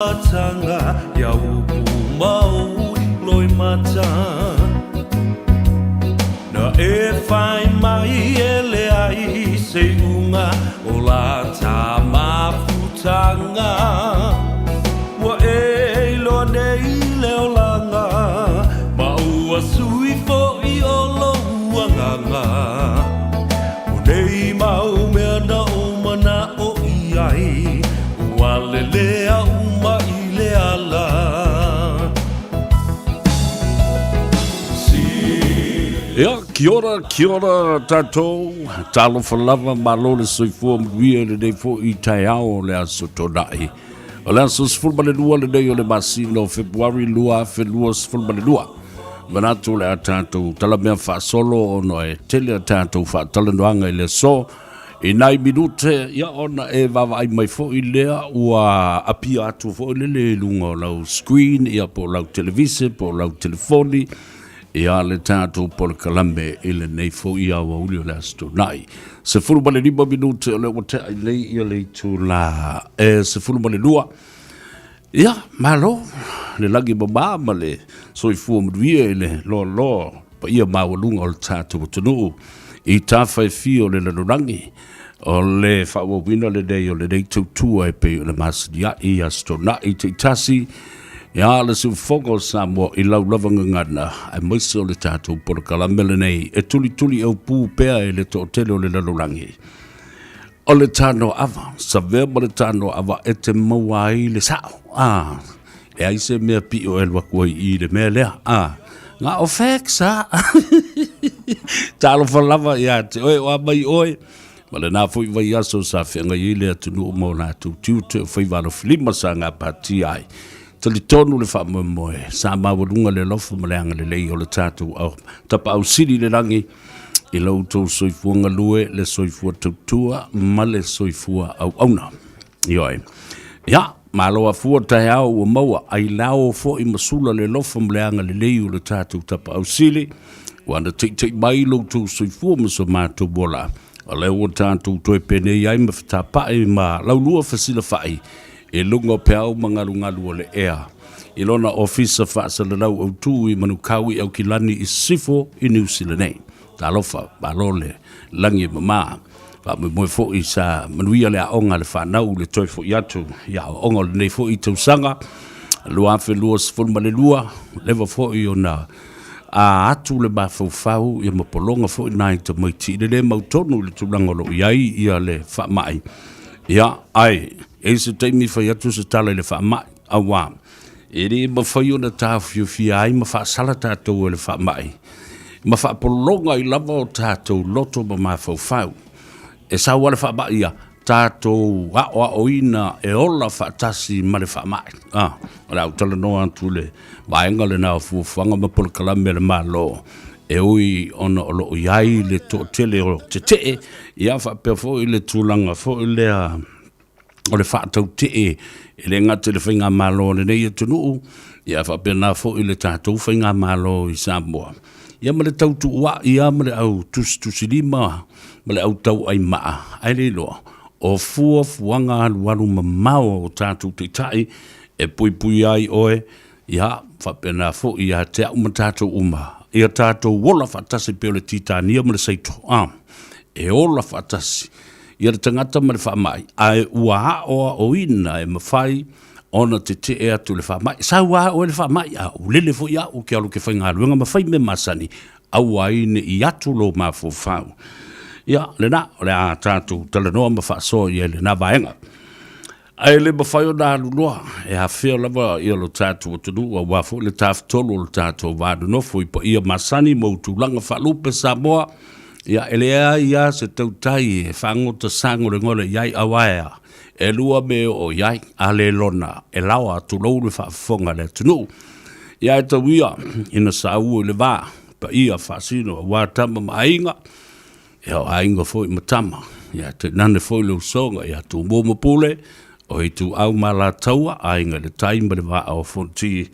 Tanga ia upu mau loi mata Na e whai mai e le ai se unga o la ta mafutanga Ua e iloa nei le olanga Ma ua sui fo'i o lou agaga O nei mau mea na ou mana'o i ai Ua lelea uma i le ala. Ia, kia ora, kia ora tātou, talofa lava, malo le soifua manuia i lenei foi taeao o le aso Toonai. O le aso 12 lenei o le masina o Fepuari 2022. Manatu o le a tātou talamea faasolo ona e tele a tātou faatalanoaga i le aso. I nai minute, ia ona e vaavaai mai foi lea ua apia atu foi lele i luga o lau screen, ia po o lau televise, po o lau telefoni, ia le tatou polokalame i lenei foi aoauli o le Aso Toonai. 15 minute o lea ua tea ai nei ia le itula e 12. Ia, malo le lagi mama ma le soifua manuia i le loaloa paia maualuga o le tatou atunuu i tafa e fia o le lalolagi. O le faaauauina lenei o lenei tautua e pei o le masinia'i i Aso Toonai taitasi, ia le siufofoga o Samoa i lau lava gagana, aemaise o le tatou polokalame lenei e tulituli aupū pea e le toatele o le lalolagi. O le tano ava, savea ma le tano ava e te maua ai le sa'o. A, leai se mea piʻo e alu atu ai i le mea lea. A, na o facts a. Talofa lava ia te oe o a mai oe. Ma lena foi vaiaso sa feagai ai le atunuu ma o latou tiute o faiva alofilima sa gapatia ai. Talitonu le faamoemoe, sa maualuga le alofa ma le agalelei o le tatou au, Tapaau Sili i le lagi, i lo outou soifua galue, le soifua tautua ma le soifua auauna. Ioe. Ia, malo afua taeao ua maua, ai lao foi ma sula le alofa ma le agalelei o le tatou Tapaau Sili, ua na teitei mai lo outou soifua ma so matou ola. O lea ua tatou toe penei ai ma fetapa'i ma laulua fesilafai i luga o peau ma galugalu o le ea i lona ofisa faasalalau autū i Manukau i Aukilani i Sisifo i Niu Sila nei. Talofa, malo le lagi e mamā. Faamoemoe foi sa manuia le aoga a le fanau i le toe foi atu i aoaoga o lenei foi tausaga 2022, leva foi ona a atu le mafaufau ia ma pologa foi nai tamaiti i le le mautonu i le tulaga o lo o i ai ia le faamai. Ia, ae e i se taimi fai atu se tala i le faamai, auā e le mafai ona taofiofia ai ma faasala tatou e le faamai, ma faapologa ai lava o tatou loto ma mafaufau. E sau lava le faamai ia tatou aoaoina e ola faatasi ma le faamai. A, o le a ou talanoa atu i le vaega lena o fuafuaga ma polokalame a le Malo, e ui ona o lo o i ai le toatele o tetee, ia faapea foi le tulaga foi lea o le faatautee e le gata i le faigamalo a lenei atunuu, ia faapena foi le tatou faigamalo i Samoa. Ia ma le tautuua'i lava ma le au tusitusilima ma le au tauai maa, ae le iloa, o fuafuaga alualu mamao a o tatou taitai e puipuia ai oe, ia faapena foi ia te au ma tatou uma, ia tatou ola faatasi pei o le titania ma le saito, a, e ola faatasi ia le tagata ma le faamai, ae ua aoaoina e mafai ona tetee atu i le faamai. Sau lava oe le faamai, a ulele foi au ou te alu ou te faigaluega ma fai mea masani, aua ai ne i atu lou mafaufau. Ia, lena, o le a tatou talanoa ma faasoa i ai i lena vaega. Ae le mafai ona alu loa e afea lava ia lo tatou atunuu aua foi le tafatolu o lo tatou va nonofo i paia masani ma ou tulaga faalupe Samoa. Ia, e leai lava se tautai e fagota sagolegole i ai, aua e a? E lua mea e oo i ai, a le lona e laoa tulou le faafofoga a le atunuu. Ia e tau ia ina saua i le va, paia faasino aua tama ma aiga, ia o aiga foi ma tama, ia tainane foi le usoga ia Tumua ma Pule, o Ituau ma Alataua, Aiga i le Tai ma le Vaa o Fonoti,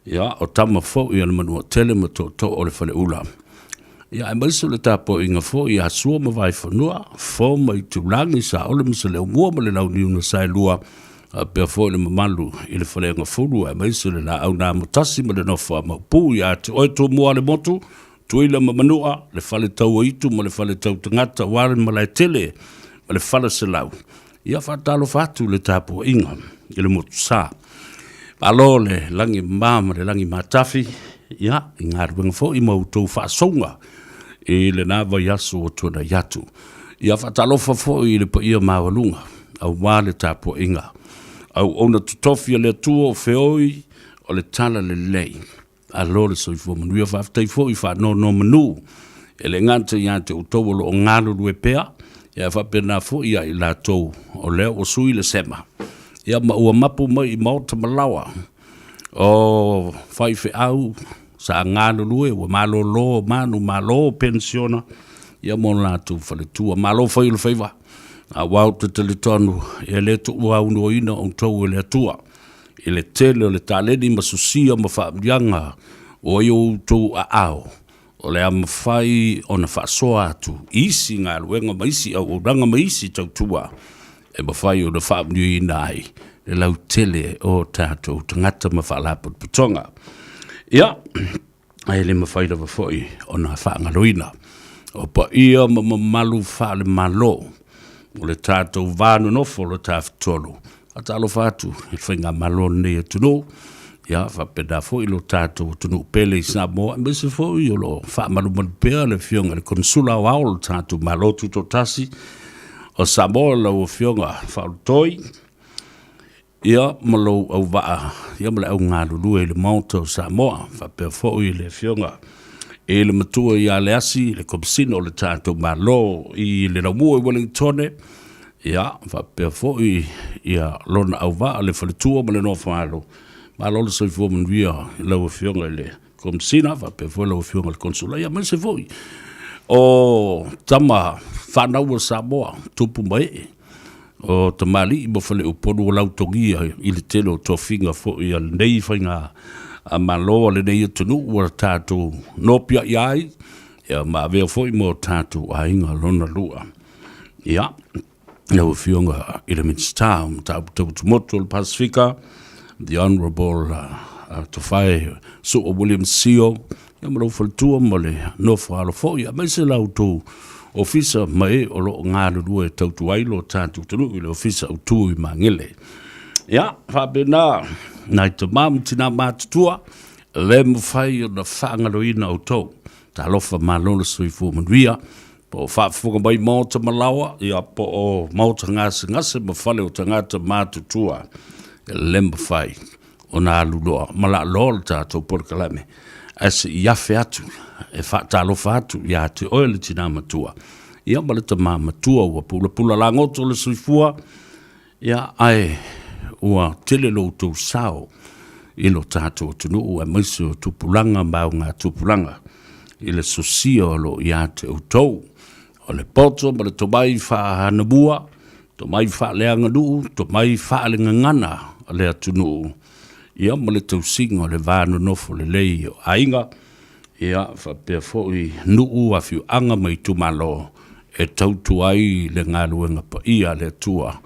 ia o tama foi a le Manuatele ma Tootoo o le Faleula. Ia aemaise o le tapuaiga foi ia Sua ma Vaifanua, Fofo ma Itulagi, Saole ma Saleaaumua ma le Launiu na Saelua, Faapea foi le mamalu i le Faleagafulu aemaise le Laau na Amotasi ma le Nofo a Maopu ia te oe Tumua le motu, Tutuila ma Manua, le Fale Tauaitu ma le Fale Tautagata aua le Malaetele ma le Faleselau. Ia faatalofa atu le tapuaiga i le Motusa. Malo le lagi mama ma le lagi matafi, ia, i galuega foi ma outou faasouga i lena vaiaso ua tuanai atu. Ia faatalofa foi i le paia maualuga aua le tapuaiga. Auauna totofi a le Atua o feoi o le tala lelei. Malo le soifua manuia, faafetai foi i faanonomanu e le gata ia te outou o lo o galulue pea, ae faapena foi ia i latou o lea ua sui le sema, ia ma ua mapu mai i maota ma laoa o faifeau sa galulue ua malolo manumalo penisiona ia mo latou faletua. Malo fai o le faiva, aua ou te talitonu e le tuuaunoaina outou e le Atua i le tele o le taleni ma sosia ma faauliaga o ai outou aao o le a mafai ona faasoa atu i isi galuega ma isi auaunaga ma isi tautua e mafai ona faamanuiaina ai le lautele o tatou tagata ma faalapotopotoga. Ia, ae le mafai lava foi ona faagaloina o paia ma mamalu faale-Malo o le tatou va nonofo o le Tafatolu. Faatalofa atu i le faigamalo o lenei atunuu, ia faapena foi lo tatou atunuu pele i Samoa, aemaise foi o lo o faamalumalu pea le Afioga i le Konesula Aoao o le tatou Malo Tutoatasi o Samoa, lau Afioga Faaulutoi, ia ma lou auvaa, ia ma le au galulue i le Maota o Samoa, faapea foi le Afioga i le Matua ia Leasi, le Komesina o le tatou Malo i le Laumua i Ueligitone, ia faapea foi ia lona auvaa le faletua ma le nofo-alo. Malo le soifua manuia i lau Afioga i le Komesina faapea foi lau Afioga i le Konesula, ia aemaise foi o tama fanau a Samoa, tupu ma ee, o tamalii ma faleupolu ua lautogia i le tele o tofiga foi a lenei faiga Malo a lenei atunuu ua tatou nopiai ai, ia ma avea foi ma o tatou aiga lona lua. Ia, lau Afioga i le Minisita o Mataupu Tau Atumotu o le Pasefika, the Honourable Tofae Su'a William Sio, ia ma lou faletua ma le nofo alo foi, aemaise la outou ofisa ma e o lo o galulue e tautua ai lo tatou atunuu i le ofisa autu i Magele. Ia, faapena nai tama ma tina matutua, le mafai ona faagaloina outou. Talofa malo le soifua manuia. Po o faafofoga mai maota ma laoa, ia po o maota gasegase ma fale o tagata matutua, e le mafai ona alu loa ma laaloa le tatou polokalame, ae se i afe atu e faatalofa atu ia te oe le tina matua, ia ma le tama matua ua pulapula lagoto le soifua, Ia, ae ua tele lo outou sao i lo tatou atunuu aemaise o tupulaga ma augatupulaga i le sosia o lo o ia te outou. O le poto ma le tomai faahanamua, tomai faaleaganuu, tomai faalegagana a le atunuu, ia ma le tausiga o le va nonofo lelei o aiga, ia faapea foi nuu, afioaga ma itumalo e tautua ai le galuega paia a le Atua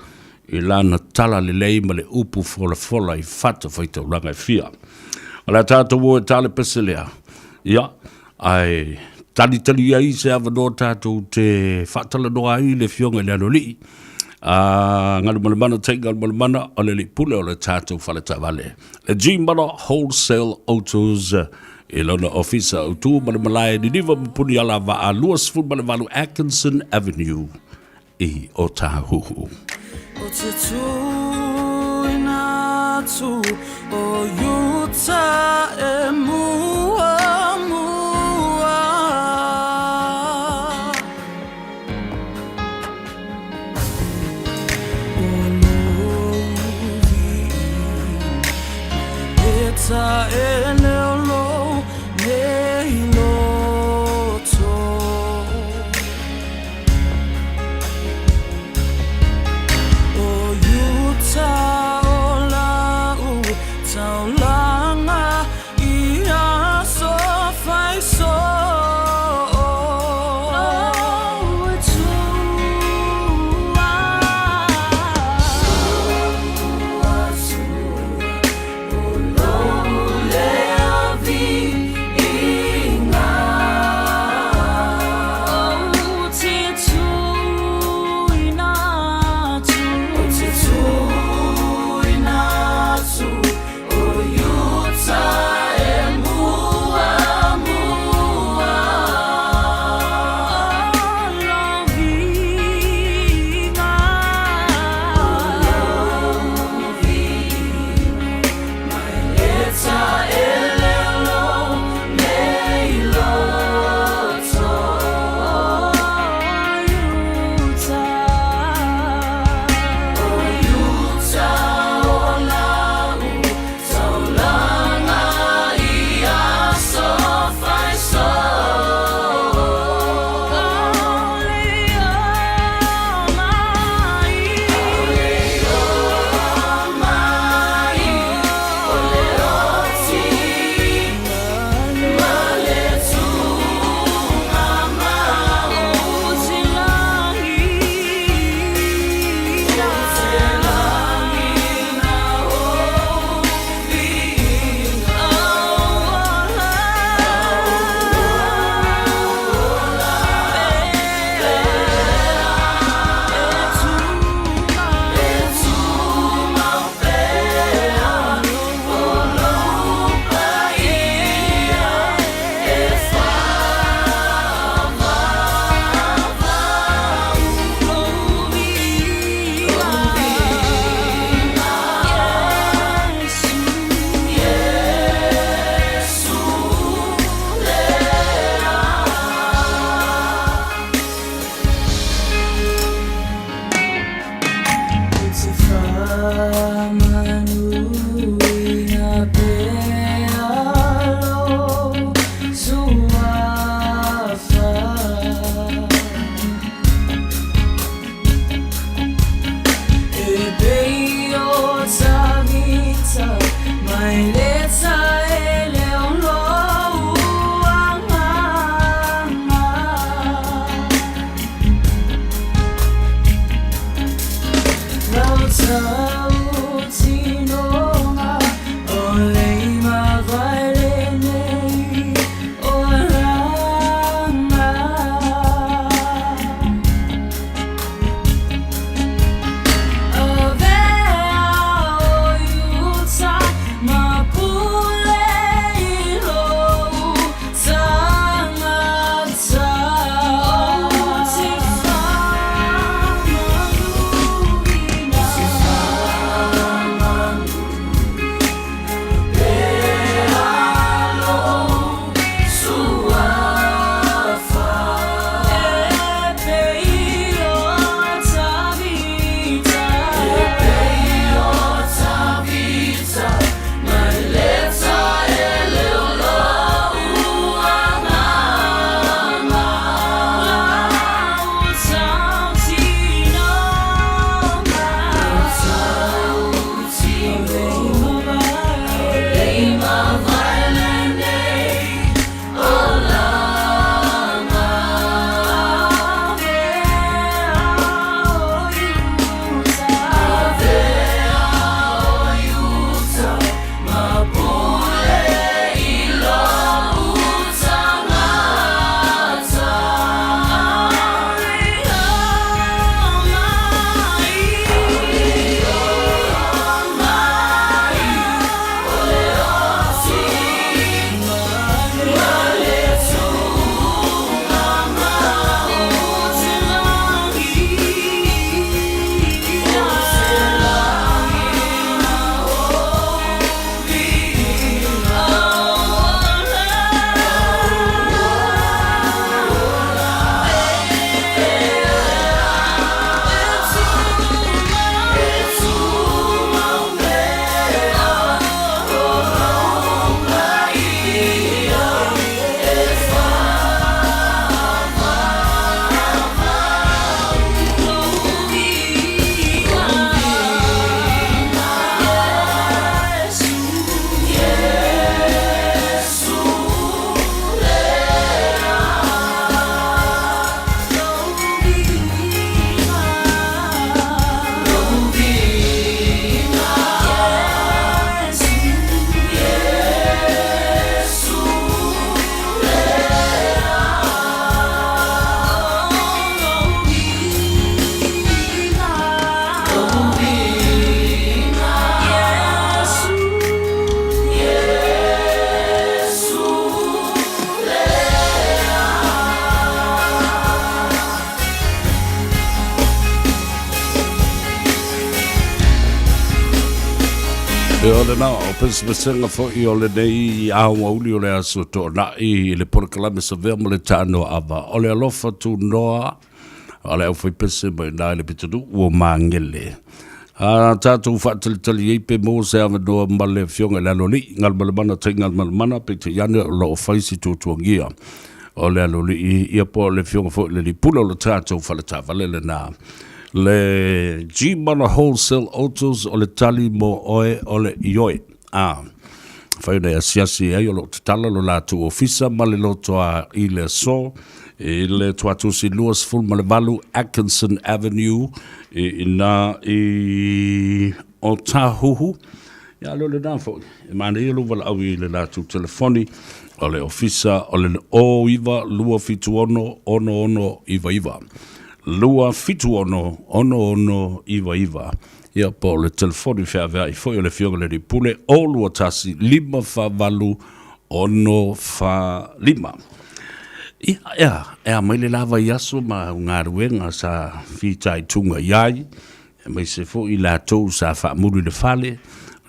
i Lana talalelei ma le upu folafola i fatafaitaulaga e fia. O le a tatou o e ta le pese lea, ia, ae talitali ai se avanoa tatou te faatalanoa ai le Afioga i le Aloalii, a Galumalemana Tei Galumalemana o le Alii Pule o le tatou faletaavale, le G-Mala Wholesale Autos i lona ofisa autu ma le malae Niniva ma Puniala Vaa 28 Atkinson Avenue i Otahuhu. O te tuina atu o Iuta e mua mua. O lou viiga ta e leo lou nei loto. O Iuta o lau taulaga i aso fai so. Lou e tua. Ia o lena, o pesepesega foi o lenei aoauli o le aso toonai i le polokalame Savea ma le Taanoaava. O le alofa tunoa o le aufaipese mai i ina i le pitonuu o Magele. A tatou faatalitali ai pe maua se avanoa ma le Afioga i le Aloalii, Galumalemana Tai Galumalemana, peitai ane o lo o fai si tuatuagia o le Aloalii, ia po o le Afioga foi i le Alii Pule o le tatou faletaavale lena. Le Gmana Wholesale Autos o le tali mo oe o le ioe. A fai ona e asiasi ai o lo o tatala lo latou ofisa ma le lotoa i le aso i le Tuatusi 28 Atkinson Avenue i ina i Otahuhu. Ia le o lena foi, e manaia lou valaau i le latou telefoni o le ofisa o le 09 276 6699. 276 6699. Ia, po o le telefoni feaveai foi o le Afioga i le Alii Pule, 021 548 645. Ia, ea, ea mai le la vaiaso ma au galuega sa fitaituga i ai, aemaise foi i latou sa faamuli i le fale,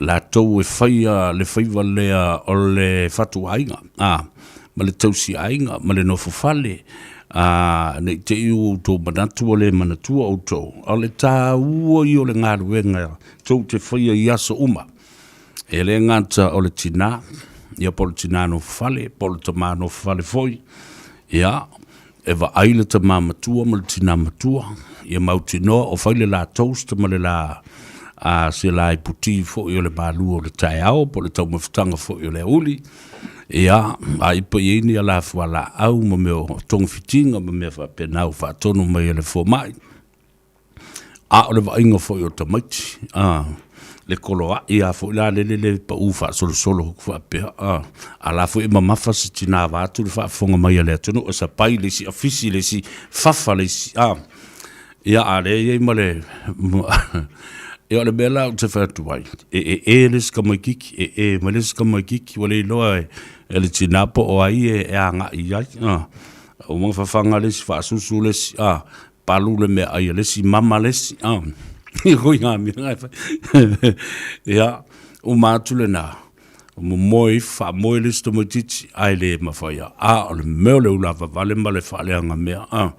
latou e faia le faiva lea o le fatuaiga, a, ma le tausiaiga ma le nofofale, a, ne i te i ua outou manatu ua le manatua outou, a o le taua ia o le galuega tou te faia i aso uma. E le gata o le tinā, ia po o le tinā nofofale, po o le tamā nofofale foi, ia, e vaai le tamā matua ma le tinā matua, ia mautinoa o fai le la toast ma le la a se la iputi foi o le malu o le taeao po o le taumafataga foi o le aoauli, ia, a ipa i ai ni ala fualaau ma mea o togafitiga ma mea faapena ua faatonu mai e le fomai. A o le vaaiga foi o tamaiti, a, le koloai lava foi la lele le pau faasolosolo atu faapea, a, a la foi e mamafa se tina vaeatu le faafofoga mai a le atunuu, e sapai le isi afisi le isi, fafa le isi, a. Ia, a o lea e i ai ma le, ia o le mea la ou te fai atu ai, e ee le isi tamaitiiti, e ee mai le isi tamaitiiti, ua le iloa e le tina po o ai e agai i ai, a. Ua fafaga le isi, faasusu le isi, a. Palu le meaai a le isi, mama le isi, a. Ia koi ngā mea ngai whai. Ia, uma atu le nā, momoe ifo, faamoe le isi tamaitiiti, ae le mafai a. A o le mea o le ulavavale ma le faaleaga mea, a.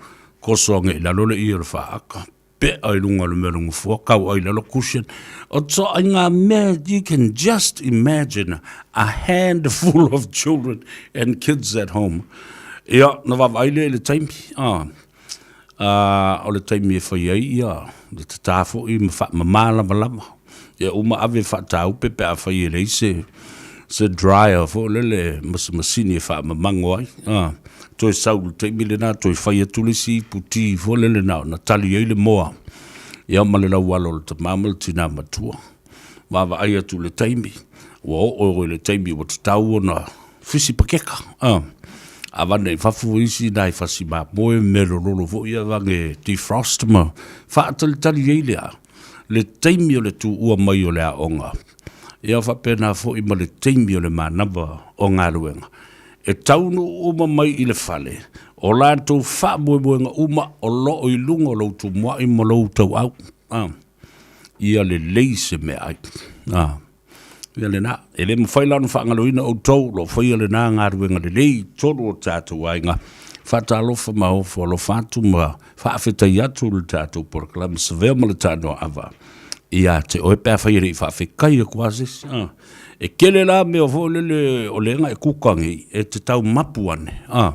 Koso ane i lalo le ie o le faaka, pea i luga o le mea o le nofoa, kau ai i lalo cushion. O ituaiga mea, you can just imagine a handful of children and kids at home. Ia, na vaavaai lea i le taimi, a. Ā, o le taimi e fai ai ia le tatā foi ma faamamā lavalava. Ia uma ave faataupe pe afai e leai se se dryer foi lele ma se masini e faamamago ai. Ā, toe sau i le taimi lena toe fai atu le isi ipu ti foi lele na ona tali ai le moa ia ma le laualo o le tama ma le tinā matua. Vaavaai atu i le taimi, ua oo i le taimi ua tatau ona fisi pakeka, a. Avane i fafo isi nai fasi mamoe ma mea lololo foi ia avane defrost ma faatalitali ai lea le taimi o le tuua mai o le aoga. Ia faapena foi ma le taimi o le manava o galuega. E taunuu uma mai i le fale, o latou faamoemoega uma o lo o i luga o lou tumuai ma lou tauau. A. Ia lelei se meaai. A. Ia lena. E le mafai la ona faagaloina outou o lo o faia lena galuega lelei i totonu o tatou aiga. Faatalofa ma ofo alofa atu ma faafetai atu le tatou polokalame Savea ma le Tanoaava ia te oe pe afai e le i faafetai atu lava se isi. A. E tele la mea foi lele o lea na e kuka nei e te tau mapu ane. A.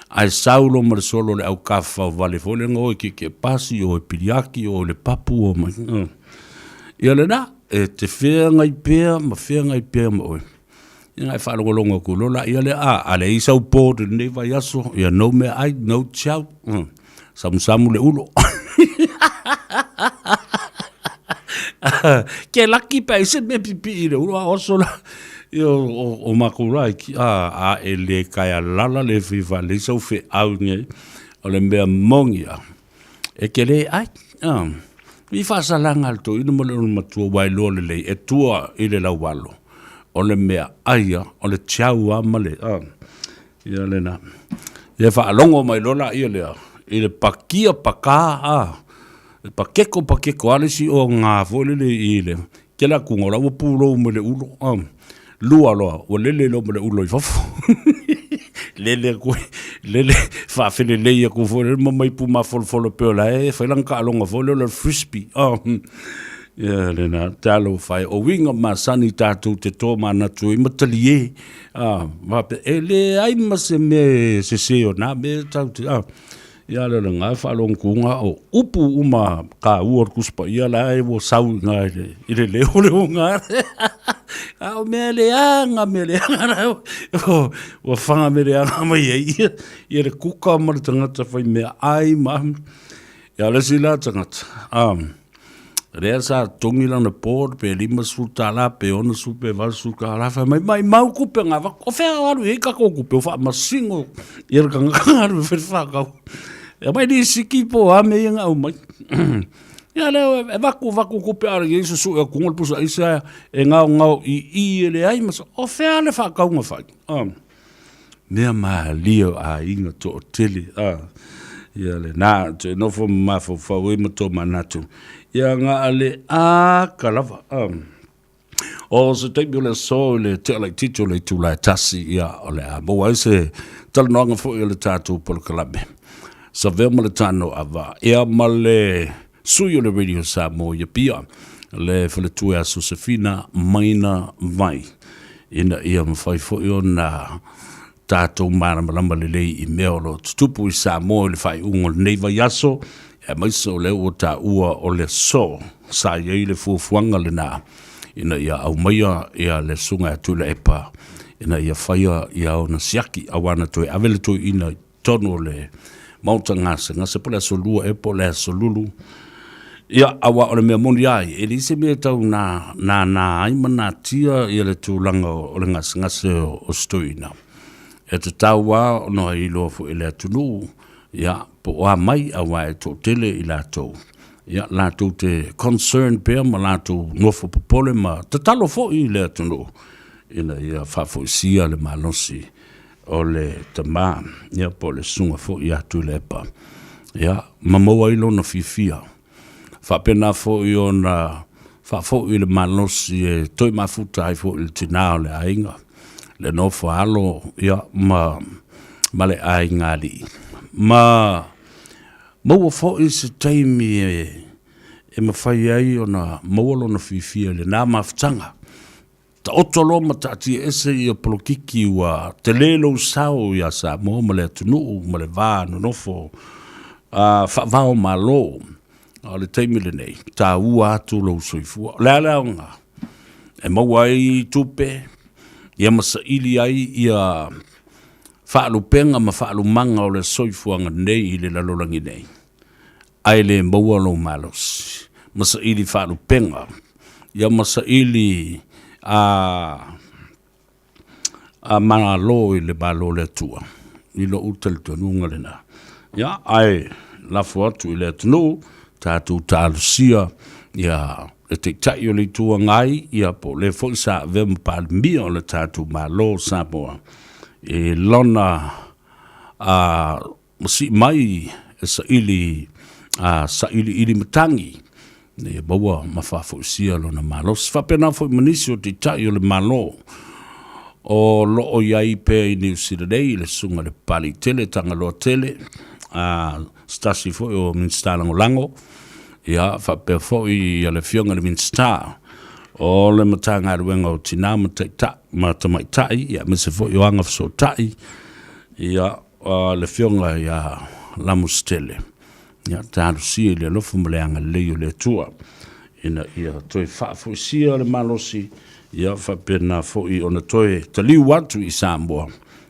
Ae sau loa ma le solo o le aukafafao vale foi lea na o e tietie pasi, o e piliaki, o e le papu, o mai. Ia lena, e te feagai pea ma feagai pea ma oe. Ia na e faalogologo atu loa laia lea, a, a leai sau board i lenei vaiaso, ia no meaai, no chow, samusamu le ulo. Ke laki pe ai se mea pipii i le ulo, a oso la. Ia o makou la, a, a e le kaealala le fia faalelei sau feau nei, o le mea moni lava, e te le ai. A, i faasalaga a le toeaina ma le olomatua ua iloa lelei e tua i le laualo, o le mea ai lava, o le tiau lava ma le, a, ia lena. Ia faalogo mai loa laia lea i le pakia pakā, a, e pakeko pakeko lava le isi oga foi lele i le. Kela atu o la ua pulou mai le ulo. Lua loa, ua lele loa ma le ulo i fafo. Lele atu ai, lele faafelelei atu foi lele ma mai pūmafolafolo e pei o la e fai lana taaloga foi lea o le frisbee. Ia lena, talofa e, o uiga masani tatou te tomanatu ai ma talie, faapea, e leai ma se mea e sese o na mea tatou te, Ia le lena faalogotuga o upu uma taua o le Tusi Paia la e ua sau i ina i le leo le oga. A o mea leaga, mea leaga la ua fana mea leaga mai ai ia, ia le kuka ma le tagata fai mea ai ma ia le isi la tagata. Lea sa totogi lana board pe $50 pe $60 pe $80, fai mai, maimau tupe na avatu. O fea o alu i ai tatou tupe, o faamasino ia le tagata na alu e fai le faatau. E aumai lisiti po o a mea ia na aumai. Ia lea e avatu avatu tupe a o lenei susue atu le pusa aisa e gaogao i i e leai ma se, o fea le faatau na fai? Mea malie o aiga toatele a ia lena toe nofo ma mafaufau ai ma tomanatu ia na o le aka lava a. O se taimi o le aso i le tea laitiiti o le itula e 1, ia o le a maua ai se talanoaga foi o le tatou polokalame. Savea ma le tano ava ia ma le sui o le Radio Samoa i Apia, le faletua ia Sosefina Maina Vai, ina ia mafai foi ona tatou malamalama lelei i mea o lo o tutupu i Samoa i le faaiuga o lenei vaiaso, aemaise o lea ua taua o le aso sa i ai le fuafuaga lena ina ia aumaia ia le Susuga ia Tuilaepa ina ia faia ia ona siaki aua na toe ave le toeaina i totonu o le Maota Gasegase po o le aso Lua ea po o le aso Lulu. Ia, aua o le mea moni ai, e leai se mea e tau nānā ai ma natia ia le tulaga o le gasegase o si toeaina. E tatau lava ona iloa foi e le atunuu, ia, po o a mai, aua e toatele i latou, ia, latou te concern pea ma latou nofo popole ma tatalo foi i le atunuu ina ia faafoisia le malosi o le tama, ia, po o le susuga foi ia Tuilaepa, ia, ma maua ai lona fiafia. Faapena foi ona faafoi le malosi e toe mafuta ai foi le tina o le aiga, le nofo a alo, ia, ma le aigaalii. Ma maua foi se taimi e mafai ai ona maua lona fiafia i lena mafutaga. Taoto loa ma taatia ese ia polokiki ua tele lou sao ia Samoa ma le atunuu ma le va nonofo faava o Malo. A o le taimi lenei, taua atu lou soifua. O le a le aoga e maua ai tupe ia ma saili ai ia faalupega ma faalumaga o le soifuaga nei i le lalolagi nei, ae le maua lou malosi ma saili faalupega ia ma saili a Malo i le Malo o le Atua, i lou talitonuga lena. Ia, ae lafo atu i le atunuu, tatou talosia ia le Taitai o le Itu Agai, ia po o le foi sa avea ma Palemia o le tatou Malo o Samoa, i lona ma sii mai e saili a sailiili matagi ina ia maua ma faafoisia lona malosi. Faapena foi ma nisi o taitai o le Malo o lo o i ai pea i Niu Sila nei, le Susuga i le Papalii Tele, Tagaloa Tele, a se tasi foi o Minisita Lagolago, ia faapea foi le Afioga i le Minisita o le Matagaluega o Tina ma Taitai ma Tamaitai, ia aemaise foi o Agafesootai, ia le Afioga ia Lamositele, ia talosia i le alofa ma le agalelei o le Atua ina ia toe faafoisia le malosi, ia faapena foi ona toe taliu atu i Samoa,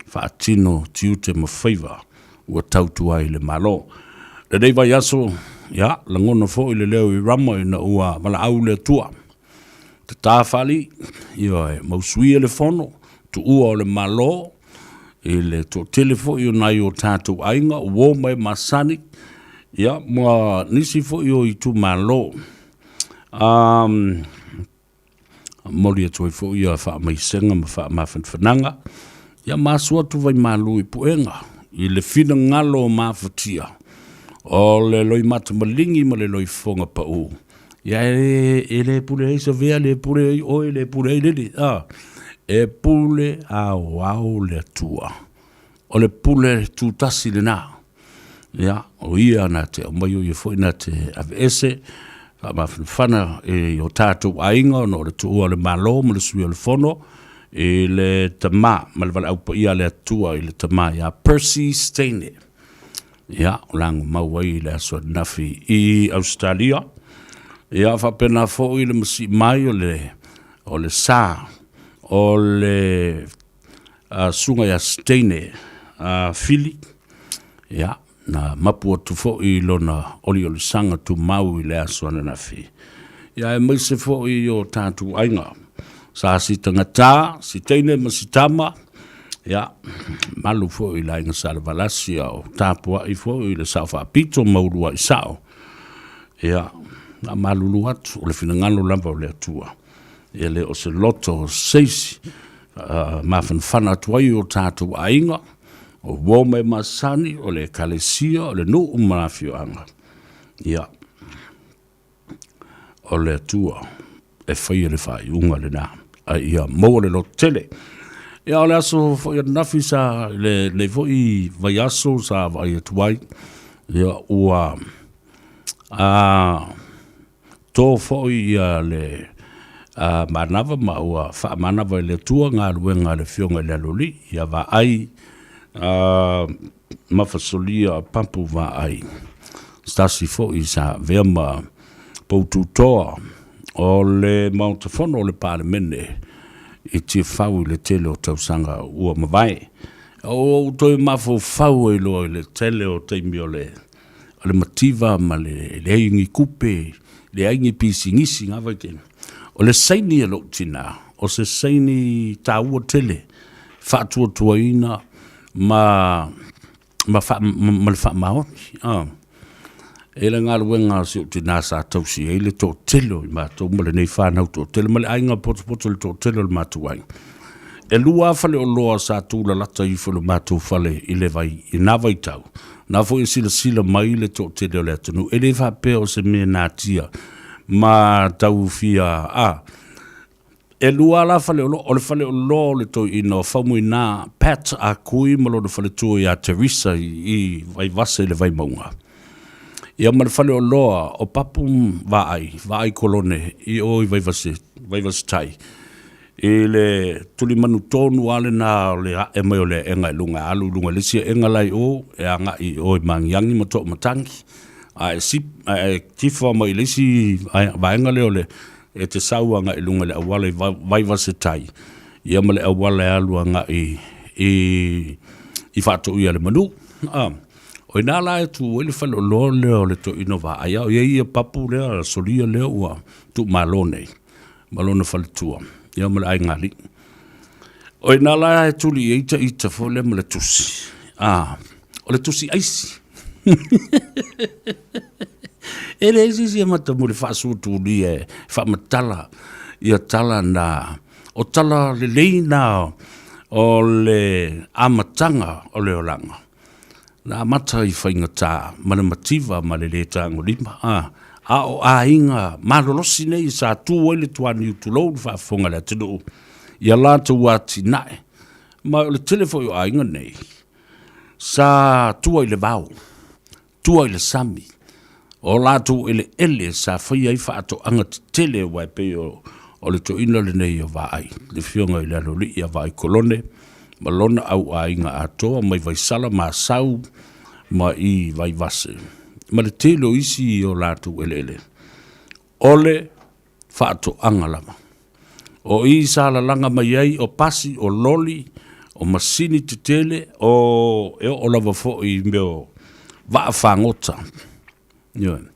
faatino tiute ma faiva ua tautua ai le Malo. Lenei vaiaso, ia, lagona foi le leo i Rama ina ua valaau le Atua. Tata faalii, ioe, mausuia le fono, tuua o le Malo, i le toatele foi o nai o tatou aiga, uo ma e masani, ia, ma nisi foi o itumalo. Momoli atu ai foi ia faamaisega ma faamafanafanaga, ia ma asu atu vaimalu i puega i le finagalo mafatia o le loimata maligi ma le loifofoga pau. Ia e, e le pule ai Savea, le pule ai oe, le pule ai Lele. A, e pule aoao le Atua. O le pule tutasi lena. Ia, o ia na te aumai, o ia foi na te aveese, faamafanafana i o tatou aiga ona o le tuua o le Malo ma le sui o le Fono i le tama ma le valaau paia a le Atua i le tama ia Percy Steine. Ia, o lago mau ai i le aso ananafi i Ausetalia. Ia, faapena foi le masii mai o le, o le sa o le susuga ia Steine Fili, ia, na mapu atu foi i lona oliolisaga tumau i le aso ananafi. Ia, aemaise foi o tatou aiga, sa si tagata, si teine ma si tama, ia, malu foi i le aiga Salevalasi, a o tapuai foi i le Sao Faapito ma Uluai Sao. Ia, na malulu atu, o le finagalo lava o le Atua. E le o se loto o se isi, mafanafana atu ai o tatou aiga, o uo ma e masani, o le ekalesia, o le nuu ma afioaga. Ia, o le Atua e faia le faaiuga lena, a ia maua le lototele. Ia, o le aso foi ananafi sa, lenei foi vaiaso sa vaai atu ai, ia, ua To foi ia le manava ma ua faamanava e le Atua galuega a le Afioga i le Aloalii ia vaai Mafasolia Papu Vaai, se tasi foi sa avea ma poututoa o le Maota Fono o le Palemene i Tiafau i le tele o tausaga ua mavae. Ua ou toe mafaufau ai loa i le tele o taimi o le o le mativa ma le leai ni tupe, leai ni pisinisi i na vaitaimi. O le saini a lou tina, o se saini taua tele, faatuatuaina ma ma le faamaoni. E le galuega a si ou tina sa tausi ai le toatele o i matou ma lenei fanau toatele ma le aiga potopoto i le toatele o le matou aiga. E lua lava faleoloa sa tulalata ifo i le matou fale i le vai i na vaitau, na foi e silasila mai le toatele o le atunuu, e le faapea o se mea natia ma tau fia, a. E lua la faleoloa, o le faleoloa o le toeaina o Faumuina Pat Ah Kui ma lona faletua ia Teresa i Vaivase i le Vaimauga. Ia ma le faleoloa o Papu Vaai, Vaai Kolone i o i Vaivase, Vaivase Tai. I le tulimanu tonu lava lena o le ae mai o le aega i luga, e alu i luga i le isi aega la i o, e agai i o i Magiagi ma Toamatagi, ae ae tifa mai i le isi vaega lea o le, e te sau agai i luga i le auala i Vaivasetai, ia ma le auala e alu agai i i Faatoia le Manu. O i ina la e tu ai le faleoloa lea o le toeaina o Vaai, a o i ai ia Papu lea, Solia lea ua tuumalo nei. ma lona faletua, ia ma le aiga alii. O i ina la e tuli i ai ta ita foi lea ma le tusi, a, o le tusi aisi. E leai se isi e mata mo le faasuatulia e faamatala ia tala na, o tala lelei na o le amataga o le olaga. Na amata i faigata ma le mativa ma le lē tagolima, a, a o aiga malolosi nei sa tu ai le tuaniu tulou le faafofoga a le atunuu i a latou atinae. Ma o le tele foi o aiga nei sa tua i le vao, tua i le sami, o latou eleele sa faia ai faatoaga tetele aua e pei o o le toeaina lenei o Vaai, le afioga i le Aloalii ia Vaai Kolone ma lona auaiga atoa mai Vaisala ma Asau ma i Vaivase ma le tele o isi o latou eleele. O le faatoaga lava. O i sa lalaga mai ai o pasi, o loli, o masini tetele, o e oo lava foi i mea o vaa fagota. Ioe.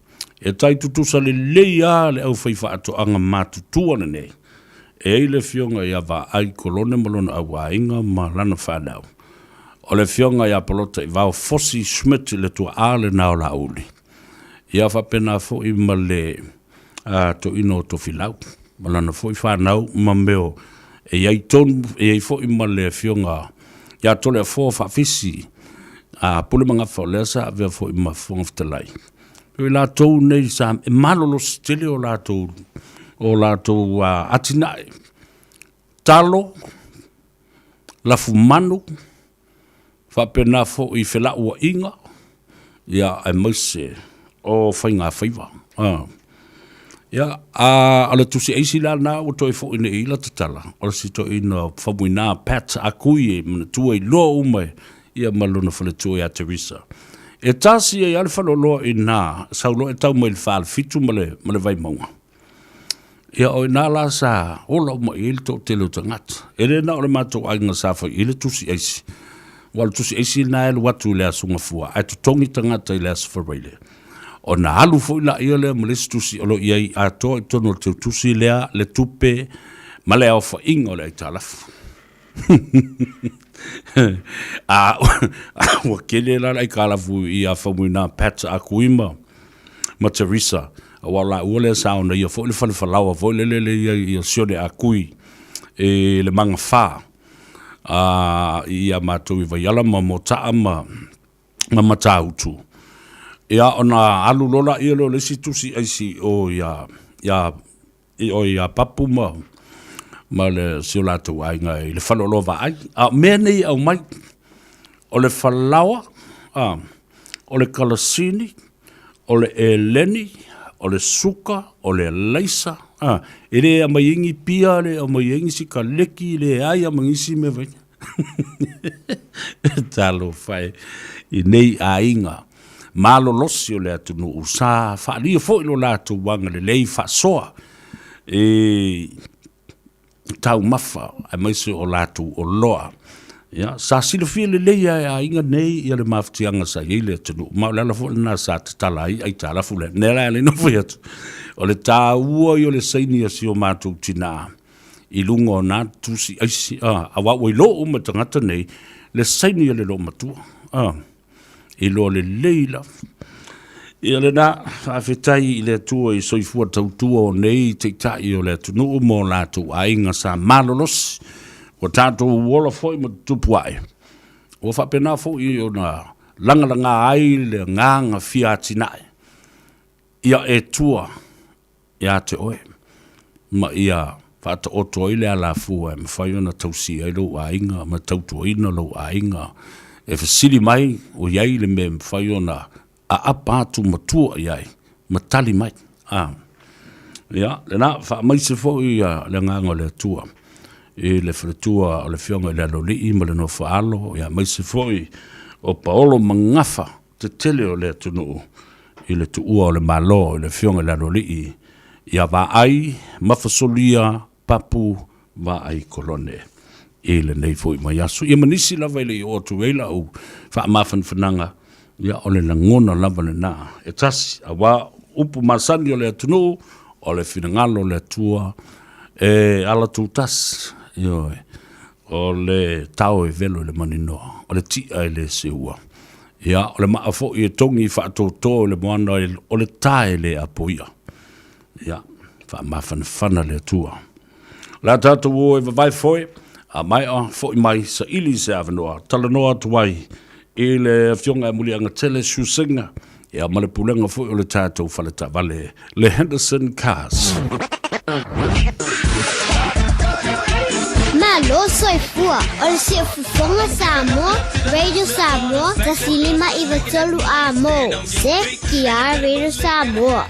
E tai tutusa lelei lava le aufaifaatoaga matutua lenei, e ai le Afioga ia Vaai Kolone ma lona auaiga ma lana fanau. O le Afioga ia Polotaivao Fosi Schmidt le tuaa lena o Laauli. Ia faapena foi ma le toeaina o Tofilau ma lana foi fanau ma mea e i ai tonu, e i ai foi ma le Afioga ia Toleafoa Faafisi a Pulemagafa o lea sa avea foi ma Fofoga Fetalai. O i latou nei sa e malolosi tele o latou o latou atinae, talo, lafumanu, faapena foi felauaiga, ia, aemaise o faigafaiva. Ia, a o le tusi aisi la lena ua toe foi nei i lata tala, o le si toeaina o Faumuina Pat Akui e manatua iloa uma ia ma lona faletua ia Teresa. E tasi ai lava le faleoloa i ina, sau loa e tau mai i le Falefitu ma le, ma le Vaimauga. Ia o ina la sa ola uma i ai le toatele o tagata. E le na o le matou aiga sa fai i ai le tusi aisi. Aua o le tusi aisi lena e alu atu i le Aso Gafua, ae totogi tagata i le Aso Faraile. Ona alu foi laia lea ma le isi tusi o lo o i ai atoa i totonu o le teutusi lea le tupe ma le aofaiga o le aitalafu. A ua tele la le aitalafu ia Faumuina Pat Akuima ma Teresa, aua o laua lea sa onaia foi le fale falaoa foi lele lea i ai i Sione Akui i le Magafa i ia matou i Vaiala ma Motaa ma ma Matautu. Ia ona alu loa laia lea o le isi tusi aisi i o ia ia i o ia Papu ma ma le si o latou aiga i le faleoloa vaai. A o mea nei e aumai, o le falaoa, a, o le kalasini, o le eleni, o le suka, o le alaisa, a, e le aumai ai ni pia, e le aumai ai ni sikaleki, e leai lava ma nisi mea faapena. Talofa e i nei aiga malolosi o le atunuu sa faaalia foi lo latou agalelei faasoa i taumafa aemaise o latou oloa. Ia, sa silafia lelei lava e aiga nei ia le mafatiaga sa i ai le atunuu, ma o le ala foi lena sa tatala ai aitalafu lea. Lea la e ala ai ona fai atu, o le taua ia o le saini a si o matou tina i luga o na tusi aisi, aua ua iloa uma e tagata nei le saini a le loomatua, iloa lelei lava. Ia lena, faafetai i le Atua i soifua tautua o nei taitai o le atunuu ma o latou aiga sa malolosi, ua tatou ola foi ma tutupu ae, ua faapena foi ona lagalaga ai le agaga fia atinae ia e tua ia te oe, ma ia faataoto ai le alafua e mafai ona tausia ai lou aiga ma tautuaina lou aiga, e fesili mai o i ai le mea e mafai ona aapa atu ma tua i ai ma tali mai. A, ia, lena, faamaise foi le agaga o le Atua i le faletua o le Afioga i le Aloalii ma le Nofoaalo, ia aemaise foi o paolo ma gafa tetele o le atunuu i le tuua o le Malo i le Afioga i le Aloalii ia Vaai Mafasolia Papu Vaai Kolone i lenei foi vaiaso. Ia ma nisi lava e le i oo atu i ai lau faamafanafanaga, ia o le lagona lava lena e tasi, aua upu masani o le atunuu, o le finagalo o le Atua e ala tutasi, ioe, o le tao e velo i le maninoa, o le ti'a e le seua. Ia, o le maa foi e togi faatoto i le moana, o le tae e le apoia. Ia, faamafanafana le Atua. O le a tatou o e vavae foe, a maea foi mai saili se avanoa, talanoa atu ai i le Afioga ia Muliagatele Shusinga, ia ma le pulega foi o le tatou faletaavale, le Henderson Cars. Malo soifua, o le Siufofoga Samoa, Radio Samoa, 105 93 Amo, CTR Radio Samoa.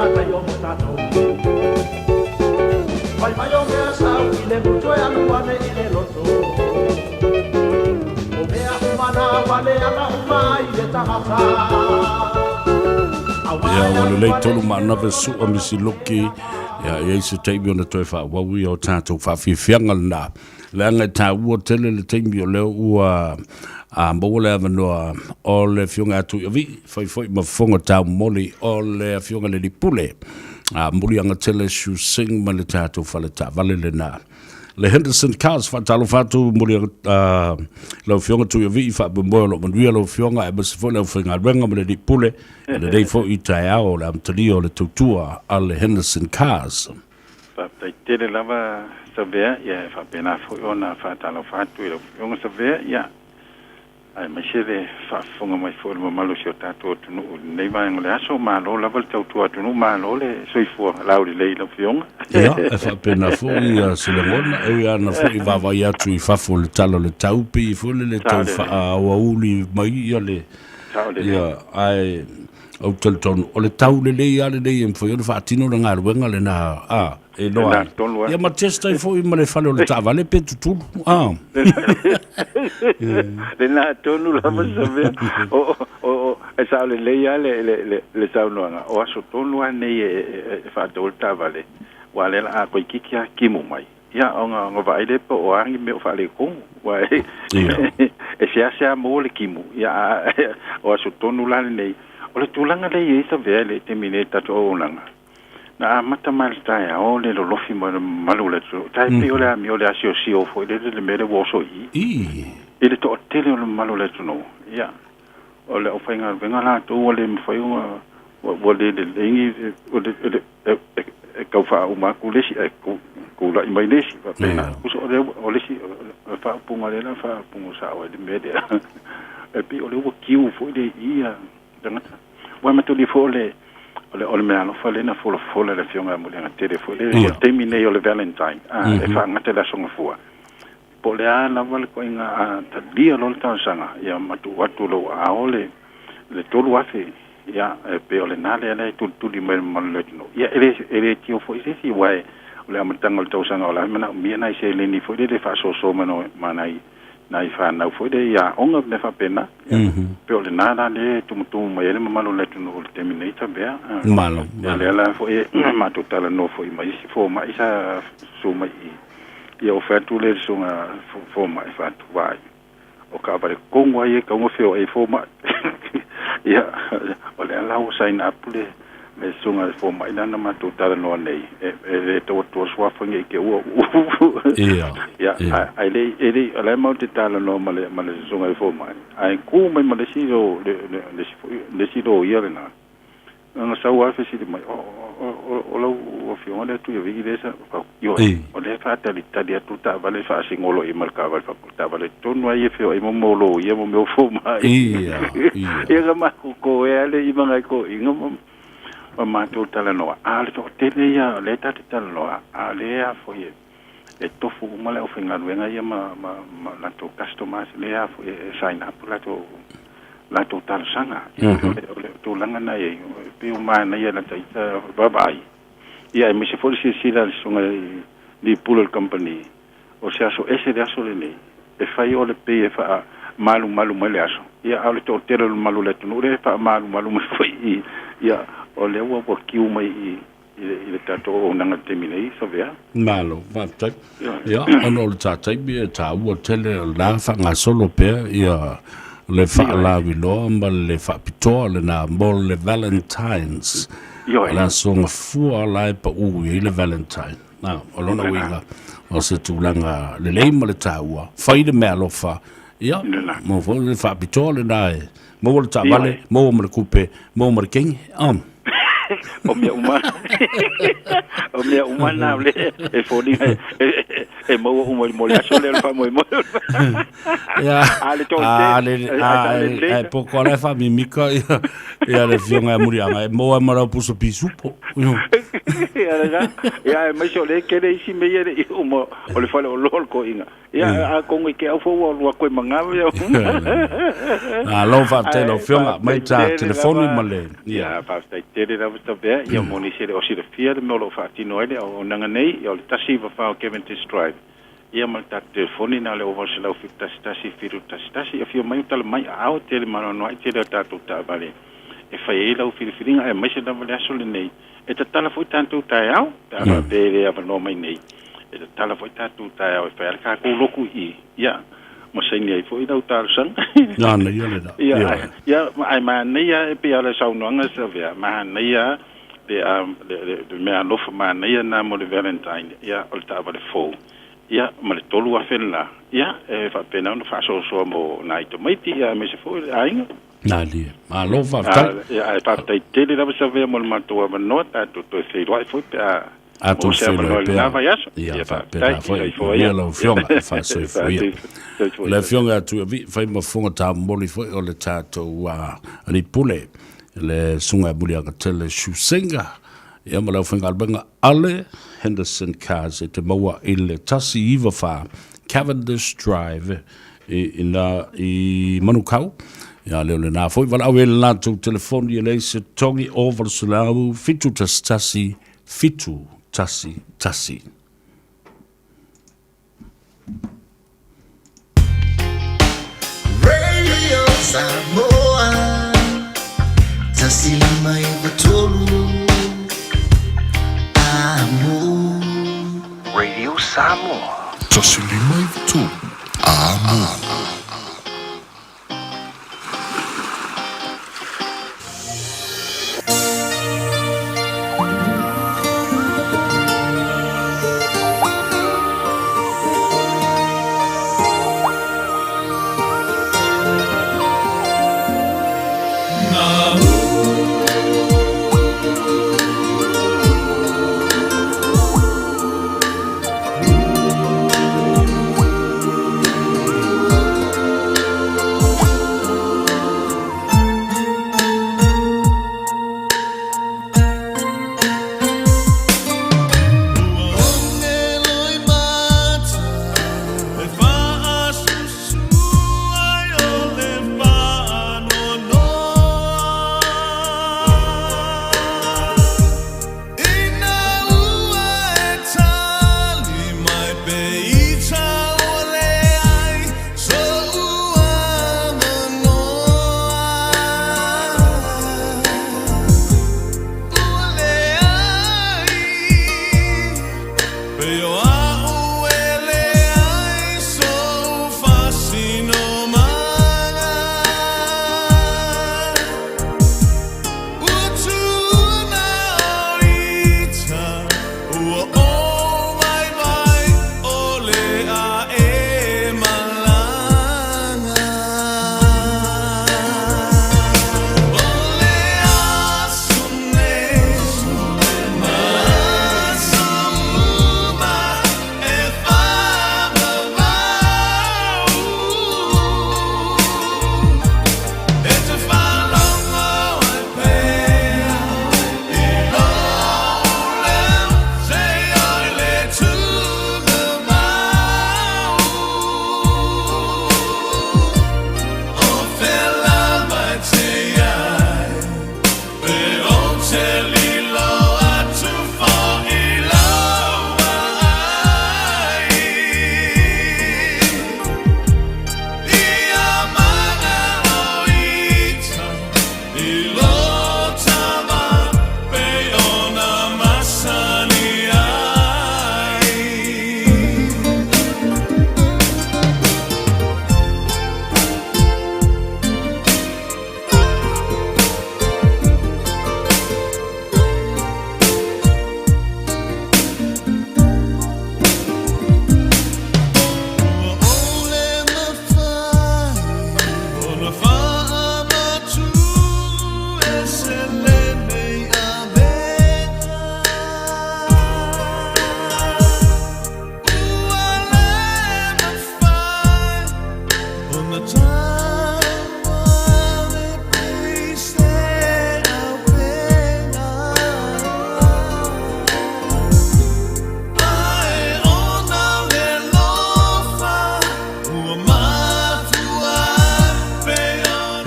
Ia, ua lelei tolu maanave sua misiloki, ia, e i ai se taimi ona toe faaauau ia o tatou faafiafiaga lena. Leaga e taua tele le taimi o lea ua maua le avanoa o le Afioga ia Tuiavii, fai foi ma fofoga taumoli o le Afioga i le Alii Pule, Muliaga tele Shu Sing ma le tatou fale taavale lena. Le Henderson Cars, faatalofa atu Muliaga, lau Afioga Tuiavii, faamoemoe o lo o manuia lau Afioga aemaise foi le aufaigaluega ma le Alii Pule i lenei foi taeao o le amatalia o le tautua a le Henderson Cars. Faafetai tele lava Savea, ia e faapena foi ona faatalofa atu i lau Afioga Savea, ia aemaise le faafofoga mai foi o le mamalu o si o tatou atunuu i lenei vaega o le aso. Malo lava le tautua atunuu, malo le soifua laulelei i lau Afioga. Ia, e faapena foi ia se lagona, e ui ana foi vaavaai atu i fafo i le tala o le tau, pei foi lele tau faaauauli mai ia le, ia, ae Ou te talitonu, o le tau lelei lava lenei e mafai ona faatino le galuega lena, a, e iloa ai. Ia ma test ai foi ma le fale o le taavale pe tutulu, a. Lena tonu lava Savea. O, o, o, e sao lelei lava le, le, le, le saunoaga. O aso tonu lava nei e, e, e faatau ai le taavale, aua o lea o le a toeitiiti lava timu mai. Ia, ona, ona vaai lea po o a ni mea o faaletonu. Aua e, e seasea maua le timu, ia, a, o aso tonu la lenei. O le tulaga lea e i ai Savea i le taimi nei i le tatou auaunaga, na amata mai le taeao le lolofi mai o le mamalu o le atunuu, tai pei o le amio o le asiosio foi lele le mea lea ua oso i i, i le toatele o le mamalu o le atunuu. Ia, o le aufaigaluega latou ua le mafai ona, ua le lelei ni, o le, e, e, e tau faauma atu le isi ae tulai mai le isi faapena. Tusa o le, o le isi o le faaupuga lea la faaupuga sao ai le mea lea. E pei o lea ua kiu foi le i a tagata. Ua mataulia foi o le o le, o le meaalofa lea na folafola e le Afioga ia Muliagatele foi le, o le taimi nei o le Valentine, a, e faagata i le Aso Gafua. Po o le a lava le ituaiga a talia loa le talosaga, ia ma tuu atu i lou aao le le 3000, ia, e pei o lena lea la e tulituli mai e le mamalu o le atunuu. Ia, e le, e le tio foi se isi, aua o le amataga o le tausaga o la e manaomia nai seleni foi lele e faasoasoa mai ma nai, nai fanau foi lea i aoga ma mea faapena. Ia, pei o lena la lea e tumutumu mai ai le mamalu o le atunuu i le taimi nei, Tabea. Malo, Ia, lea la foi e matou talanoa foi ma isi fomai sa susu mai i Ia ua fai atu le susuga fomai faatuvai, o taavale tonu lava ia e tatau ona feoai ai fomai. Ia, o lea la ua sign up le le susuga i le fomai lea na matou talanoa nei, e le tau atua suafa ne i te i ua Ia, Ia, ae le i, e le i, o la e matou te talanoa ma le ma le susuga i le fomai, ae tu mai ma le isi le isi foi le isi loia lena. Na sau lava fesili mai, o lau afioga lea Tuiavii lea sa fau, ioe, o lea e faatalitali atu le taavale e faasigolo i ai ma le taavale fau, o le taavale tonu lava ia e feoai ma mo loia ma mea o fomai. Ia, ia. Ia na matou toea lea i ma nai toeaiina ma matou talanoa, a o le toatele ia o lea tatou te talanoa, a o lea foi e tofu uma le aufaigaluega ia ma latou customers lea foi e sign up latou latou talosaga. O le tulaga lena e i ai, e pei ua manaia lata ita vaavaai, ia aemaise foi le silasila a le susuga i le pule o le kamupani, o se aso ese le aso lenei, e fai o le pei e faamalumalu mai le aso, ia a o le toatele o le mamalu o le atunuu lea e faamalumalu mai foi i, ia o lea ua queue mai i i le tatou auaunaga i le taimi nei, Savea. Malo, faafetai. Ia, ona o le ta taimi e taua tele o lena faagasolo pea ia le faalauiloa ma le faapitoa lena mo le Valentine's. Ioe. O le aso gafua la e pau i ai le Valentine. Na, o lona uiga, o se tulaga lelei ma le taua, fai le meaalofa, ia, mo foi le faapitoa lena e maua le taavale, maua ma le tupe, maua ma le kenge. O mea uma o mea uma na o le e foliga e, E maua uma mo le aso lea o le faamoemoe. Ia, A le toatele, a le, a a, le e, lelei. e poko ala e faamimika ia, ia le afioga ia Muliaga, e maua ai ma lau pusa pisupo. Ia lena. Ia aemaise o lea e tele isi mea ia e le i uma o le faleoloa o le toeaina. Ia atonu i te au foi ua alu atu e magava ia Malo faafetai Ae lau afioga, faafetai mai ta tele telefoni lava. ma le ia. Ia faafetai tele lava Tabea. Ia mo nisi e le o silafia le mea o lo o faatino ai le auaunaga nei, ia o le 194 Cavendish Drive. Ia ma le tatou telefoni na o le 0871 11 71. Ia afio mai o tala mai aao e tele maanoanoa'i tele o tatou taavale e fai ai lau filifiliga aemaise lava le aso lenei e tatala foi tatou taeao pe a faapea e le avanoa mai nei e tatala foi tatou taeao e fai ai le tatou lotu i i ia ma saini ai foi lau talosaga. Nana ia le la. Ia, Ioe. ia, ae manaia e pei lava o le saunoaga Savea, manaia le, le, le, le mea alofa manaia na mo le Valentine, ia, o le taavale fou, ia, ma le 3,000 le la, ia, e faapena ona faasoasoa mo nai tamaiti, ia, aemaise foi le aiga. Malie. Malo faafetai. Ia, ae faafetai tele lava Savea mo le matou avanoa, tatou toe feiloai foi pe a A maua tou se avanoa feiloai i lena pea. vaiaso. Ia, Ia, faapena faafetai, foi. soifua Manuia ia. lau afioga, faasoifua ia. Soifua Le ia. afioga ia Tuiavi, fai ma fofoga tamomoli foi o le tatou alii pule, le susuga ia Muliagatele Shusenga, ia ma le aufaigaluega Ale Henderson Cars e te maua i le 194 Cavendish Drive i ina i Manukau. Ia leo lena foi valaau e le latou telefoni e leai se togi o 800 711 711. Radio Samoa 153 Amo. Radio Samoa. 153 Amo.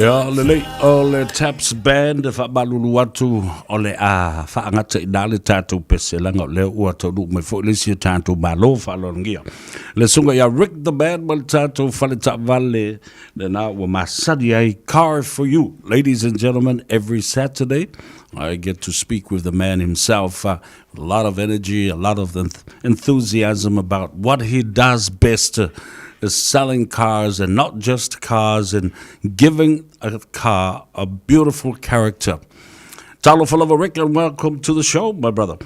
Ia, lelei, o le Taps Band e faamalulu atu o le a faagata i ina le tatou pese leaga o lea ua taunuu mai foi le isi o tatou malo faaaloalogia. Le susuga ia Rick the Man ma le tatou fale taavale lena ua masani ai Car for You. Ladies and gentlemen, every Saturday I get to speak with the man himself. A lot of energy, a lot of enthusiasm about what he does best is selling cars and not just cars and giving a car a beautiful character. Talofa lava Rick and welcome to the show, my brother.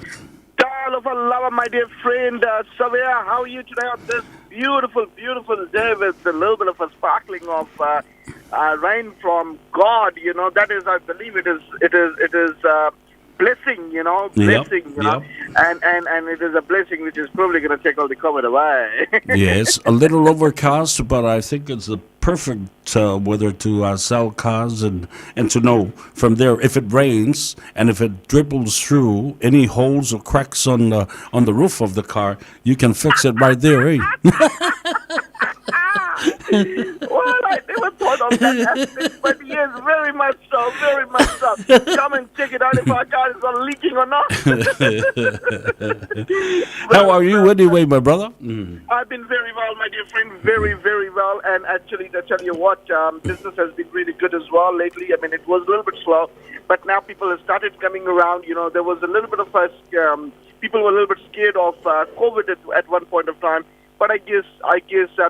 Talofa lava, my dear friend Savea. How are you today on this beautiful, beautiful day with a little bit of a sparkling of rain from God? You know, that is, I believe it is, it is, it is blessing, you know, blessing, you know, and it is a blessing which is probably going to take all the COVID away. Yes, a little overcast, but I think it's the perfect weather to sell cars and to know from there if it rains and if it dribbles through any holes or cracks on the roof of the car, you can fix it right there, eh? Well, I never thought of that aspect, but yes, very much so, very much so. Come and check it out if our car is not leaking or not. How are you anyway, my brother? I've been very well, my dear friend, very, very well. And actually, to tell you what, business has been really good as well lately. I mean, it was a little bit slow, but now people have started coming around. You know, there was a little bit of a, people were a little bit scared of COVID at one point of time. But I guess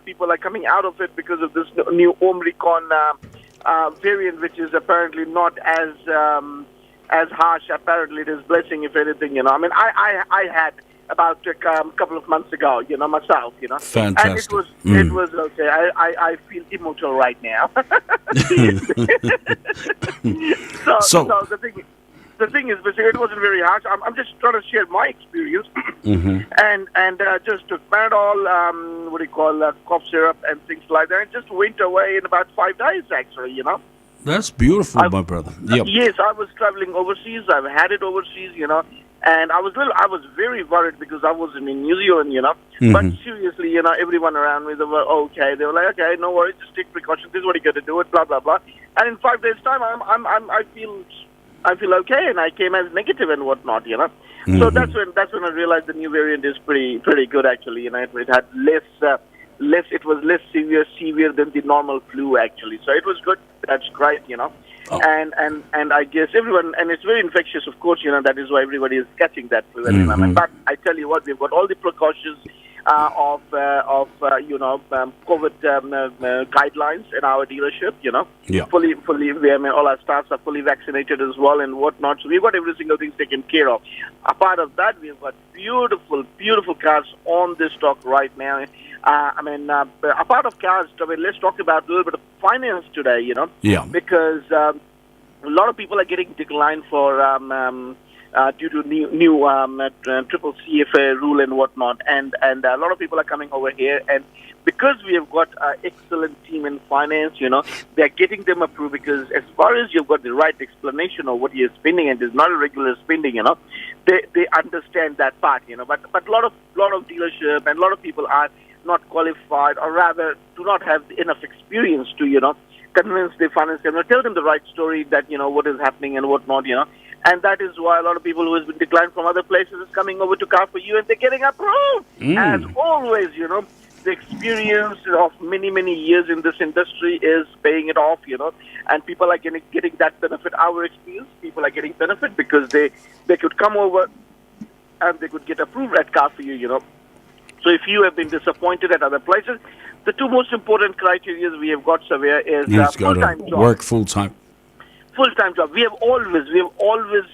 people are coming out of it because of this new Omicron variant, which is apparently not as harsh. Apparently, it is blessing, if anything. You know, I mean, I had about a couple of months ago, you know, myself, you know. Fantastic. And it was okay. I feel immortal right now. So, so the thing is, basically, it wasn't very harsh. I'm just trying to share my experience, and just took Panadol, what do you call, cough syrup and things like that, and just went away in about 5 days, actually, you know. That's beautiful, my brother. Yep. Yes, I was traveling overseas. I've had it overseas, you know, and I was very worried because I wasn't in New Zealand, you know. But seriously, you know, everyone around me, they were okay. They were like, okay, no worries, just take precautions. This is what you got to do. It, blah blah blah. And in 5 days' time, I feel okay, and I came as negative and whatnot, you know. So that's when I realized the new variant is pretty good actually. You know, it had less. Less it was less severe than the normal flu actually, so it was good. That's great, you know. And I guess everyone, and it's very infectious, of course, you know. That is why everybody is catching that flu at the moment. But I tell you what, we've got all the precautions of COVID guidelines in our dealership, you know. Fully, I mean, all our staffs are fully vaccinated as well and whatnot. So we've got every single thing taken care of. Apart of that, we've got beautiful, beautiful cars on the stock right now. I mean, apart of cars, I mean, let's talk about a little bit of finance today, you know. Because a lot of people are getting declined for due to new triple CFA rule and whatnot, and a lot of people are coming over here, and because we have got an excellent team in finance, you know, they're getting them approved because as far as you've got the right explanation of what you're spending and it's not a regular spending, you know, they understand that part, you know. But a lot of dealership and a lot of people are not qualified or rather do not have enough experience to, you know, convince the finance company, tell them the right story that, you know, what is happening and whatnot, you know. And that is why a lot of people who has been declined from other places is coming over to Car for You and they're getting approved. As always, you know, the experience of many, many years in this industry is paying it off, you know, and people are getting that benefit. Our experience, people are getting benefit because they could come over and they could get approved at Car for You, you know. So if you have been disappointed at other places, the two most important criteria we have got, Savea, is You've got full-time to job. Work full time. Full-time job. We have always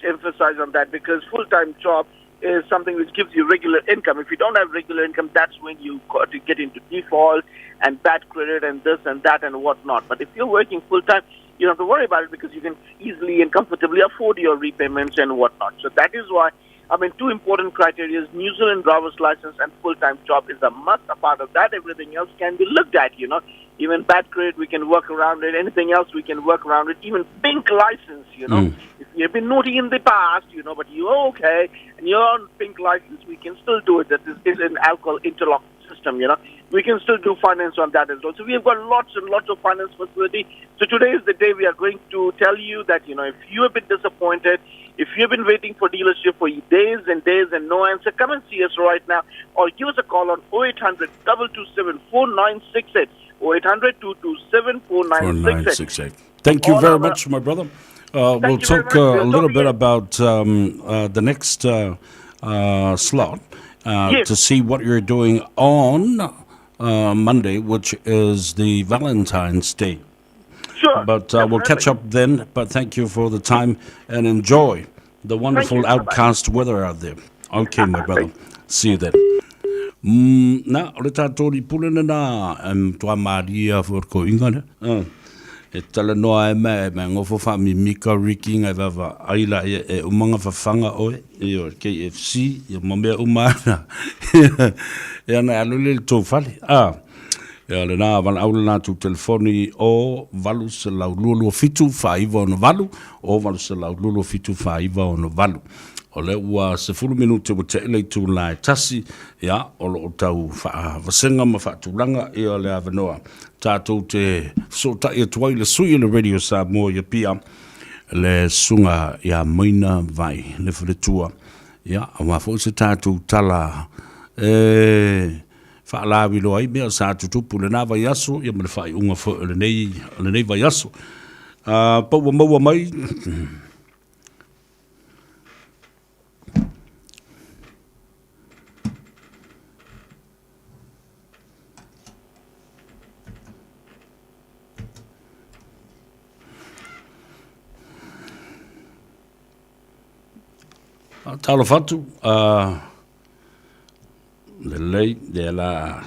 emphasized on that because full-time job is something which gives you regular income. If you don't have regular income, that's when you got to get into default and bad credit and this and that and whatnot. But if you're working full-time, you don't have to worry about it because you can easily and comfortably afford your repayments and whatnot. So that is why, I mean, two important criteria is New Zealand driver's license and full-time job is a must. A part of that, everything else can be looked at, you know. Even bad credit, we can work around it. Anything else, we can work around it. Even pink license, you know. If you've been naughty in the past, you know, but you're okay and you're on pink license, we can still do it. That is an alcohol interlock system, you know. We can still do finance on that as well. So we have got lots and lots of finance facility. So today is the day we are going to tell you that, you know, if you have been disappointed, if you've been waiting for dealership for days and days and no answer, come and see us right now or give us a call on 0800 227 4968. 0800 227 4968. Thank you very much, my brother. We'll talk a little bit about the next slot Yes. to see what you're doing on Monday, which is the Valentine's Day. Sure. But we'll catch up then. But thank you for the time and enjoy the wonderful you. Bye-bye. outcast weather out there. Okay, my brother. See you then. Na, o le tātou i pule na nā, toa maria for ko inga ne. E talanoa e me, me ngofo wha mi Mika Ricky ngai vava aila e, e umanga whawhanga oe, i o KFC, i o mamea umana. E ana alule le tō fale. Ah. Ia lena valaau lena atu telefoni o 822 749 8, o 822 749. O lea ua 10 minute ua tea le itula e tasi, ia, o lo o tau faavasega ma faatulaga ia le avanoa tatou te fesootai atu ai le sui o le Radio Samoa i Apia, le Susuga ia Maina Vai, le faletua, ia, aua foi se tatou tala e faalauiloa ai mea sa tutupu i lena vaiaso ia ma le faaiuga foi o lenei, o lenei vaiaso. Pa ua maua mai. Talofa atu, lelei, lea la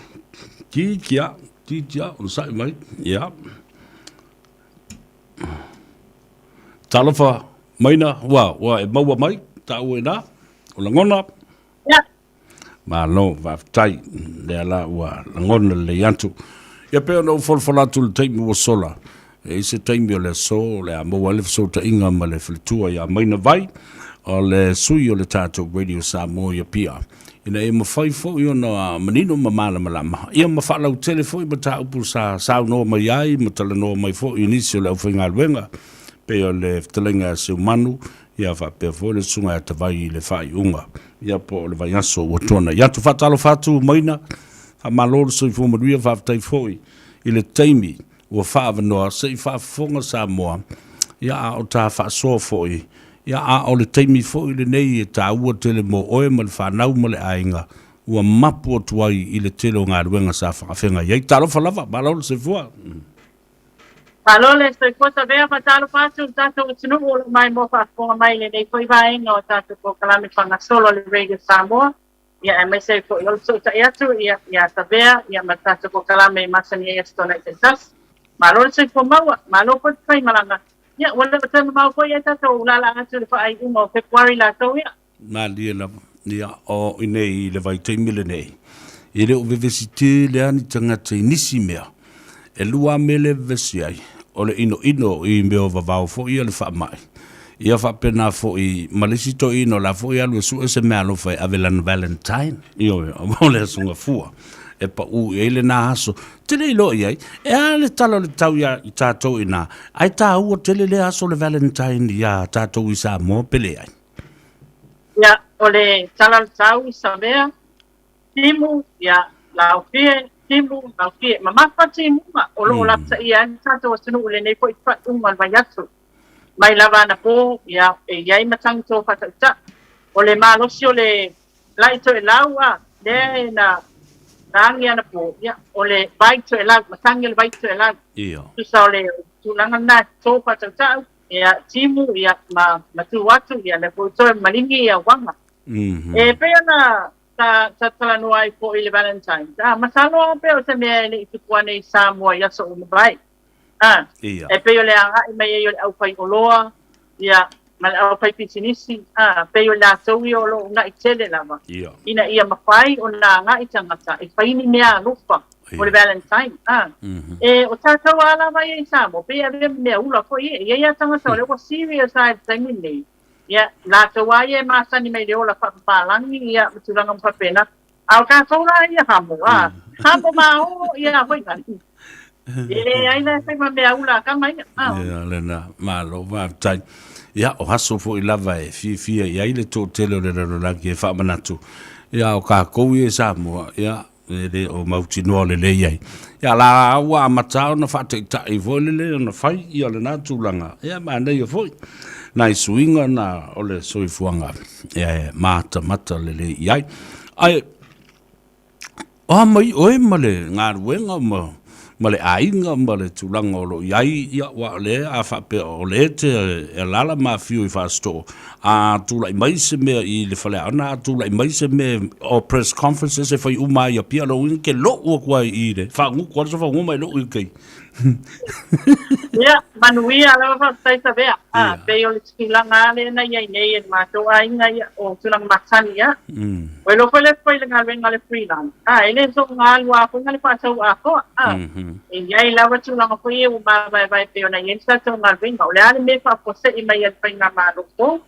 titia, titia, onosai mai, ia. Talofa, Maina, ua, ua e maua mai, tāua i nā, o lagona. Ia. Malo, faafetai, lea la ua lagona lelei atu. Ia pei ona ou folafola atu i le taimi ua sola, e i ai se taimi o le aso o le a maua ai le fesootaiga ma le faletua ia Maina Vai, o le sui o le tatou Radio Samoa i Apia, ina ia mafai foi ona manino ma malamalama, ia ma faalautele foi mataupu sa saunoa mai ai ma talanoa mai foi i nisi o le aufaigaluega, pei o le fetalaiga a Seumanu, ia faapea foi le Susuga ia Tavai i le faaiuga, ia po o le vaiaso ua tuanai atu. Faatalofa atu Maina, faamalo le soifua manuia, faafetai foi i le taimi ua faaavanoa se i faafofoga Samoa, ia a o ta faasoa foi, ia a o le taimi foi lenei e taua tele mo oe ma le fanau ma le aiga, ua mapu atu ai i le tele o galuega sa faafeagai ai. Talofa lava, malo le soifua. Malo le soifua Savea, faatalofa atu i le tatou atunuu o lo o maimoa faafofoga mai i lenei foi vaega o tatou polokalame faagasolo a le Radio Samoa, ia aemaise ai foi o le fesootai atu ia ia Savea ia ma le tatou polokalame e masani ai Aso Toonai taitasi. Malo le soifua maua, malo foi le faimalaga. Ia ua le o toe mamao foi ai tatou laalaa atu i le faaiuga o Fepuari latou ia. Malie lava, ia, o i nei i le vaitaimi lenei, e le o vevesi tele lava ni tagata i nisi mea. E lua lava mea lea e vevesi ai, o le inoino i mea o vavao foi ia le faamai, ia faapena foi ma le isi toeaina o la foi e alu e sue se meaalofa e ave lana Valentine, ioe, o le Aso Gafua, e pau i ai lena aso. Te le iloa i ai, e a le tala o le tau iā i tātou inā, ae tāua tele lea aso o le Valentine iā tātou i Samoa pe leai. Ia, o le tala o le tau i Savea, timu, ia, laofie, timu, laofie. Mamafa timuga o lo o lapataia ai le tatou atunuu i lenei foi faaiuga o le vaiaso. Mai lava anapo, ia, e i ai matagi to faata'ita'i. O le malosi o le la'i toelau a, lea e na na agi anapo, ia, o le vai toelau, matagi o le vai toelau. Ia. Tusa o le tulaga lena to faatauta'u. Ia timu, ia ma, ma tu atu, ia lea foi toe maligi ia uaga. E pei ona sa, sa talanoa ai foi i le Valentine's, ah, masalo lava pea o se mea e le i tupu ane i Samoa i aso uma vai. Ah, Ia. e pei o le agai mai ai o le aufaioloa, ia, ma le aufaipisinisi, ah, pei o latou ia o lo o una'i tele lava, Ia. ina ia mafai ona agai tagata e fai ni mea alofa. O le Valentine, a. E, o tātou a lava ia i Samoa, pei e avea ma mea ula foi e, i ai a tagata o lea ua serious a i le taimi lenei, ia, latou a ia e masani mai i le ola faapapalagi, ia, ma tulaga uma faapena. A o tatou la ia hamo, a, hamo ma o, ia foi na. E leai la e fai ma mea ula a tama ia. A. Ia, lena, malo, faafetai. Ia, o aso foi lava e fiafia i ai le toatele o le lalolagi e faamanatu, ia, o tatou ia i Samoa, ia, e le o mautinoa lelei ai. Ia, la ua amata ona faataitai foi lele ona fai ia lena tulaga, ia, manaia foi nai suiga na o le soifuaga e matamata lelei i ai. Ae, o a mai oe ma le galuega ma, ma le aiga ma le tulaga o lo o i ai, ia, aua o lea a faapea o lea e te alaala ma afio i Fasitoo, a tulai mai se mea i le faleaoga, a tulai mai se mea o press conferences e fai uma ai i Apia, lou uiga ke lou atu ai i le faagutu atu sofa mai lou i kai. Ia, manuia lava faafetai Savea. A, pei o le tulaga lava lea na i ai nei e le matou aiga ia, o tulaga masani lava. Ua iloa foi le fai i le galuega a le freelance, a, e le soona alu lava foi ma le faasau atoa. A, e i ai lava tulaga foi ia ua mavaevae pei ona i ai le tatou galuega. O le a le mea e faafuasei mai ai le faigamalo fou?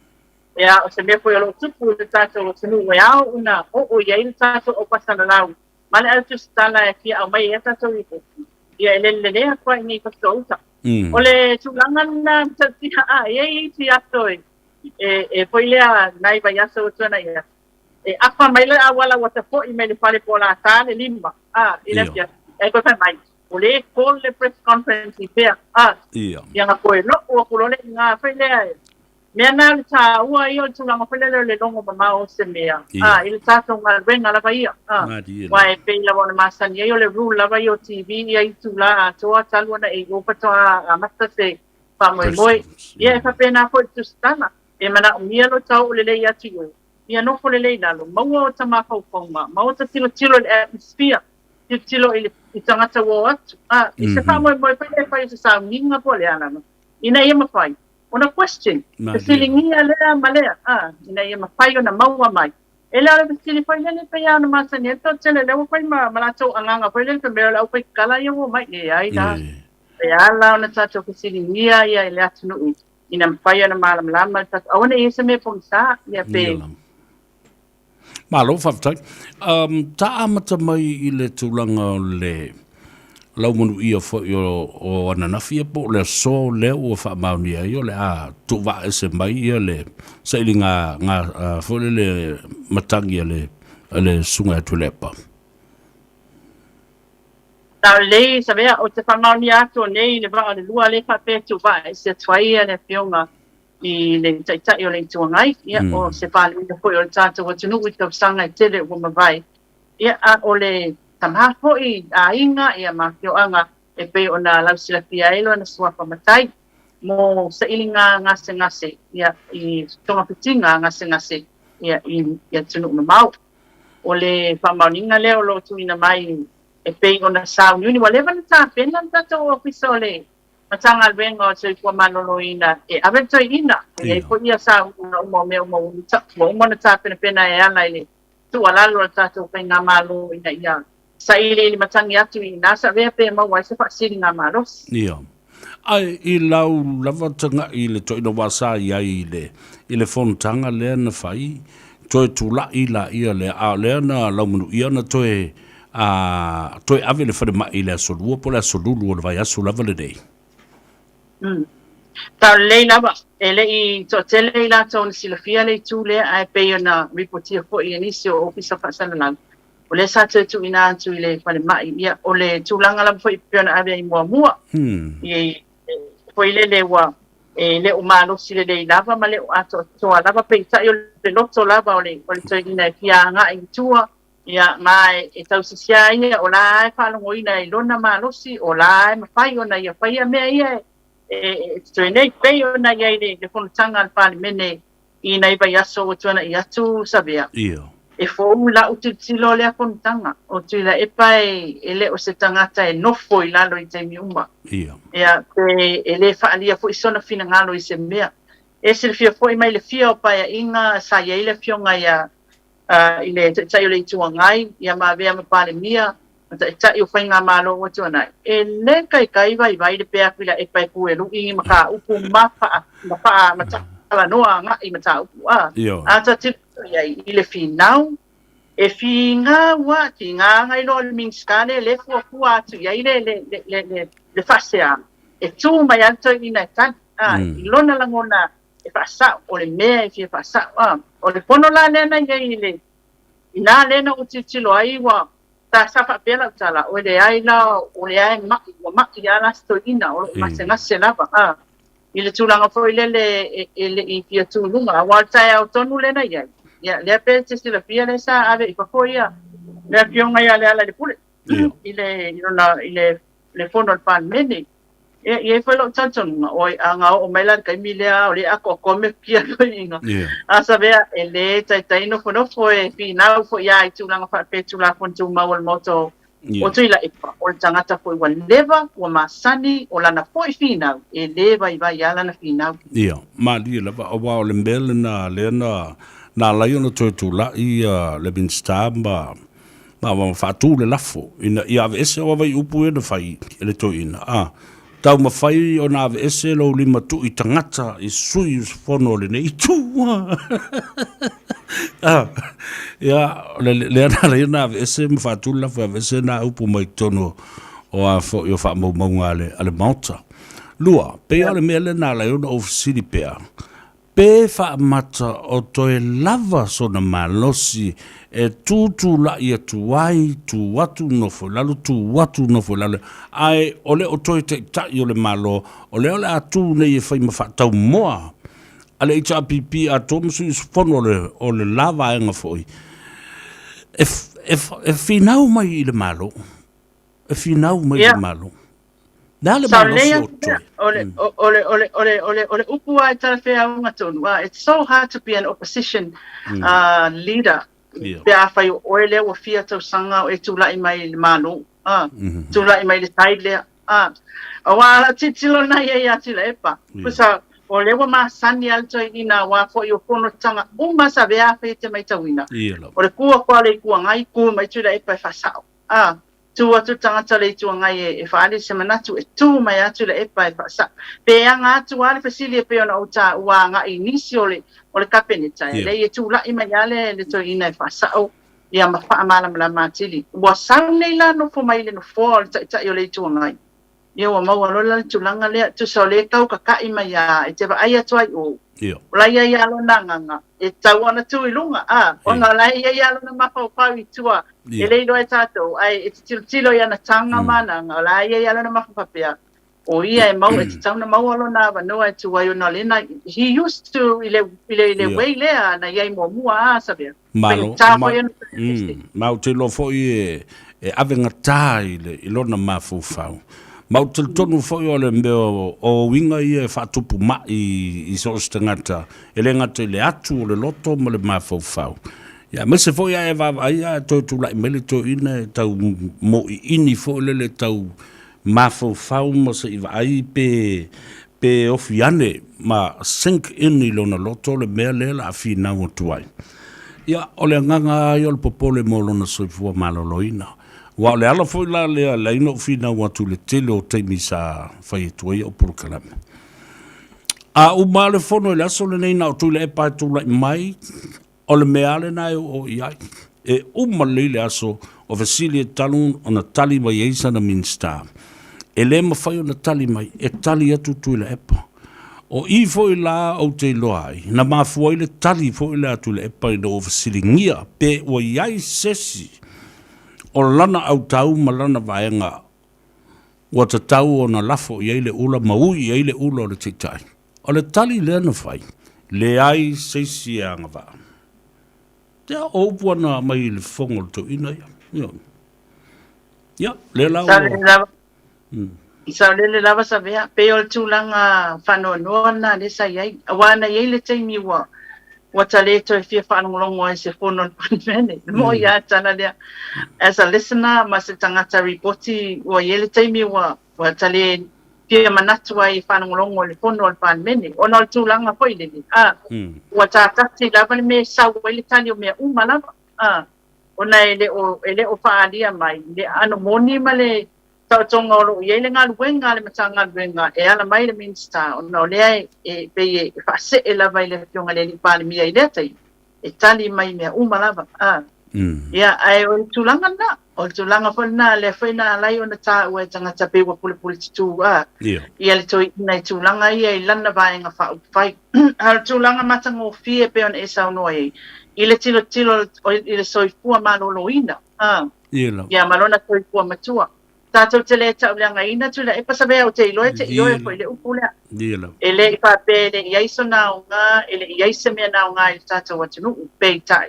Ia, o se mea foi o lo o tupu i le tatou atunuu e ao ona oo i ai le tatou aupasalalau ma le au tusitala e fia aumai ai a tatou lipoti, ia e lelelelei atu ai i nei Fasitoo-uta. O le tulaga lena matautia, a, e i ai isi aso e, e, e foi lea nai vaiaso ua tuanai atu, e afa mai le auala ua tafo'i mai le fale po o lata le lima, a, i le afiafi, ae toe fai mai, o lea e call le press conference i fea, a, ia na toe lo'u atu loa le iga foi lea e, Mea na o le tāua ia o le tulaga foi lele o le logo mamao o se mea, a, i le tatou galuega lava ia, a, aua e pei lava ona masani ai o le rule lava ia o TV ia itulā atoa talu ona e iloa faatoa amata se faamoemoe. Ia e faapena foi i le tusitala, e manaomia lou tau lelei atu i o, ia nofo lelei i lalo, maua ota mafaufauga, maua ota tilotilo i le atmosphere, tilotilo i le i tagata ua o atu, a, i se faamoemoe foi lea e fai o se sauniga po o le a lava, ina ia mafai ona question, fesiligia lea ma lea, a, ina ia mafai ona maua mai. E le o le fesili foi lele pei lava ona masani ai le toatele lea ua fai ma, ma latou agaga foi lele fai mai o le aufaikala ia ua omai. Leai la. E ala ona tatou fesiligia ia i le atunuu ina mafai ona malamalama le tatou, aua ne i i ai se mea pogisa, ia pe. Malo faafetai. Um, ta amata mai i le tulaga o le laumanuia foi o, o ananafi ia po o le aso lea ua faamaonia ai o le a tuuvaaese mai ia le sailiga ga, uh, foi le, le matagi a le, a le susuga ia Tuilaepa. Sa lelei Savea, ou te faamaonia atu o nei le vaa o le lua lea faapea e tuuvaaese atu ai ia le afioga i le Taitai o le Itu Agai, ia, o se Palemia foi o le tatou atunuu i tausaga e tele ua mavae, ia, a o le tama foi aiga, ia, ma afioaga e pei ona lausilafia ai lona suafa matai mo sailiga gasegase, ia, i togafitiga gasegase, ia, i atunuu mamao. O le faamaoniga lea o lo o tuuina mai e pei ona sauniuni, ua leva ona tapena le tatou Ofisa o le Matagaluega o le Soifua Maloloina e ave le toeaina, e i ai foi ia saunoaga uma o mea uma ua uma ona tapenapena e ala i le tuualalo a le tatou Faigamalo ina ia sailiili matagi atu i ina savea pe maua ai se faasiligamalosi. Ia. Ae i lau lava tagai i le toeaina aua sa i ai i le, i le fonotaga lea na fai, toe tulai laia lea, a o lea na laumanuia na toe a toe ave i le falemai i le Aso Lua po o le Aso Lulu o le vaiaso lava lenei. Tau lelei lava, e le i toatele i latou na silafia le itu lea, ae pei ona ripotia foi e nisi o Ofisa Faasalalau, o lea sa toe tuuina atu i le falemai. Ia, o le tulaga lava foi pei ona ave ai muamua, i foi lele ua e le o malosi lelei lava ma le o atoatoa lava, peitai o le loto lava o le toeaina e fia agai i tua, Ia, ma e tausisia ia, o la e faalogoina i lona malosi, o la e mafai ona ia faia mea ia e totoe nei, pei ona i ai le fonotaga a le Palemene i nai vaiaso ua tuana'i atu, Savea. Ia. E fou la'u tilotilo lea fonotaga, o Tuilaepa e le o se tagata e nofo i lalo i taimi uma. Ia. Ia, pe e le faaalia foi sona finagalo i se mea. E silafia foi mai le fia o Paeaiga sa i ai le Afioga ia i le Taitai o le Itu Agai, ia ma avea ma Palemia, ma Taitai o Faigamalo ua tuanai, e le kaikai vaivai le pea atu i la epa e puelu'i ni mataupu ma faa, ma faa, ma talanoa agai mataupu, a, a ta tilotilo i ai i le finau, E finau a, tiga agai loa le Minisita lea lea e fuafua atu i ai le, le, le, le, le, le faasea, e tu mai lava le toeaina e tali, a, i lona lagona e faasao, o le mea e fia faasao, a. O le fono la lea na i ai i le, inā lea na ou tilotilo ai ua, sa, sa faapea lau tala, oi leai la, o lea e ma'i, ua ma'i lava la si toeaina, o lo o gasegase lava, a, i le tulaga foi lele e, e le i fia tu i luga, aua o le taeao tonu lea na i ai, ia, lea pe te silafia lea sa ave i fafo ia le afioga ia Lealailepule i le, i lona, i le, le fono a le Palemene. Ia, e i ai foi lou talitonuga, oi, a na oo mai la i le taimi lea o lea e atoatoa mea toeaiina, a Savea, e le taitai nofonofo e finau foi lava i tulaga faapea i Tulafono Tumau a le Maota o O Tuilaepa, o le tagata foi ua leva, ua masani, o lana foi finau, e le vaivai lava lana finau. Ia, malie lava, aua o le mea lena lea na na ala ai ona toe tulai ia le Minisita ma ma ma faatu le lafo ina ia aveese aua vai upu ia na fai e le toeaina, a taumafai ona aveese lou lima tui tagata i sui usufono o lenei itu. Ah, ia, le, lea na ala ai ona aveese ma faatu le lafo e aveese na upu mai totonu o a foi o faamaumauga a le, a le Maota. Lua, pei o le mea lea na ala ai ona ou fesili pea, Pe faamata o toe lava sona malosi e tutulai atu ai, tu atu nofo i lalo, tu atu nofo i lalo, ae o le o toe taitai o le Malo, o lea o le a tu nei e fai ma faataumoa a le HRPP atoa ma sui usufono o le, o le la vaega foi, e, e, e finau mai i le Malo. E finau mai le Malo. Le a le malosi o toe? O le, o le, o le, o le, o le, o le upu lava e talafeauga tonu, it's so hard to be an opposition leader pe afai o oe lea ua fia tausaga o e tulai mai i le Malo, tulai mai i le side lea. Aua lau tilotilo lena i ai ia Tuilaepa, pusa o lea ua masani lava le toeaina aua foi o fonotaga uma sa avea afai e te matauina, o le ku atu lava o le Itu Agai, ku mai Tuilaepa e faasao. A, tū atu le tangata o le Itu Agai e, e faaali se manatu, e tū mai atu Tuilaepa e faasao. Pe aga atu lava le fesili e pei ona ou taua agai i nisi o le, o le Kapeneta, e lei e tulai mai lava le, le toeaina e faasao ia ma faamalamalama atili. Ua sau nei la nofo mai i le nofoa o le Taitai o le Itu Agai, ia ua maua loa la le tulaga lea, tusa o lea e tau kakaʻi mai a, e te vaai atu ai o, o la e i ai lava lona agaga, e tatau ona tu i luga, a, ona o la e i ai lava lona mafaufau i tua, e le iloa e tatou, ae e te tilotilo i ana taga ma ana aga, o la e i ai lava lona mafaufau, o ia e maua, e tatau ona maua lona avanoa e tu ai ona o lena, he used to i le, i le, i le way lea na i ai muamua, a, Savea. Malo, ma, ma ou te iloa foi e, e avegatā i, le, i lona mafaufau. Ma ou te talitonu foi o le mea o, o uiga ia e faatupu mai i, i so o se tagata, e le gata i le atu o le loto ma le mafaufau. Ia, aemaise foi a e vaavaai a e toe tulai mai le toeaina e tau moiini foi lele tau mafaufau ma se i vaai pe, pe ofi ane ma sink in i lona loto le mea lea la a finau atu ai. Ia, o le agaga lava ia o le popole mo lona soifua maloloina. Aua o le ala foi la lea e ala ai ona ou finau atu i le tele o taimi sa fai atu ai au polokalame. A uma lava le fono i le aso lenei na o Tuilaepa e tulai mai, O le mea lava lena e oo i ai. E uma lelei le aso o fesili e talu ona tali mai ai sana Minisita. E le mafai ona tali mai, e tali atu Tuilaepa. O i foi la ou te iloa ai, na mafua ai le tali foi lea a Tuilaepa ina ua fesiligia pe ua i ai sesi o lana autau ma lana vaega ua tatau ona lafo i ai le ula ma ui i ai le ula o le Taitai. O le tali lea na fai, leai se isi e agavaa. Ia, o upu ana mai i le fofoga o le toeaina ia. Ia, ia lea la ua... I saolele lava Savea, pei o le tulaga faanoanoa lena lea sa i ai. Aua na i ai le taimi ua ua ta le toe fia faalogologo ai i se fono a le Palemene. E moʻi lava le tala lea. As a listener ma se tagata ripoti, ua i ai le taimi ua Ua ta le fia manatu ai e faalogologo i le fono a le Palemene, ona o le tulaga foi lele, a, ua tatati lava le mea e sau ai le tali o mea uma lava, a, ona e le o, e le o faaalia mai le aano moni ma le taotoga o lo o i ai le galuega a le Matagaluega e ala mai le Minisita, ona o lea e, e pei e faasee lava i le Afioga i le Alii Palemia i lea taimi, e tali mai mea uma lava, a. Ia, ae o le tulaga lena, o le tulaga foi lena lea foi na ala ai ona taua e tagata pei ua pulepule tutū a ia le toeaina i tulaga ia i lana vaega faaupufai. A o le tulaga matagofie e pei ona e saunoa i ai, i le tilotilo i le soifua maloloina, a, ia ma lona soifua matua. Tatou te le tauleagaina Tuilaepa Savea, ou te iloa e te ioe foi i le upu lea. E le i faapea e le i ai sona aoga, e le i ai se mea na aoga i le tatou atunuu, peitai,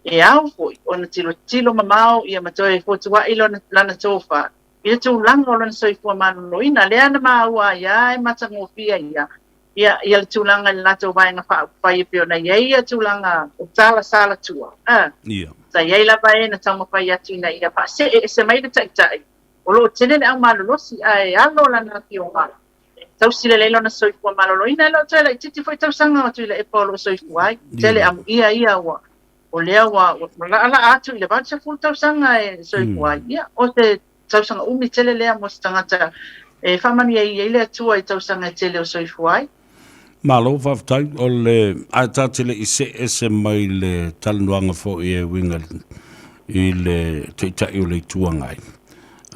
e ao foi ona tilotilo mamao ia ma toe fotuai lona, lana tofa i le tulaga o lona soifua maloloina. Lea na maua ai lava e matagofie ia, ia, ia le tulaga i le latou vaega faaupufai e pei ona i ai ia tulaga o tala salatua, a. Sa i ai lava e na taumafai atu ina ia faasee ese mai le Taitai, o lo o tele le aumalolosi ae alo lana afioga e tausi lelei lona soifua maloloina. E le o toe laitiiti foi tausaga o Tuilaepa o lo o soifua ai. Tele amuia ia ua o lea ua laalaa atu i le 80 tausaga e soifua ai. Ia, o se tausaga umi tele lea mo se tagata e faamanuia ai le Atua i tausaga e tele o soifua ai. Malo faafetai. O le, ae ta te le i see ese mai le talanoaga foi e uiga i le Taitai o le Itu Agai,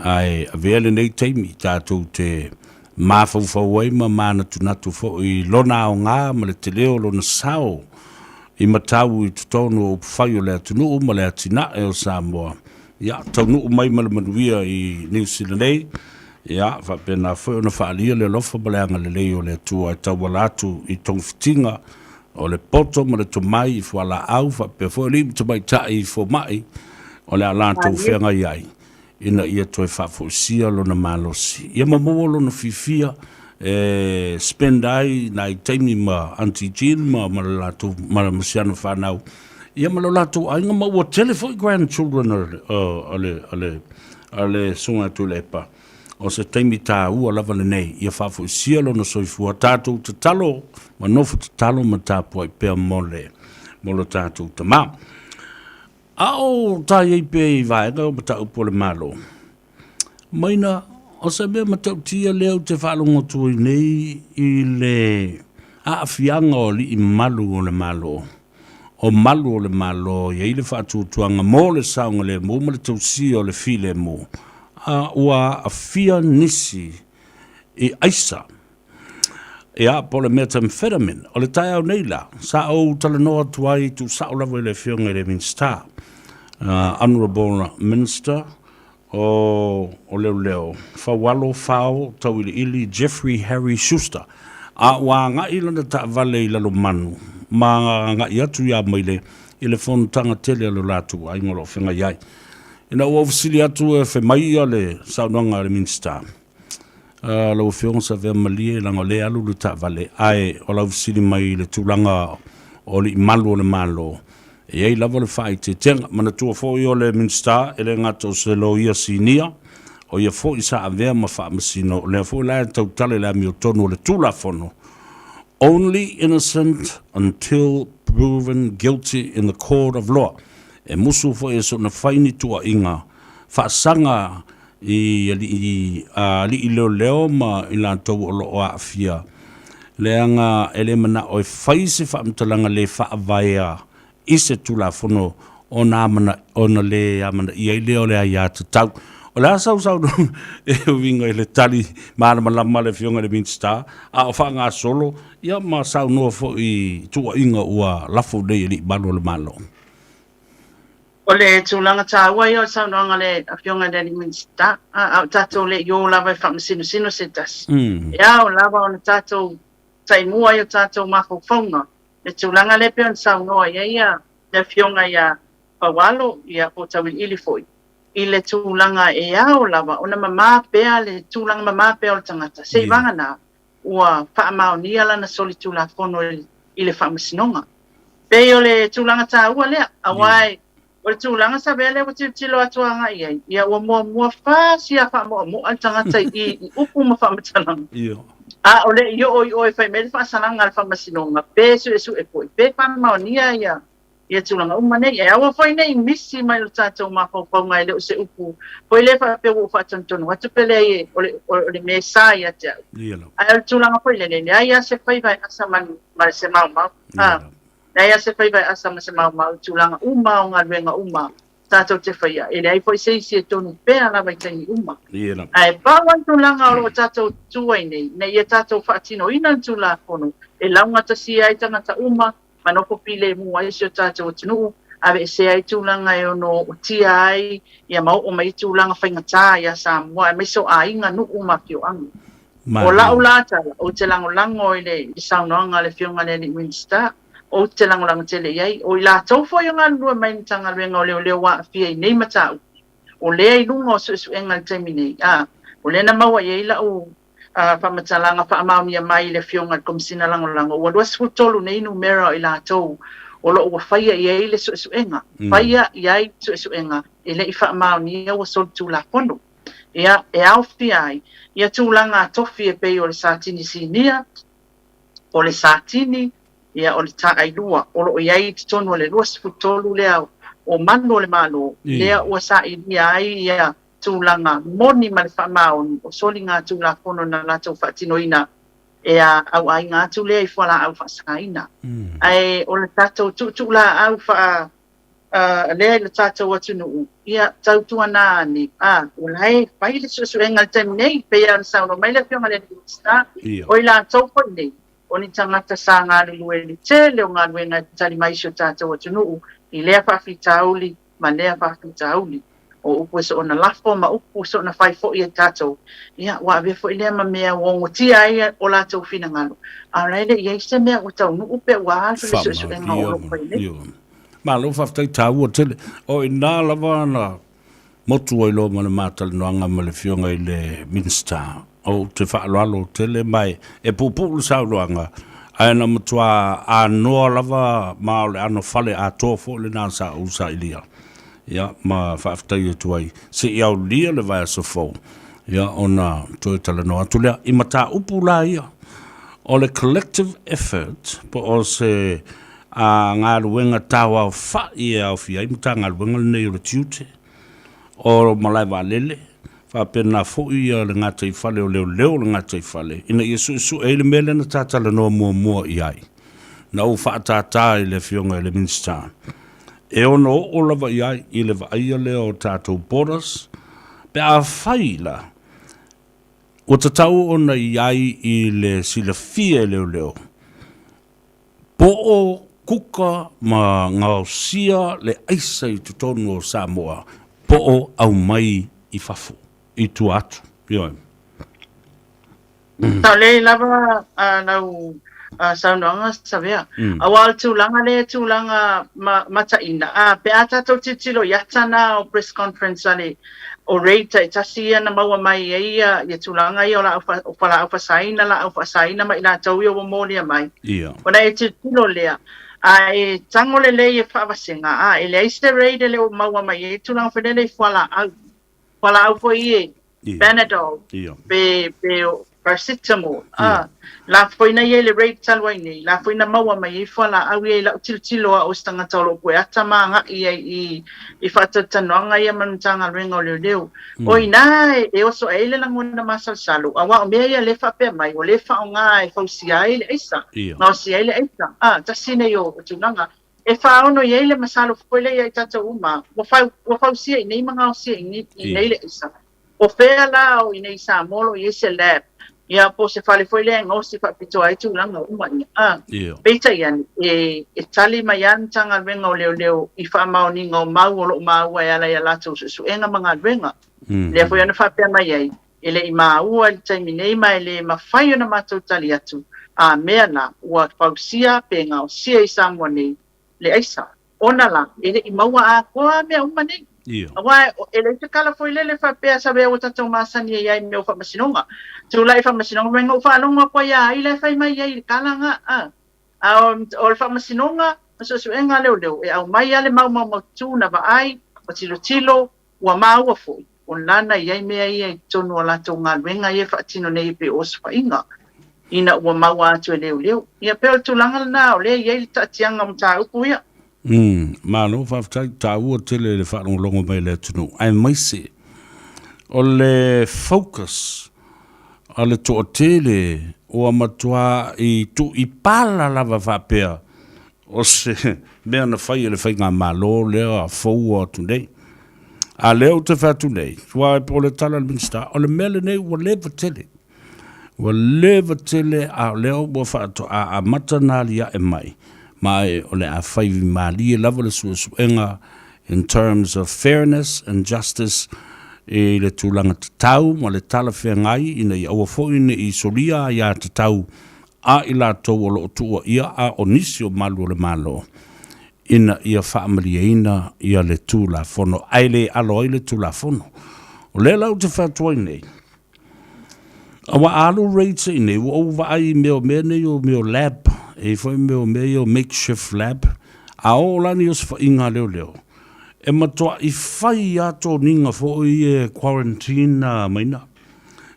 ae avea lenei taimi tatou te mafaufau ai ma manatunatu foi i lona aoga ma le tele o lona sao i matau i totonu o upufai o le atunuu ma le atinae o Samoa. Ia, taunuu mai ma le manuia i Niu Sila nei, ia, faapena foi ona faaalia le alofa ma le agalelei o le Atua e tauala atu i togafitiga o le poto ma le tomai i fualaau faapea foi alii ma tamaitai i fomai o le a latou feagai ai ina ia toe faafoisia lona malosi, ia ma maua lona fiafia e spend ai nai taimi ma Aunty Jean ma, ma le latou, ma, ma si ana fanau, ia ma lo latou aiga, ma ua tele foi grandchildren a le, a le, a le Susuga Tuilaepa. O se taimi taua lava lenei ia faafoisia lona soifua, tatou tatalo ma nofo tatalo ma tapuai pea mo le, mo lo tatou tama. A o ta i ai pea i vaega o mataupu a le Malo, maina o se mea matautia lea ou te faalogo atu ai nei i le aafiaga o alii malu o le Malo, o malu o le Malo i ai le faatuatuaga mo le saogalemu ma le tausia o le filemu, a ua aafia nisi i aisa. Ia, po o le methamphetamine. O le taeao nei la, sa ou talanoa atu ai tuusao lava i le Afioga i le Minisita, Honourable Minister o, o Leoleo, Faualo Fao Tauiliili Jeffrey Harry Schuster, a ua agai lana taavale i Lalomanu ma agai atu ia Maile i le fonotaga tele a lo latou aiga o lo o feagai ai. Ina ua ou fesili atu e fai mai ia le saunoaga a le Minisita, Lau Afioga Savea malie leaga o lea e alu le taavale, ae o lau fesili mai i le tulaga o alii malu o le Malo, e i ai lava le faaeteetega. Manatua foi o le Minisita e le gata o se Loia Sinia, o ia foi sa avea ma Faamasino, o lea foi la e tautala i le amiotonu o le Tulafono, Only innocent until proven guilty in the court of law. E musu foi e soona fai ni tuuaiga faasaga i alii, alii leoleo ma i latou o lo o aafia, leaga e le manao e fai se faamatalaga le faavaea i se Tulafono ona amana, ona le amanaia ai lea o le aiatatau. O le a sau saunoaga e uiga i le tali malamalama a le Afioga i le Minisita, a o faagasolo, ia ma saunoa foi i tuuaiga ua lafo nei e alii malu o le Malo. O le tulaga taua ia o le saunoaga a le Afioga i le alii Minisita, a o tatou le i o lava e faamasinosino se tasi. E ao lava ona tatou taimua i o tatou mafaufauga le tulaga lea e pei ona saunoa i ai le Afioga ia Faualo ia po o Tauiliili foi, i le tulaga e ao lava ona mama pea le tulaga mama pea o le tagata, seivagana ua faamaonia lana solitulafono i le Faamasinoga. Pei o le tulaga taua lea, aua o le tulaga Savea lea ua tilotilo atu agai i ai, ia ua muamua fasi a faamoamoa le tagata i i upu ma faamatalaga. A o le i oo i o e fai mai le faasalaga a le Faamasinoga, pe suesue foi, pe faamaonia ia ia tulaga uma nei. E aua foi ne i misi mai lo tatou mafaufauga e le o se upu foi lea faapea ua ou faatonutonu atu pe leai o le, o le mea e sa ia te au. Ae o le tulaga foi lele, leai lava se faiva e asa ma, ma se maumau. Ha, leai lava se faiva e asa ma se maumau i tulaga uma o galuega uma. tatou te faia, e leai foi se isi e tonu pea lava i taimi uma. Ae pau lava le tulaga o lo o tatou tu ai nei, ina ia tatou faatinoina le Tulafono e laugatasia ai tagata uma ma nofo filemu ai si o tatou atunuu, aveesea ai tulaga e ono ootia ai ia ma oo mai ai tulaga faigata ia Samoa aemaise o aiga, nuu ma afioaga. O lau la tala, ou te lagolago i le saunoaga a le Afioga i le Alii Minisita, ou te lagolago tele i ai. O i latou foi o galulue mai i le Matagaluega o Leoleo ua aafia i nei mataupu, o lea i luga o suesuega i le taimi nei, a o lea na maua i ai lau faamatalaga faamaonia mai i le Afioga i le Komesina Lagolago, ua 23 nei numera o i latou o lo o ua faia i ai le suesuega, faia i ai suesuega e le i faamaonia ua solitulafono. Ia, e aofia ai ia tulaga tofi e pei o le Satini Sinia, o le Satini, ia o le Taailua, o lo o i ai i totonu o le 23 lea o Malu o le Malo, lea ua sailia ai ia tulaga moni ma le faamaoni o soligatulafono na latou faatinoina e a auaiga atu lea i fualaau faasaina. Ae o le tatou tuutuulaau faa lea i le tatou atunuu, ia tautuana ane, a, o la e fai le suesuega i le taimi nei, pei lava ona saunoa mai le Afioga i le Minisita, o i latou foi nei, o ni tagata sa galulue i le tele o galuega e tali mai i si o tatou atunuu i lea faafitauli ma lea faafitauli. O upu e soona lafo ma upu e soona fai foi e tatou, ia, ua avea foi lea ma mea ua ogotia ai o latou finagalo, a o la e le i i ai se mea ua taunuu pe ua alu le suesuega o lo o fai nei. Malo faafetai taua tele. O i ina lava na motu ai loa ma le ma talanoaga ma le Afioga i le Minisita. Ou te faaaloalo tele ma e puupuu le saunoaga, ae na matua anoa lava ma o le anofale atoa foi lena sa ou sailia. Ia, ma faafetai atu ai se i aulia le vaiaso fou, ia, ona toe talanoa atu lea i mataupu la ia o le collective effort po o se a galuega tauaofa'i e aofia ai Matagaluega lenei o le Tiute, o Malae Vaalele, faapena foi le gataifale o Leoleo o le gataifale, ina ia suesue ai le mea lea na ta talanoa muamua i ai. Na ou faatātā i le Afioga i le Minisita, e ono oo lava i ai i le vaaia lea o tatou borders, pe afai la, ua tatau ona i ai i le silafia e leoleo, Po o kuka ma gaosia le aisa i totonu o Samoa, po o aumai i fafo, i tua atu. Ioe. Sa lelei lava lau saunoaga Savea. Aua o le tulaga lea e tulaga mataina, pe a tatou tilotilo i ata na o press conference a le o raid taitasi ia na maua mai ai ia tulaga ia o laau o fualaau faasaina, laau faasaina ma i latou ia ua molia mai. Ona e tilotilo lea, a e tago lelei e faavasega, a e leai se raid e le o maua mai ai tulaga foi lele i fualaau. Fualaau foi ia Panadol, pe pe paracetamol, a la foi na i ai le raid talu ai nei, la foi na maua mai ai fualaau ia i lau tilotilo a o se tagata o lo o koe ata ma agai ai i i faatalatalanoaga ia ma le Matagaluega o Leoleo. O i ina e oso ae ai le lagona masalosalo, aua o mea ia lea e faapea mai, o lea e faaaoga e fausia ai le aisa, gaosia ai le aisa, a, tasi nei o tulaga. E faaono i ai le masalo foi lea ia i tatou uma, ua fausia i nei ma gaosia i nei le aisa. O fea la o i nei i Samoa o lo o i ai se lab, ia po o se fale foi lea e gaosi faapitoa ai tulaga uma ia. A, peitai ane, e tali mai lava le Matagaluega o Leoleo i faamaoniga o mau o lo o maua e ala i a latou suesuega ma galuega. Lea foi ona faapea mai ai, e le i maua i le taimi nei ma e le mafai ona matou tali atu, a mea la, ua fausia pe gaosia i Samoa nei le aisa. Ona la, e le i maua atoa mea uma nei. Aua e leai se tala foi lele faapea save ua tatou masani ai i mea o faamasinoga. Tulai i faamasinoga, fai mai, na ou faalogo atu ai ia ai la e fai mai ai i le tala na. A o le faamasinoga ma suesuega a leoleo, e aumai lava le mau maumaututu na vaai, ma tilotilo, ua maua foi, o lana i ai mea ia i totonu o a latou galuega ia e faatino nei e pei o osofaiga, ina ua maua atu e leoleo. Ia pei o le tulaga lena o lea e i ai le taatiaga o mataupu ia. Umm, malo faafetai, taua tele le faalogologo mai a le atunuu, aemaise o le focus a le toatele ua matua i tuipala lava faapea o se mea na fai e le faigamalo lea fou atu nei. A lea ou te fai atu nei, aua o le tala a le Minisita, o le mea lenei ua leva tele. Ua leva tele a o lea ua faatoa amata ona aliae mai, ma o le a fai malie lava le suesuega in terms of fairness and justice i le tulaga tatau ma le talafeagai ina ia aua foi ne i solia aiatatau a i latou o lo o tuuaia a o nisi o malu o le Malo ina ia faamalieina ia le Tulafono ae le alo ai le Tulafono. O lea la ou te fai atu ai nei, aua a alu rates i inei, ua ou vaai i mea o mea nei o mea o lab, e i ai foi mea o mea ia o makeshift lab, a oo la ni osofaiga a leoleo, e matuai fai lava toniga foi e quarantine maina.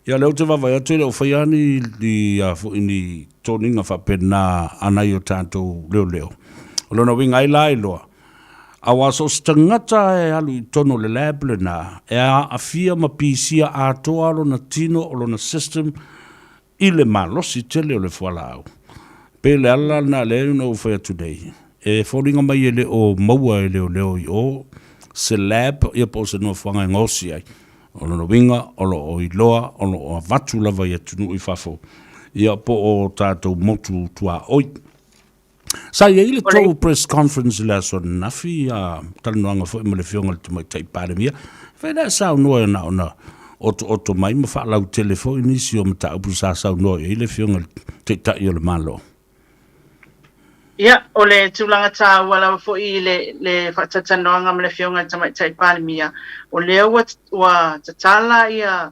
Ia lea ou te vaavaai atu e le o faia ni, ni, a foi ni toniga faapena a nai o tatou leoleo. O lona uiga ai la iloa, aua so o se tagata e alu i totonu o le lab lena, e aafia ma pisia atoa lona tino o lona system i le malosi tele o le fualaau. Pei o le ala lena lea na ou fai atu nei, e foliga mai e le o maua e leoleo i o se lab ia po o se nofoaga e gaosi ai. O lona uiga, o lo o iloa, o lo o avatu lava i atunuu i fafo, ia po o tatou motu tuaoi. Sa i ai le tou press conference i le aso ananafi, a talanoaga foi ma le Afioga i le Tamaitai Palemia, fai lea saunoa na ona otooto mai ma faalautele foi nisi o mataupu sa saunoa i ai le Afioga i le Taitai o le Malo. Ia, o le tulaga taua lava foi i le, le faatautanoaga ma le Afioga i le Tamaitai Palemia, o lea ua, ua tatala ia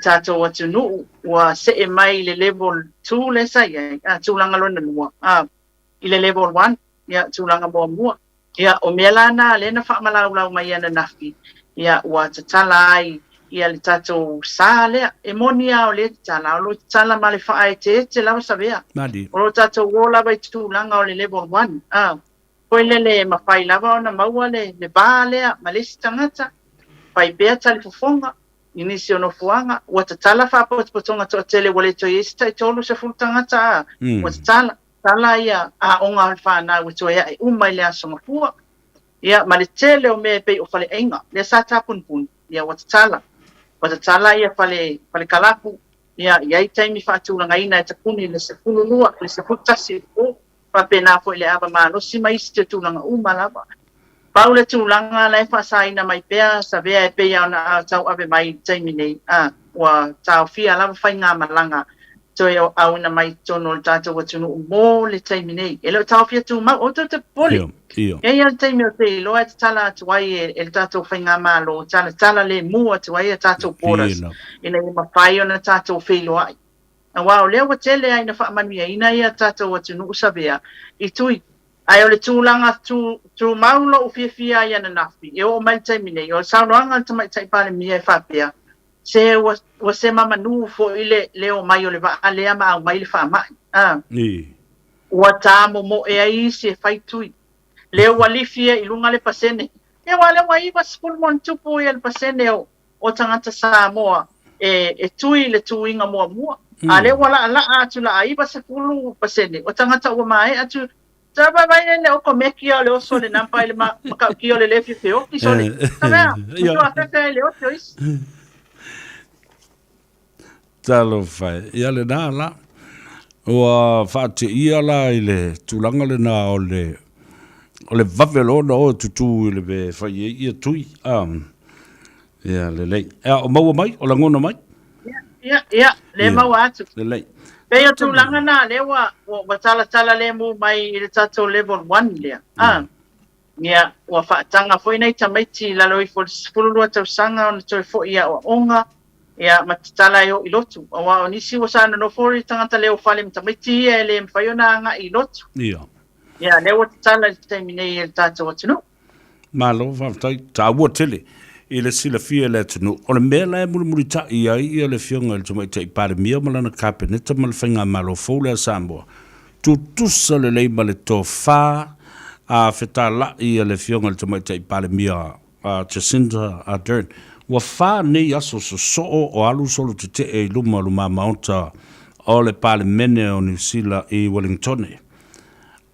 tatou atunuu, ua see mai i le level 2 lea sa i ai, a, tulaga lona lua, a, i le level 1, ia, tulaga muamua. Ia, o mea la na lea na faamalaulau mai ananafi, ia, ua tatala ai ia le tatou sa lea. E moni lava o lea e tatala, o lo o tatala ma le faaeteete lava Savea. Malie. O lo o tatou o lava i tulaga o le level one, a, foi lele e mafai lava ona maua le, le va lea ma le isi tagata, fai pea talifofoga i nisi o nofoaga, ua tatala faapotopotoga toatele ua le toe i ai se tai 30 tagata, a, ua tatala. Tala ia aoga o le fanau e toe ae uma i le Aso Gafua, ia, ma le tele o mea e pei o faleaiga, lea sa tapunipuni, ia ua tatala. Ua tatala ia fale, fale kalapu, ia, i ai taimi faatulagaina e tapuni i le 12, i le 11 i le po, faapena foi i le ava malosi ma isi tulaga uma lava. Pau le tulaga la e faasaina mai pea Savea e pei ona tauave mai i le taimi nei, a, ua taofia lava faigamalaga toe auina mai i totonu o le tatou atunuu mo le taimi nei. E le o taofia tumau, aua tou te popole. Io. E i ai le taimi o te iloa e tatala atu ai e, e le tatou faigamalo, talatala lemu atu ai a tatou borders, ina ia mafai ona tatou feiloai. Aua o lea ua tele lava ina faamanuiaina ia tatou atunuu Savea i tui. Ae o le tulaga tu, tumau lou fiafia ai ananafi, e oo mai le taimi nei, o le saunoaga a le Tamaitai Palemia e faapea, Se ua, ua sema manu foi le, le omai o le vaa lea ma aumai le faamai. A. I. Ua tamomoe ai isi e fai tui. Lea ua lifi e i luga le pasene. Ia aua lea ua 90 ma ona tupu ia le pasene o, o tagata Samoa e, e tui i le tuiga muamua. A lea ua laalaa atu la a 90% o tagata ua maea tu. Sa vaavaai ai le okomeki o le oso le nampa i le matautia o le le fia feoki sole. Sa mea, matua fefe ai le oso isi. Talofa e. Ia lena la. Ua faateia la i le tulaga lena o le o le vave loa ona o e tutū i le mea e fai ai ia tui. Um, ia lelei. Ea, o maua mai, o lagona mai? Ia, ia, ia, le maua atu. Lelei. Pei o tulaga na, lea ua, ua, ua talatala lemu mai i le tatou level 1 lea. Ah. Ia, ua faataga foi nai tamaiti i lalo ifo o le 12 tausaga ona toe foi i aoaoga, ia, ma tatala e o i lotu. Aua o nisi ua sa nonofo i tagata le ofale ma tamaiti ia e le mafai ona agai i lotu. Ia. Ia, lea ua tatala i le taimi nei e le tatou atunuu. Malo, faafetai. Taua tele i le silafia e le atunuu. O le mea la e mulimulitai ai ia le Afioga i le Tamaitai Palemia ma lana Kapeneta ma le Faigamalo fou lea a Samoa, tutusa lelei ma le tofa a fetala'i a le Afioga i le Tamaitai Palemia a Jacinda Ardern. Ua fa nei aso sosoo o alu solo tetee i luma o luma maota o le Palemene o Niu Sila i Wellingtone.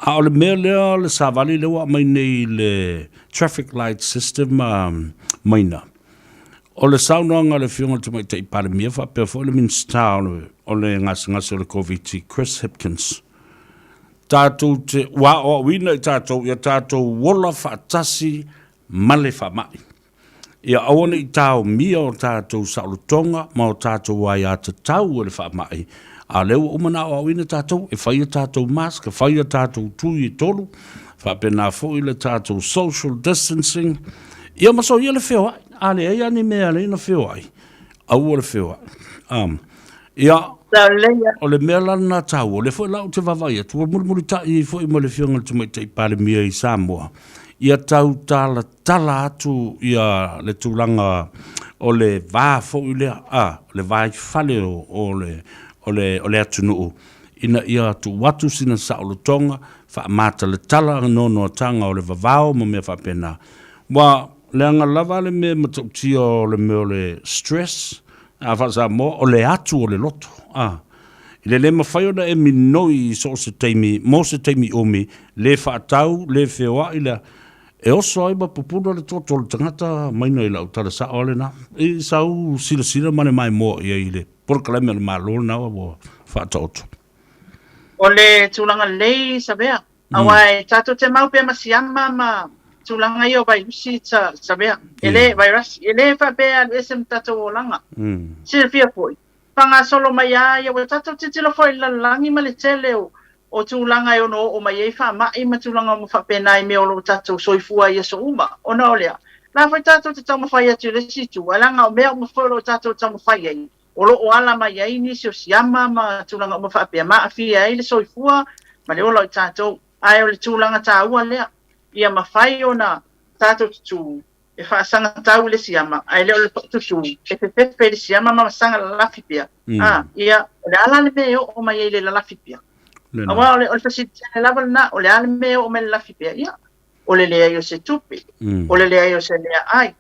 A o le mea lea o le savali lea ua aumai nei i le traffic light system a Maina. O le saunoaga a le Afioga i le Tamaitai Palemia faapea foi le Minisita o le, o le Gasegase o le Koviti, Chris Hipkins, tatou te, ua aoaoina i tatou ia tatou ola faatasi ma le faamai. Ia aua ne i taomia o tatou saolotoga ma o tatou aiatatau e le faamai, a o lea ua uma ona aoaoina tatou e fai a tatou mask, e fai a tatou tui e tolu, faapena foi le tatou social distancing, ia ma soia le feoai. A leai lava ni mea e ala ai ona feoai, aua le feoai. Um, ia, o le mea la lena taua, o lea foi la ou te vaavaai atu, ua mulimulitai ai foi ma le Afioga i le Tamaitai Palemia i Samoa, ia tau talatala atu ia le tulaga o le va foi lea, a, le va i fale o, o le, o le, o le atunuu, ina ia tuu atu sina saolotoga, faamatalatala noanoataga o le vavao ma mea faapena. Ua leaga lava le mea matautia o le mea o le stress, a faa-Samoa, o le atu o le loto, a. I le le mafai ona e minoi i so o se taimi, mo se taimi umi, le faatau, le feoai, le a, e oso ai ma pupula le toto o le tagata maina i lau tala sao lava lena. I sau silasila ma le maimoa i ai i le polokalame a le Malo lena ua faataoto. O le tulaga lelei Savea, aua e tatou te mau pea ma siama ma tulaga ia o vairusi Savea, e le, vairasi, e le faapea e alu ese ma tatou olaga. Silafia foi, faagasolo mai lava ia, ua tatou tilotilo foi i le lalolagi ma le tele o o tulaga e ono oo mai ai faamai ma tulaga uma faapena i mea o lo o tatou soifua ai i aso uma. Ona o lea, la foi tatou te taumafai atu i le isi itu, ae leaga o mea uma foi o lo o tatou taumafai ai, o lo o ala mai ai nisi o siama ma tulaga uma faapea, ma aafia ai le soifua ma le ola o i tatou. Ae o le tulaga taua lea, ia mafai ona tatou tutū e faasagatau i le siama, ae le o le tutū e fefefe i le siama ma saga lalafi pea. A, ia, o le a la le mea e oo mai ai i le lalafi pea? Aua o le, o le fesili tele lava lena, o le a le mea e oo mai i le lalafi pea? Ia, o le leai o se tupe, o le leai o se meaai,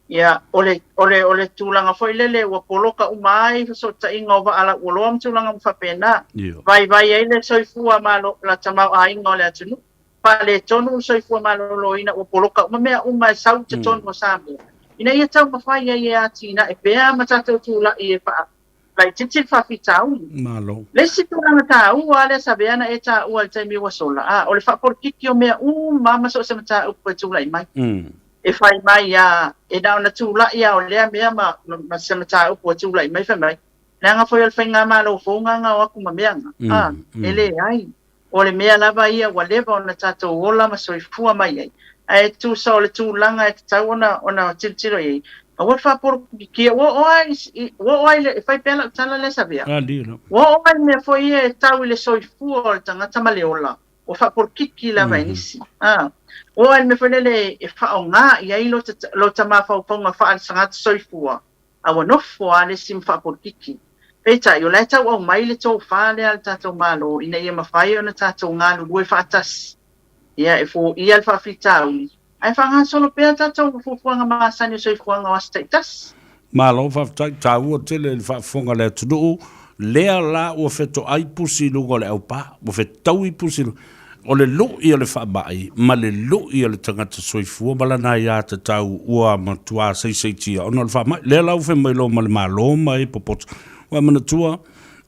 Ia, o le, o le, o le tulaga foi lele ua poloka uma ai fesootaiga o vaa lauoloa ma tulaga uma faapena. Ia. Vaivai ai le soifua malo, la tamaoaiga o le atunuu. Faaletonu le soifua maloloina ua poloka uma mea uma e sau i totonu o Samoa, ina ia taumafai ai e atinae pea ma tatou tulai e faa, laitiiti le faafitauli. Malo. Le isi tulaga taua lea Savea na e taua i le taimi ua sola, a, o le faapolokiki o mea uma ma so o se mataupu e tulai mai. E fai mai a, e na ona tulai a o lea mea ma, ma, ma se mataupu ua tulai mai fai mai, leaga foi o le faigamalo fou gagao aku ma mea na. A, e leai. O le mea lava ia ua leva ona tatou ola ma soifua mai ai, ae tusa o le tulaga e tatau ona ona tilotilo i ai, aua le faapolokikia, ua oo lava i, ua oo lava i le, e fai pea lau tala lea Savea, ua oo lava i mea foi ia e tau i le soifua o le tagata ma le ola, ua faapolokiki lava e nisi. A, ua oo lava i le mea foi lele e faaaoga i ai lota mafaufauga faale-tagata soifua, a ua nofo lava le isi ma faapolokiki. Peitai, o la e tau aumai le tofa lea a le tatou Malo ina ia mafai ona tatou galulue faatasi, ia, e foia le faafitauli, ae faagasolo pea tatou fuafuaga masani o soifuaga o aso taitasi. Malo faafetai, taua tele i le faafofoga a le atunuu, lea la ua fetoai pusi i luga o le aupa, ua fetaui pusi i luga. O le lui o le faamai ma le lui o le tagata soifua ma lana aiatatau ua matuā saisaitia ona o le faamai. Lea la ua fai mai loa ma le Malo ma e popoto. Ua e manatua,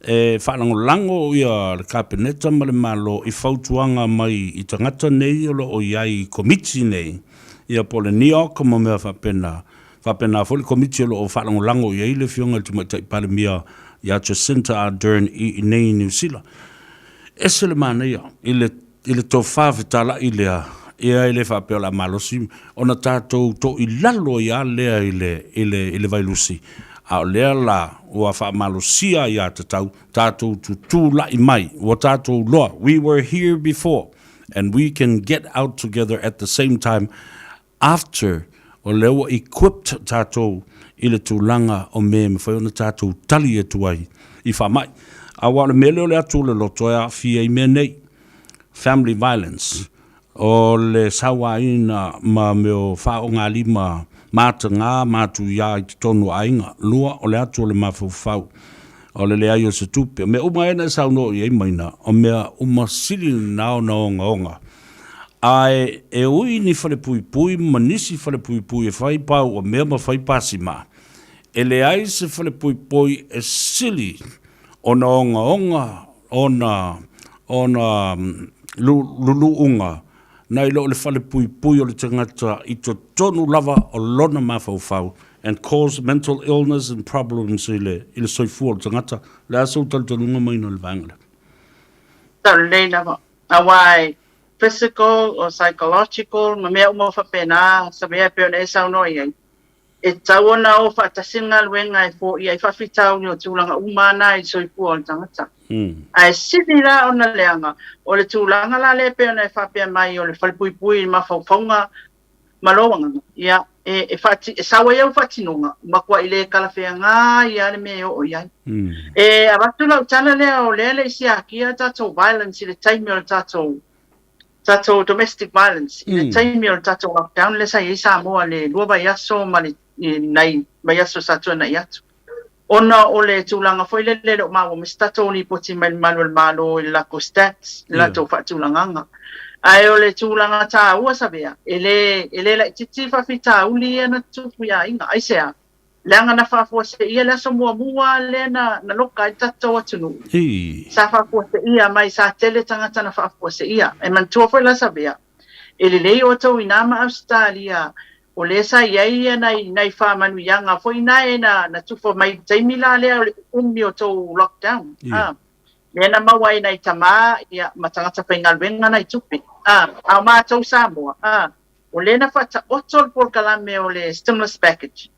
e faalagolago ia le Kapeneta ma le Malo i fautuaga mai i tagata nei o lo o i ai i Komiti nei, ia po o le NEOC ma mea faapena, faapena foi le Komiti o lo o faalagolago i ai le Afioga i le Tamaitai Palemia ia Jacinta Ardern i inei i Niu Sila. Ese le manaia i le, i le tofa fetalai lea, ia e le faapea o le a malosi ona tatou toilalo ai lava lea i le, i le, i le vailusi, a o lea la ua faamalosia ai tatau tatou tutulai mai, ua tatou loa, we were here before and we can get out together at the same time after o lea ua equipped tatou i le tulaga o mea e mafai ona tatou tali atu ai i faamai. Aua o le mea lea o le atu o le loto e aafia i mea nei, family violence, o le sauaina ma mea o faaaogalima mataga matuia i totonu o aiga. Lua, o le atu o le mafaufau, o le leai o se tupe. O mea uma ia na e saunoa i ai Maina, o mea uma sili na ona ogaoga. Ae e ui ni falepuipui ma nisi falepuipui e fai pau o mea ma fai pasima. E leai se falepoipoi e sili ona ogaoga ona ona luluuga nai lo le falepuipui o le tagata i totonu lava o lona mafaufau and cause mental illness and problems i le i le soifua o le tagata. O le a sou talitonuga mai i le vaega lea? Tau lelei lava. Aua e physical or psychological ma mea uma faapena, sa mea e pei ona e saunoa i ai, E tatau ona o faatasi le galuega e foia ai faafitauli o tulaga uma na i le soifua o le tagata. Ae sili la ona leaga, o le tulaga la lea e pei ona e faapea mai o le falepuipui i mafaufauga ma lou agaga, ia, e, e, faati, e sau ai au faatinoga, matuai le talafeagai lava le mea e oo i ai. E avatu lau tala lea o lea e le i siakia tatou violence i le taimi o le tatou tatou domestic violence i le taimi o le tatou lockdown lea sa i ai Samoa le 2 vaiaso ma le nai vaiaso sa tuanai atu. Ona o le tulaga foi lele e le o maua mai se tatou lipoti mai le malu o le Malo i le latou stats, i le latou faatulagaga. Ae o le tulaga taua Savea, e le, e le laitiiti faafitauli ia na tutupu i aiga. Aisea? Leaga na faafuaseia le aso muamua lea na na loka ai le tatou atunuu. Sa faafuaseia mai, sa tele tagata na faafuaseia. E manatua foi la Savea, e lelei outou i na ma Ausetalia, o lea sa i ai nai nai faamanuiaga foi na e na na tufa mai i le taimi la lea o le umi o tou lockdown. A, lea na maua ai nai tama ia ma tagata faigaluega nai tupe. A, a o matou Samoa, a, O lea na faataoto le polokalame o le stimulus package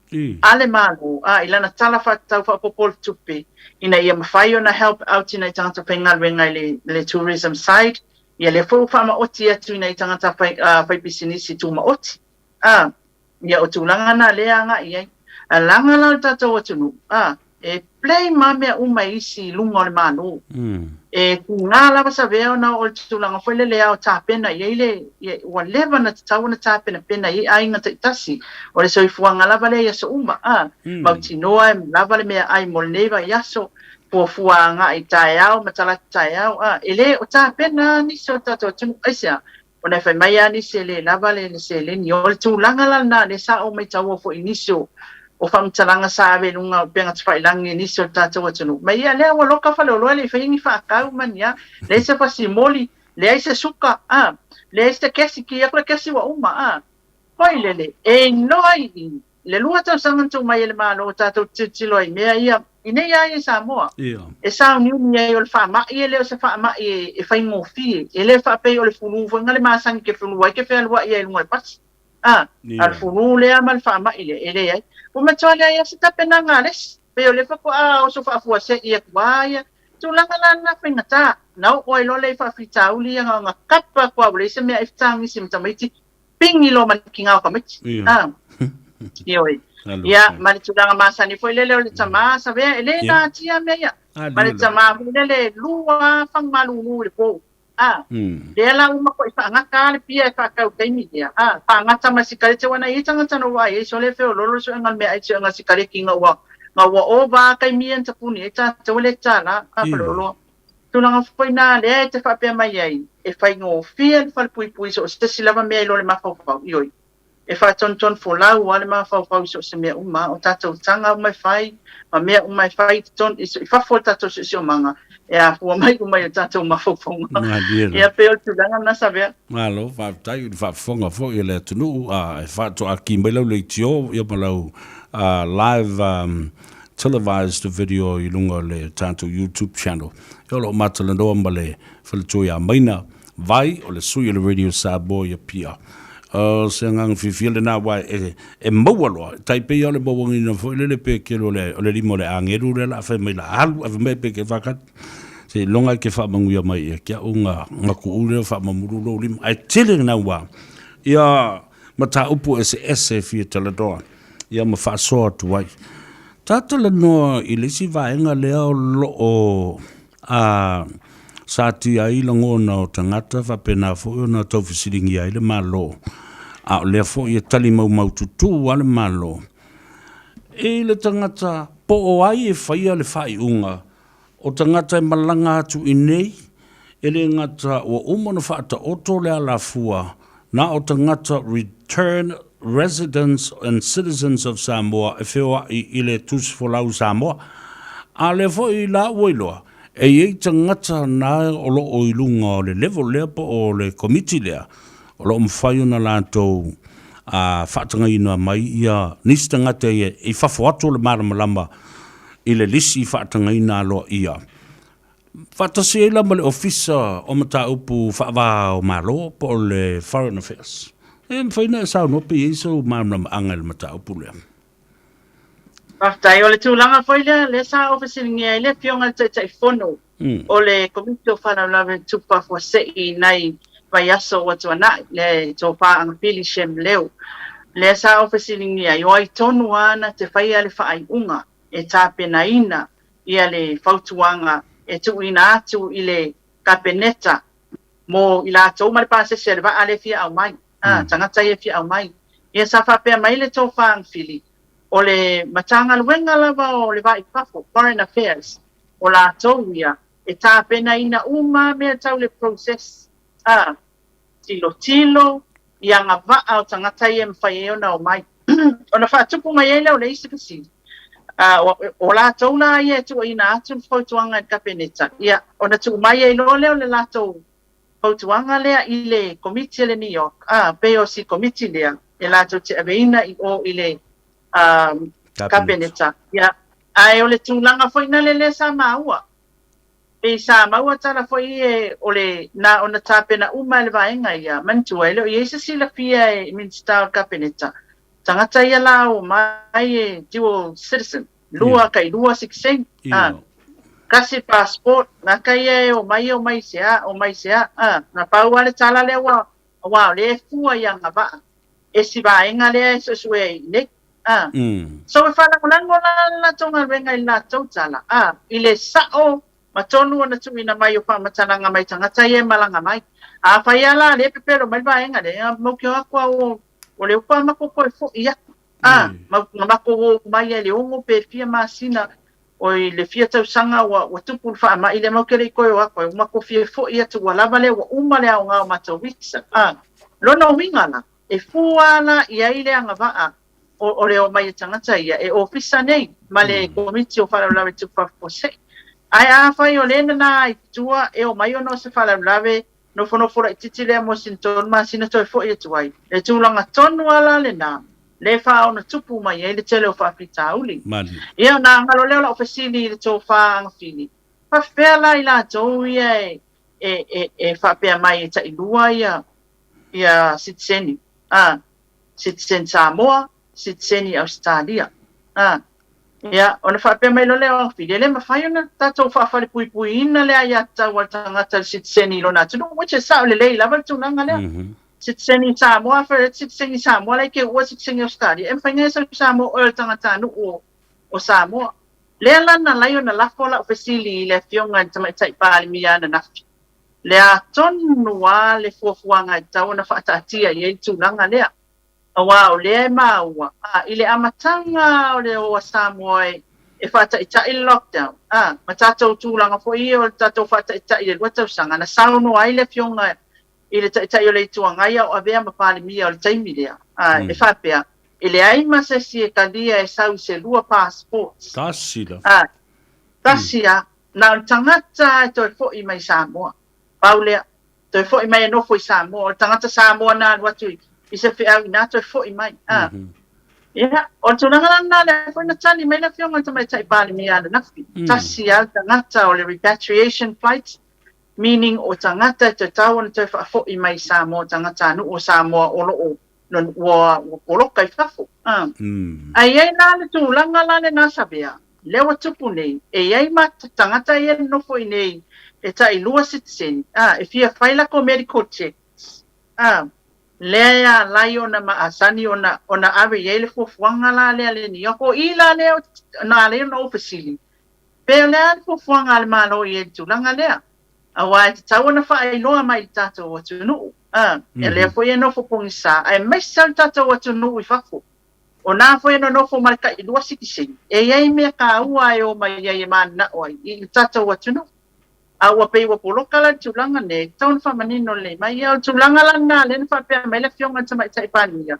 a le Malo a i lana Tala Faatatau Faaopoopo o le Tupe ina ia mafai ona help out i nai tagata faigaluega i le le tourism side, ia lea foi ua faamaoti atu i nai tagata faipisinisi tumaoti. A, ia o tulaga na lea e agai i ai. A laga la le tatou atunuu, a, e blame lava mea uma e isi i luga o le Malo. E tuga lava Savea ona o le tulaga foi lele e ao tapena i ai le, ua leva ona tatau ona tapenapena i ai aiga taitasi. O le soifuaga lava lea i aso uma, a, mautinoa e lava le meaai mo lenei vaiaso, fuafua agai taeao ma talaatu taeao, a, e le o tapena lava nisi o le tatou atunuu. Aisea? Ona e fai mai lava nisi e le lava le seleni. O le tulaga la lena lea sa ou maitaua foi i nisi o faamatalaga sa ave i luga o upega tafailagi i nisi o le tatou atunuu. Mai ia lea ua loka faleoloa e le i faia ni faatau ma ni a, leai se fasimoli, leai se suka, a, leai se kesi, ki aku le kesi ua uma, a. Hoi lele, e inoa i i le 2 tausaga na tuu mai e le Malo tatou te tilotilo ai i mea ia, i nei lava ia i Samoa, e sauniuni ai o le faamai e le o se faamai e faigofie, e le faapei o le fulu foi na le masani ke fulu ai ke fealuai ai i luga o le pasi. A, a o le fulu lea ma le faamai lea, e leai. Ua matua leai lava se tapenaga a le isi, pei o lea faatoa oso faafuasei atu lava ia tulaga la na faigata. Na oo ai loa lea i faafitauli ia na ona kapa atu lava ua leai se mea e fetagisi ma tamaiti, pigi loa ma le tiga o tamaiti. A, ioe. Ia, ma le tulaga masani foi lele o le tama, Savea, e le natia mea ia. Ma le tama foi lele e 2 fagumalulu i le pou. A, lea la ua matuai faagata lava le pia e faatau i le taimi lea. A, faagata ma le sikareti, aua na i ai tagata na ua ai, sole feololo le suega o le meaai, le suega o le sikareti ina ua, ina ua ova lava taimi ia na tapuni ai tatou e le tatala, a, faleoloa. Tulaga foi na lea e te faapea mai ai, e faigofie le falepuipui i so o se isi lava mea i lo le mafaufau, ioe, e faatonutonu folau lava le mafaufau i so o se mea uma, o tatou taga uma e fai, ma mea uma e fai i totonu, i fafo o le tatou siosiomaga, e afua mai uma i o tatou mafaufauga. Malie Ia, pei o le tulaga lena Savea. Malo, faafetai i le faafofoga foi a le atunuu, a e faatoaki mai lau leitio ia ma lau live televised video i luga o le tatou YouTube channel. Ia o lo o matalanoa ma le faletua ia Maina Vai, o le sui o le Radio Samoa i Apia. O se agaga fiafia lena aua e, e maua loa, e tai pei lava o le mauagiina foi lele pe kelu o le, o le lima o le agelu lea o le a fai mai la alu ave mai pe ke whakati. Se iloga e ke whaamanuia mai ia ki au nga, nga kuu lea o whaamamuru lou lima. Ae tele ngā wā, ia mataupu eseese e fia talanoa. Ia ma faasoa atu ai. Ta talanoa i le isi vaega lea o loo a satia ai lagona o tagata faapena foi ona taufesiligia ai le Malo, a o lea foi e tali maumaututu a le Malo i le tagata po o ai e faia le faaiuga o tagata e malaga atu i nei, e le gata ua uma ona faataoto le alafua na o tagata return. residents and citizens of Samoa e feoaʻi i le Tusi Folau Samoa. A lea foi la ua iloa, e i ai tagata na o lo o i luga o le level lea po o le komiti lea, o lo o mafai ona latou faatagaina mai ia nisi tagata ia i fafo atu o le malamalama i le lisi faatagaina aloaia. Faatasi ai la ma le Ofisa o Mataupu Faava o Malo po o le Foreign Affairs. E mafai ona e saunoa pe i ai sou malamalamaaga i le mataupu lea. Faafetai. O le tulaga foi lea, lea sa ou fesiligia ai le Afioga i le Taitaifono o le Komiti o Faalavelave Tutupu Faafuasei i nai vaiaso ua tuanai, le Tofa Agafili Shem Leo. Lea sa ou fesiligia ai, o ai tonu lava na te faia le faaiuga e tapenaina ia le fautuaga e tuuina atu i le Kapeneta mo i latou ma le pasese a le vaa lea e fia aumai, a, tagata ia e fia aumai. Ia sa faapea mai le Tofa Agafili, o le Matagaluega lava o le Va i Fafo, Foreign Affairs, o latou ia e tapenaina uma mea tau le process, a, tilotilo i agavaa o tagata ia e mafai ai ona omai. Ona faatupu mai ai lea o le isi fesili, o latou la ia e tuuaina atu le fautuaga i le Kapeneta, ia, ona tuu mai ai loa lea o le latou fautuaga lea i le Komiti a le NEOC, a, pei o si Komiti lea e latou te aveina i o i le Kapeneta. Ia, ae o le tulaga foi nale lea sa maua, Pei sa maua tala foi e o le na ona tapena uma e le vaega ia, manatua e le o i ai se silafia e Minisita o le Kapeneta, tagata ia la o mai e dual citizen, lua kai lua sitiseni, a, kasi passport, gata ia e omai e omai i se a, omai i se a, a, na pau lava le tala lea ua, aua o lea e fua i agavaa e si vaega lea e suesue ai i inei. A. So e faalagolago la le latou galuega i le latou tala, a, i le sao ma tonu ona tuuina mai o faamatalaga mai tagata ia e malaga mai. Afai lava la lea e pepelo mai le vaega lea, mautinoa atu lava o lea ua matou toe foi atu, a, na matou o mai ai i le ono pe fia masina, oi le fia tausaga ua tupu le faamai lea matou te le i toe o atu ai, ua matou fia foi atu ua lava lea ua uma le aoga o matou visa, a. Lona uiga la, E fua la i ai le agavaa o le omai a tagata ia e ofisa nei ma le Komiti o Faalavelave Tupu Faafuasei. Ae afai o lea nana i tua e omai ona o se faalavelave nofonofo laititi lea mo sina tolu masina toe foi atu ai, le tulaga tonu a la lena le faaonatupu mai ai le tele o faafitauli. Ia ona galo lea o lau fesili i le tofa Agafili, faafefea la i latou ia e faapea mai e tailua ia ia sitiseni, a, sitiseni Samoa, sitiseni Ausetalia. A, ia, ona faapea mai loa lea o Agafili, e le mafai ona tatou faafalepuipuiina le aiatatau a le tagata i le sitiseni i lona atunuu, which is sao lelei lava le tulaga lea. Sitiseni Samoa, afai o le sitiseni Samoa la e te uua sitiseni Ausetalia, e mafai ona e sau i Samoa oe o le tagatanuu o Samoa. Lea la na alai ona lafo lau fesili i le Afioga i le Tamaitai Palemia ananafi, Le a tonu a le fuafuaga e tatau ona faataatia i ai le tulaga lea? Aua o lea e maua, a, i le amataga o le o a Samoa e faataitai le lockdown, a, ma tatou tulaga foi ia o le tatou faataitai i le 2 tausaga, na saunoa ai le Afioga i le Taitai o le Itu Agai a o avea ma Palemia o le taimi lea, a, e faapea, e leai ma se isi e talia e sau i se 2 passports. Tasi la. A, tasi a. Na o le tagata e toe foi mai Samoa. Pau lea. Toe foi mai e nofo i Samoa. O le tagata Samoa na alu atu i se feau inā toe foi mai. A. Ia, o le tulaga la lena lea foi na tali mai le Afioga i le Tamaitai Palemia ananafi. Tasi lava le tagata o le repatriation flight, meaning o tagata e toe tau ona toe faafoi mai i Samoa, tagatanuu o Samoa o lo o ua poloka i fafo. Ae i ai la le tulaga la lena Savea, lea ua tupu nei, e i ai ma tagata ia e nonofo i inei e tailua sitiseni, e fia fai latou medical checks, lea e alai ona masani ona ave i ai le fuafuaga la lea a le NEOC. O i la lea na ala ai ona ou fesili, pe o le a le fuafuaga a le Malo i ai i le tulaga lea? Aua e tatau ona faailoa mai i le tatou atunuu, a, e lea foi e nofo pogisa, aemaise lava le tatou atunuu i fafo. O na foi e nonofo ma le tailua sitiseni, e i ai mea taua e o mai ai e mananao ai i le tatou atunuu. A ua pei ua poloka la le tulaga nei, e tatau ona faamanino lelei mai. Ia, o le tulaga la lena lea na faapea mai le Afioga i le Tamaitai Palemia,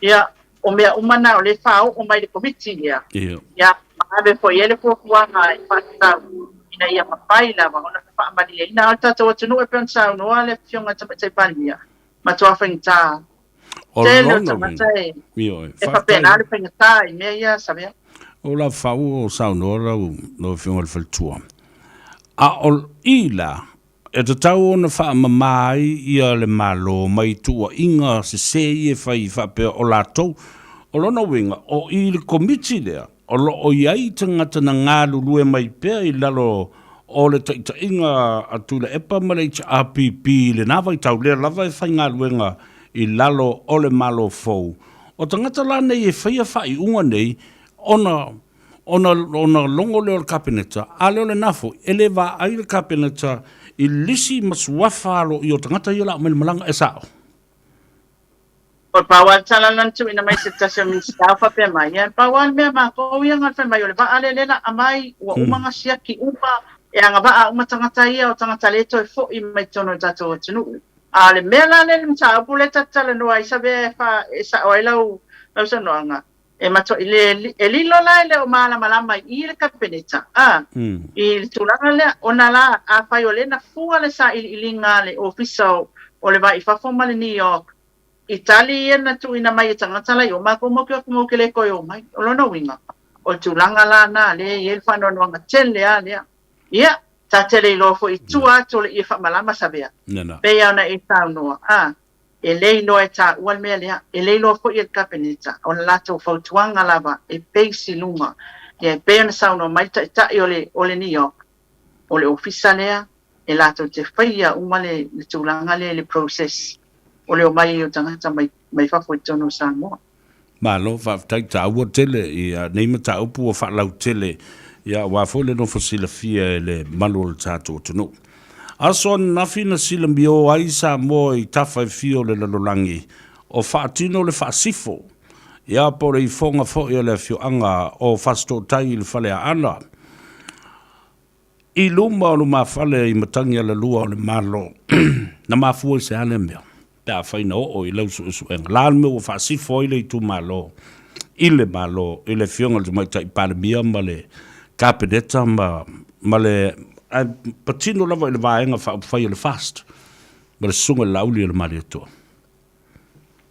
Ia, o mea uma na o lea e faaoo mai i le Komiti lea, ia, ma ave foi i ai le fuafuaga e faatatau ina ia mafai lava ona faamalieina. A o le tatou atunuu e pei ona saunoa le Afioga i le Tamaitai Palemia, matua faigata tele o tagata e, e faapena le faigata i mea ia, Savea. O la fau o saunoa lau lau Afioga i le Faletua. A o i la, E tatau ona faamama ai ia le Malo mai tuuaiga sese ia e fai faapea o latou. O lona uiga, o i le Komiti lea, o lo o i ai tagata na galulue mai pea i lalo o le taitaiga a Tuilaepa ma le HRPP i lena vaitau lea lava e faigaluega i lalo o le Malo fou. O tagata la nei e faia faaiuga nei ona Ona, ona logo lea o le Kapeneta, a lea o lena foi, e le vaai le Kapeneta i lisi ma suafa aloaia o tagata ia o le a aumai i le malaga, e sao? O le pau lava le tala na tuuina mai se tasi o Minisita o faapea mai, ia, pau lava le mea matou ia na fai mai o le vaa lea lea la aumai, ua uma ona siaki uma, e agavaa uma tagata ia, o tagata le toe foi mai totonu o le tatou atunuu. A o le mea la lea le mataupu lea ta te talanoa ai Savea e fa, e sao ai lau, lau saunoaga, E matuai le, e lilo la e le o malamalama i i le Kapeneta, a, i le tulaga lea, ona la, afai o lea na fua le sailiiliga a le Ofisa o, o le Va i Fafo ma le New York i tali ia na tuuina mai e tagata la i o, matou matou te o atu matou te le toe o mai. O lona uiga, o le tulaga la na lea e i ai le faanoanoaga tele lava lea. Ia, ta te le iloa foi i tua atu o le ie faamalama Savea, pei lava ona e saunoa, a. E le iloa e taua le mea lea, e le iloa foi e le Kapeneta, o le latou fautuaga lava e base i luga, ia e pei ona saunoa mai le Taitai o le o le NEOC, o le Ofisa lea e latou te faia uma le le tulaga lea i le process o le omai ai o tagata mai mai fafo i totonu o Samoa. Malo faafetai taua tele ia nei mataupu ua faalautele ia aua foi le nofo silafia e le malu o le tatou atunuu. Aso ananafi na silamio ai Samoa i tafa e fia o le lalolagi o faatino le faasifo ia po o le ifoga foi a le afioaga o Fasitootai i le Faleaana I luma o lumafale i Matagialalua o le Malo, na mafua i se a lea mea? Pe afai na oo i lau suesuega, la le mea ua faasifo ai le itumalo i le Malo, i le Afioga i le Tamaitai Palemia ma le Kapeneta ma, ma le, ae patino lava i le Vaega Faaupufai o le FAST ma le Susuga i le Laauli o le Malietoa.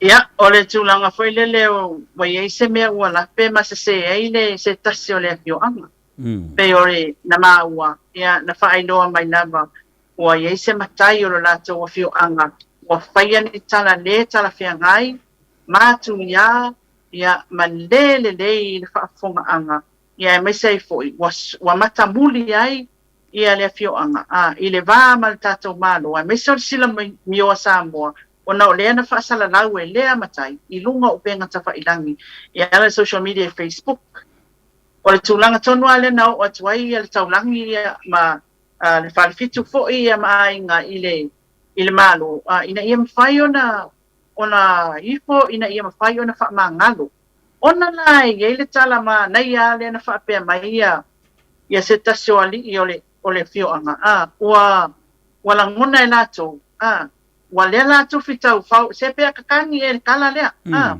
Ia, o le tulaga foi lele ua i ai se mea ua lape ma sese ai le se tasi o le afioaga. Pei o le na maua, ia, na faailoa mai lava ua i ai se matai o lo latou afioaga ua faia ni tala lē talafeagai, matuia, ia, ma lē lelei i le faafofogaaga, ia, aemaise ai foi ua, ua matamuli ai ia le afioaga, a, i le va ma le tatou Malo, aemaise o le Silamio a Samoa, ona o lea na faasalalau e lea matai i luga o upega tafailangi e ala i le social media i Facebook. O le tulaga tonu lava lea na oo atu ai le taulagi ma le Falefitu foi ma aiga i le i le Malo ina ia mafai ona ona ifo ina ia mafai ona faamagalo. Ona la e i ai le tala manaia lava lea na faapea mai ia ia se tasi o alii o le o le afioaga, a ua ua lagona e latou, a ua lea la tufi taufao, se pe a kakagi ea i le tala lea, a.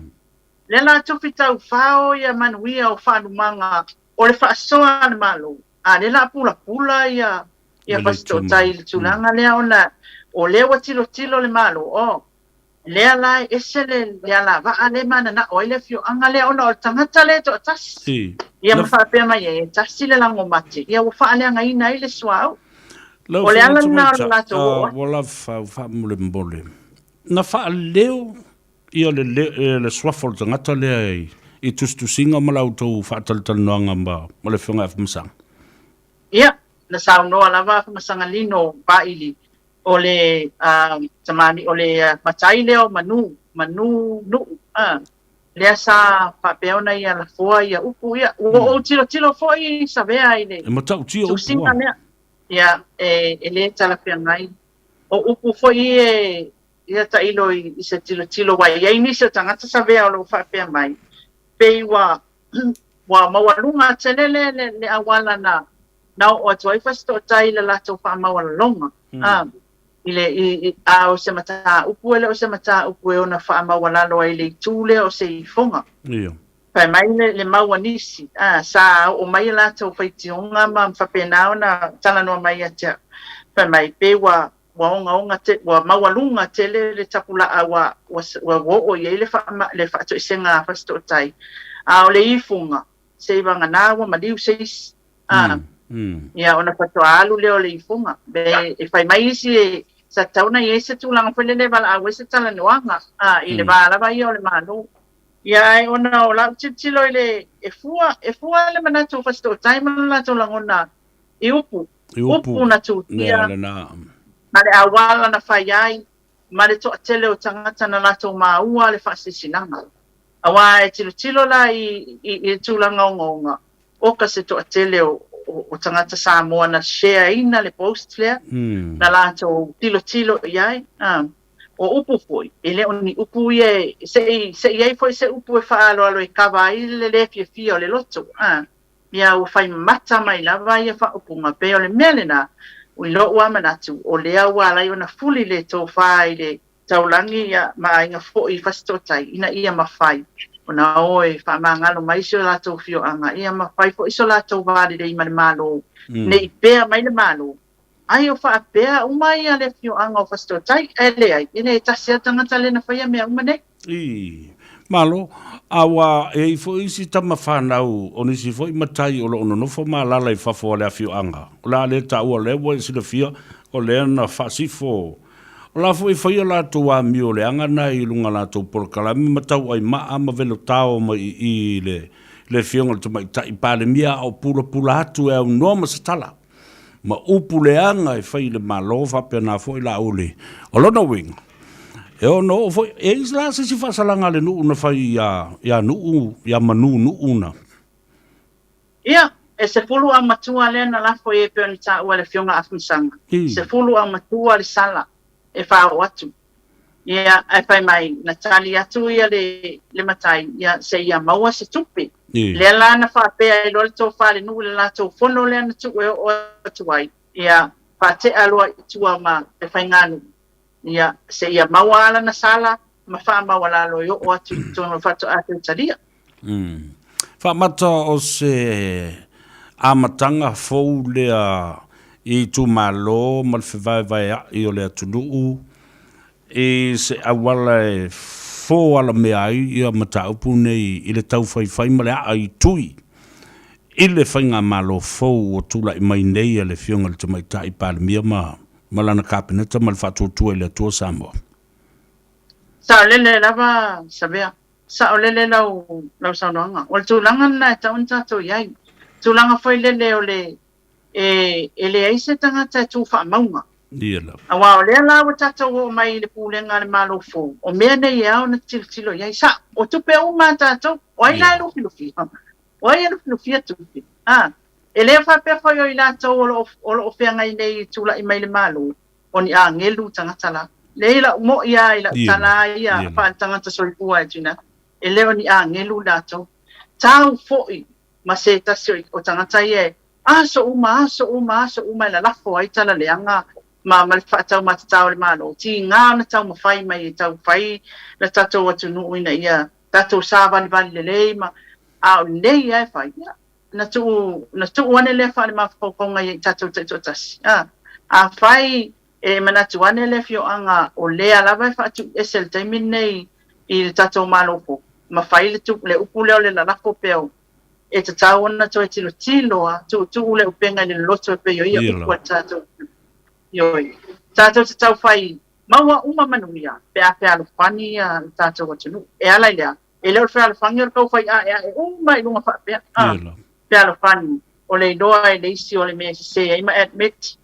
Lea la tufi taufao ia manuia o faalumaga o le faasoa a le Malo, a lea la a pulapula ia ia Fasitootai i le tulaga lea ona o lea ua tilotilo le Malo, oh, lea la e ese le le alavaa lea e mananao ai le afioaga lea ona o le tagata lea e toatasi. Ia ma faapea mai ai, e tasi le lago mate, ia ua faaleagaina ai le suauu. O le ala lena o le latou oo atu. Ua lava faamolemole. Na faaleo Ia le, le suafa o le tagata lea i, i tusitusiga ma la outou faatalatalanoaga ma, ma le Afioga ia Afamasaga? Ia, na saunoa lava Afamasaga Lino Vaili, o le uh, tamani, o le matai lea o Manu, Manu Nuu, uh, lea sa faapea ona ia lafoa ia upu ia. Ua ou tilotilo foi Savea i le E matautia upu tusiga lea. Ia, e, e le talafeagai. O upu foi e Ia tailo i se tilotilo ua i ai nisi o tagata savea o lo o faapea mai, pei ua ua maualuga tele le le le auala na na oo atu ai Fasitootai i le latou faamaualaloga. I le, i, i, a o se mataupu e le o se mataupu e ono faamaualalo ai i le itu lea o se ifoga. Ia. Fai mai le, le mau a nisi, a, sa oo mai a latou faitioga ma faapena ona talanoa mai ia te au. Fai mai, pe ua, ua ogaoga te, ua maualuga tele le tapulaa ua, ua, ua oo i ai le, faama, le faatoesega a Fasitootai, a o le ifuga, seivagana ua maliu se isi. A, ia, ona faatoa alu lea o le ifuga. Me, e fai mai isi e, sa tatau ona i ai se tulaga foi lele e valaau ai se talanoaga, a, i le va lava ia o le Malo. Ia, ae ona o lau tilotilo i le, e fua, e fua le manatu o Fasitootai ma lo latou lagona i upu, I upu, upu na tutia, ma le auala na fai ai, ma le toatele o tagata na latou maua le faasilasilaga. Aua e tilotilo la i, i, i le tulaga ogaoga, oka se toatele o, o, o tagata Samoa na share ina le post lea, na latou tilotilo i ai. A, o upu foi, e le o ni upu ia e, se i, se i ai foi se upu e faaaloalo e kava ai le le fiafia o le loto. A, ia ua fai mata mai lava ia faaupuga, pei o le mea lena, i lou lava manatu, o lea ua ala ai ona fuli le tofa i le taulagi ia ma aiga foi i Fasitootai ina ia mafai ona o e faamagalo mai si o latou afioaga ia ma fai foi so latou va lelei ma le Malo, ne i pea mai le Malo ai o faapea uma ia le afioaga o Fasitootai, ae leai, e le tasi lava le tagata lea na faia mea uma nei. Ii. Malo, a ua i ai foi isi tama fanau o nisi foi matai o lo o nonofo ma alaala i fafo a le afioaga, o le a le taua lea ua e silafia o lea na faasifo. O la foi e fai a latou amio leaga na i luga latou polokalame ma tauai maa ma velotao mai i i i le le afioga i le Tamaitai Palemia a o pulapula atu e aunoa ma se tala ma upu leaga e fai i le Malo faapena foi la uli. O lona uiga, e ono oo foi, e i ai la se isi faasalaga a le nuu na fai ia, ia Nuu, ia Manu Nuu na. Ia, e 10 aumatua lea na lafo i ai pei ona taua e le Afioga Afamasaga. 10 aumatua le sala e faaoo atu. Ia, ae fai mai, na tali atu ia le, le matai, ia, seia maua se tupe. Lea la na faapea ai loa le tofa a le nuu i le latou fono lea na tuu e oo atu ai, ia, faatea loa i tua ma le faiganuu, ia, seia maua lava lana sala ma faamaualalo e oo atu i totonu o le faatoa toe talia. Faamata o se amataga fou lea i itumalo ma le fevaevaea'i o le atunuu i se auala e fo alamea ai ia mataupu nei i le taufaifai ma le a'a i tui i le faigamalo fou ua tula'i mai nei a le Afioga i le Tamaitai Palemia ma lana Kapeneta ma le Faatuatua i le Atua Samoa. Saolele lava Savea. Saolele lau lau saunoaga. O le tulaga lena e tatau ona tatou i ai. Tulaga foi lele o le e e leai se tagata e tu faamauga. Ia lava. Aua o lea la ua tatou oo mai i le pulega a le Malo fou, o mea nei e ao ona tilotilo i ai. Sao, o tupe uma a tatou, o ai la e lufilufia? O ai e lufilufia tupe? A, e le faapea foi o i latou o lo o o lo o feagai nei e tulai mai i le Malo, o ni agelu tagata la. Leai lau mo'i lava i lau tala lava ia faale-tagata soifua e tuuina atu, e le o ni agelu latou. Tau foi ma se tasi o tagata ia e aso uma, aso uma, aso uma e lalafo ai tala leaga ma ma le faataumatatao o le Malo, tiga ona taumafai mai e tau fai le tatou atunuu ina ia tatou savalivali lelei ma, a o lenei lava e fai, ia, na tuu, na tuu ane lea faalemafaufauga ia i tatou taitoatasi. A, afai e manatu ane le afioaga o lea lava e faatuiese i le taimi lenei i le tatou Malo fou, ma fai le, le upu lea o le lalafo pea o, e tatau ona toe tilotilo a, tuutuu le upega i le loloto e pei o ia upu a le tatou, ioe, tatou te tau fai maua uma manuia pe a fealofani ia le tatou atunuu. E ala i le a? E le o le fealofani o le tau fai aeae uma i luga faapea, a, fealofani o le iloa e le isi o le mea e sese ai ma admit,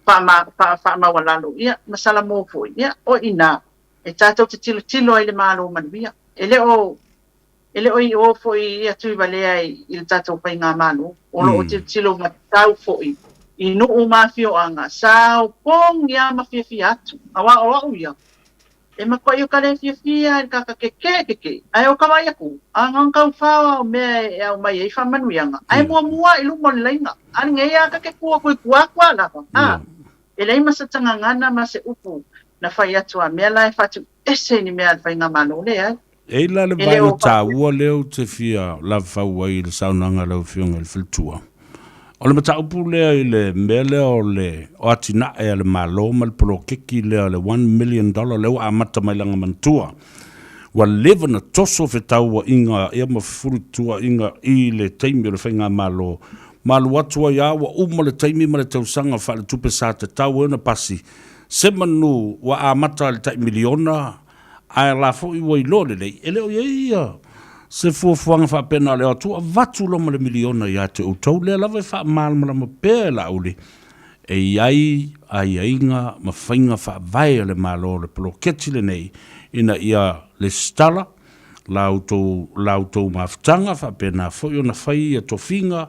faama, faa, faamaualalo, ia, ma salamo foi, ia, o i ina e tatou te tilotilo ai i le Malo manuia. E le o, e le o i o foi ia Tuivalea i, i le tatou Faigamalo, o lo o tilotilo matau foi i nuu ma afioaga, sa opogi lava ma fiafia atu, aua o au ia, E matuai o ka le fiafia i le kaka kekē kekē, ae o ka vaai aku, a na ona tau fao o mea e aumai ai faamanuiaga, ae muamua i luma o le laina, a lenei a ka ke kua kui kua aku a lava, a. E leai ma se tagagana ma se upu na fai atu a mea la e faatuese i ni mea a le Faigamalo, leai. E i la le E le vaega o faapea. taua lea ou te fia lavafau ai i le saunoaga a lau Afioga i le Faletua. O le mataupu lea i le mea lea o le o atinae a le Malo ma le poloketi lea o le $1 million lea ua amata mai lana manatua. Ua leva ona toso fetauaiga ia ma fefulituaiga i le taimi o le Faigamalo ma alu atu ai a ua uma le taimi ma le tausaga faaletupe sa tatau ai ona pasi se manu ua amata i le tai miliona ae la foi ua iloa lelei e le o i ai ia se fuafuaga faapena o le o atu avatu loa ma le miliona ia te outou. Lea lava e faamalamalama pea e Laauli e i ai aiaiga ma faiga faavae a le Malo o le poloketi lenei ina ia lesitala la outou la outou mafutaga faapena foi ona fai ia tofiga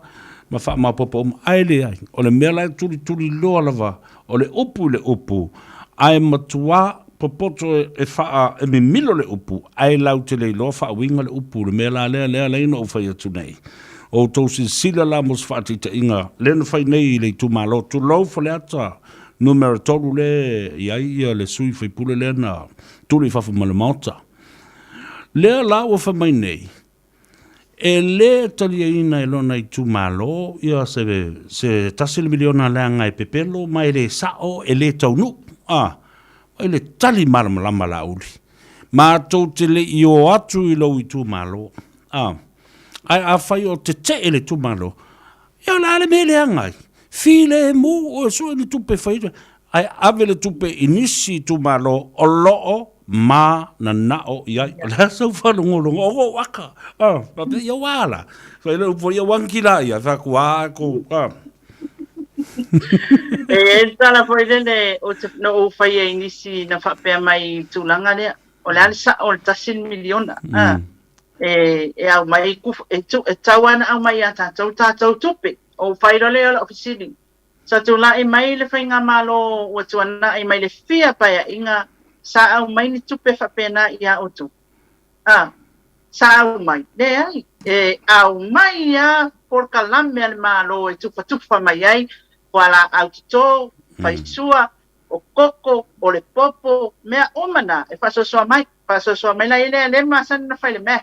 ma faamaopoopo uma, ae leai, o le mea la e tulituliloa lava o le upu i le upu, ae matua popoto e faa e mimilo le upu, ae latou te le iloa faauiga le upu, le mea la lea lea lea na ou fai atu nei. O outou silasila la mo se faataitaiga lea na fai nei i le itumalo, tulou Faleata numera 3 lea e i ai ia le sui faipule lea na tuli i fafo ma le Maota. Lea la ua fai mai nei, e lē taliaina e lona itumalo ia se, se tasi le miliona leaga e pepelo ma e lē sa'o, e lē taunuu. A, i le tali malamalama a Laauli, matou te le i o atu i lou itumalo. A, ae afai o tete'e le itumalo, ia o le a le mea e leaga ai? Filemu oe, sue ni tupe e fai ai, ae ave le tupe i nisi itumalo o lo o mananao i ai. O le a sau faalogologo, o ou aka. Ah, faapea, ia ua a la? Fai le upu, ia ua aniki la ia, fai atu, a, ko, ah. E i ai le tala foi lele ou te, na ou faia i nisi na faapea mai i le tulaga lea, o le a le sa'o o le tasi le miliona, ah, e, e aumai, e, tu, e tatau lava ona aumai ia tatou tatou tupe. Ou fai loa lea o lau fesili, Sa tulai mai le faigamalo ua tuanai mai le fia paeaiga sa aumai ni tupe faapena ia outou? A, sa aumai? Leai, e aumai a polokalame a le Malo e tufatufa mai ai fualaau toto, faisua, o koko, o le popo, mea uma na e faasoasoa mai. Faasoasoa mai la i lea le masani ona fai le mea.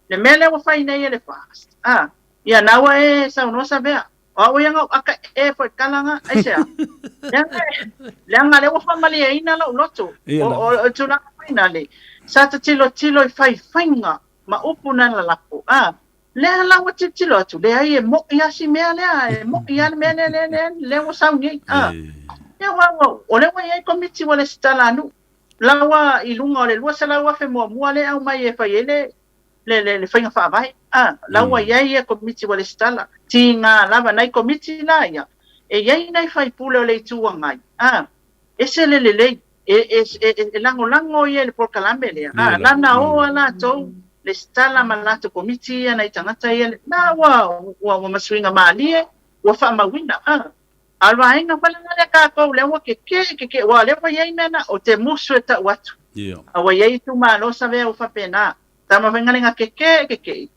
Le mea lea ua fai nei e le FAST. A, ia na ua e saunoa Savea. O au ia na ou aka e foi kala nga, aisea? Leaga, leaga lea ua faamalieina lou loto. O, o, o tulaga foi na le, sa ta tilotilo i faifaiga ma upu na lalafo. A, lea la ua tilotilo atu, leai e mo'i lava si mea lea, e mo'i lava le mea lea, lea, lea, lea ua sau nei. A, ia ua, ua, o lea ua i ai komiti ua lesitala a nuu. La ua i luga o le 200,000 muamua lea e aumai e fai ai le, le, le, le faiga faavae. A, la ua i ai ia komiti ua lesitala. Tiga lava nai komiti la ia, e i ai nai faipule o le Itu Agai, a, ese le lelei, e, e, e, e lagolago ia i le polokalame lea. A, lana o a latou lesitala ma latou komiti ia nai tagata ia, la ua, ua, ua masuiga malie, ua faamauina. A, a o le vaega foi lena lea tatou lea ua kekē, kekē, aua o lea ua i ai mea na, o te musu e tau atu. A ua i ai itumalo savea ua faapena. Tama fai galega kekē, kekē.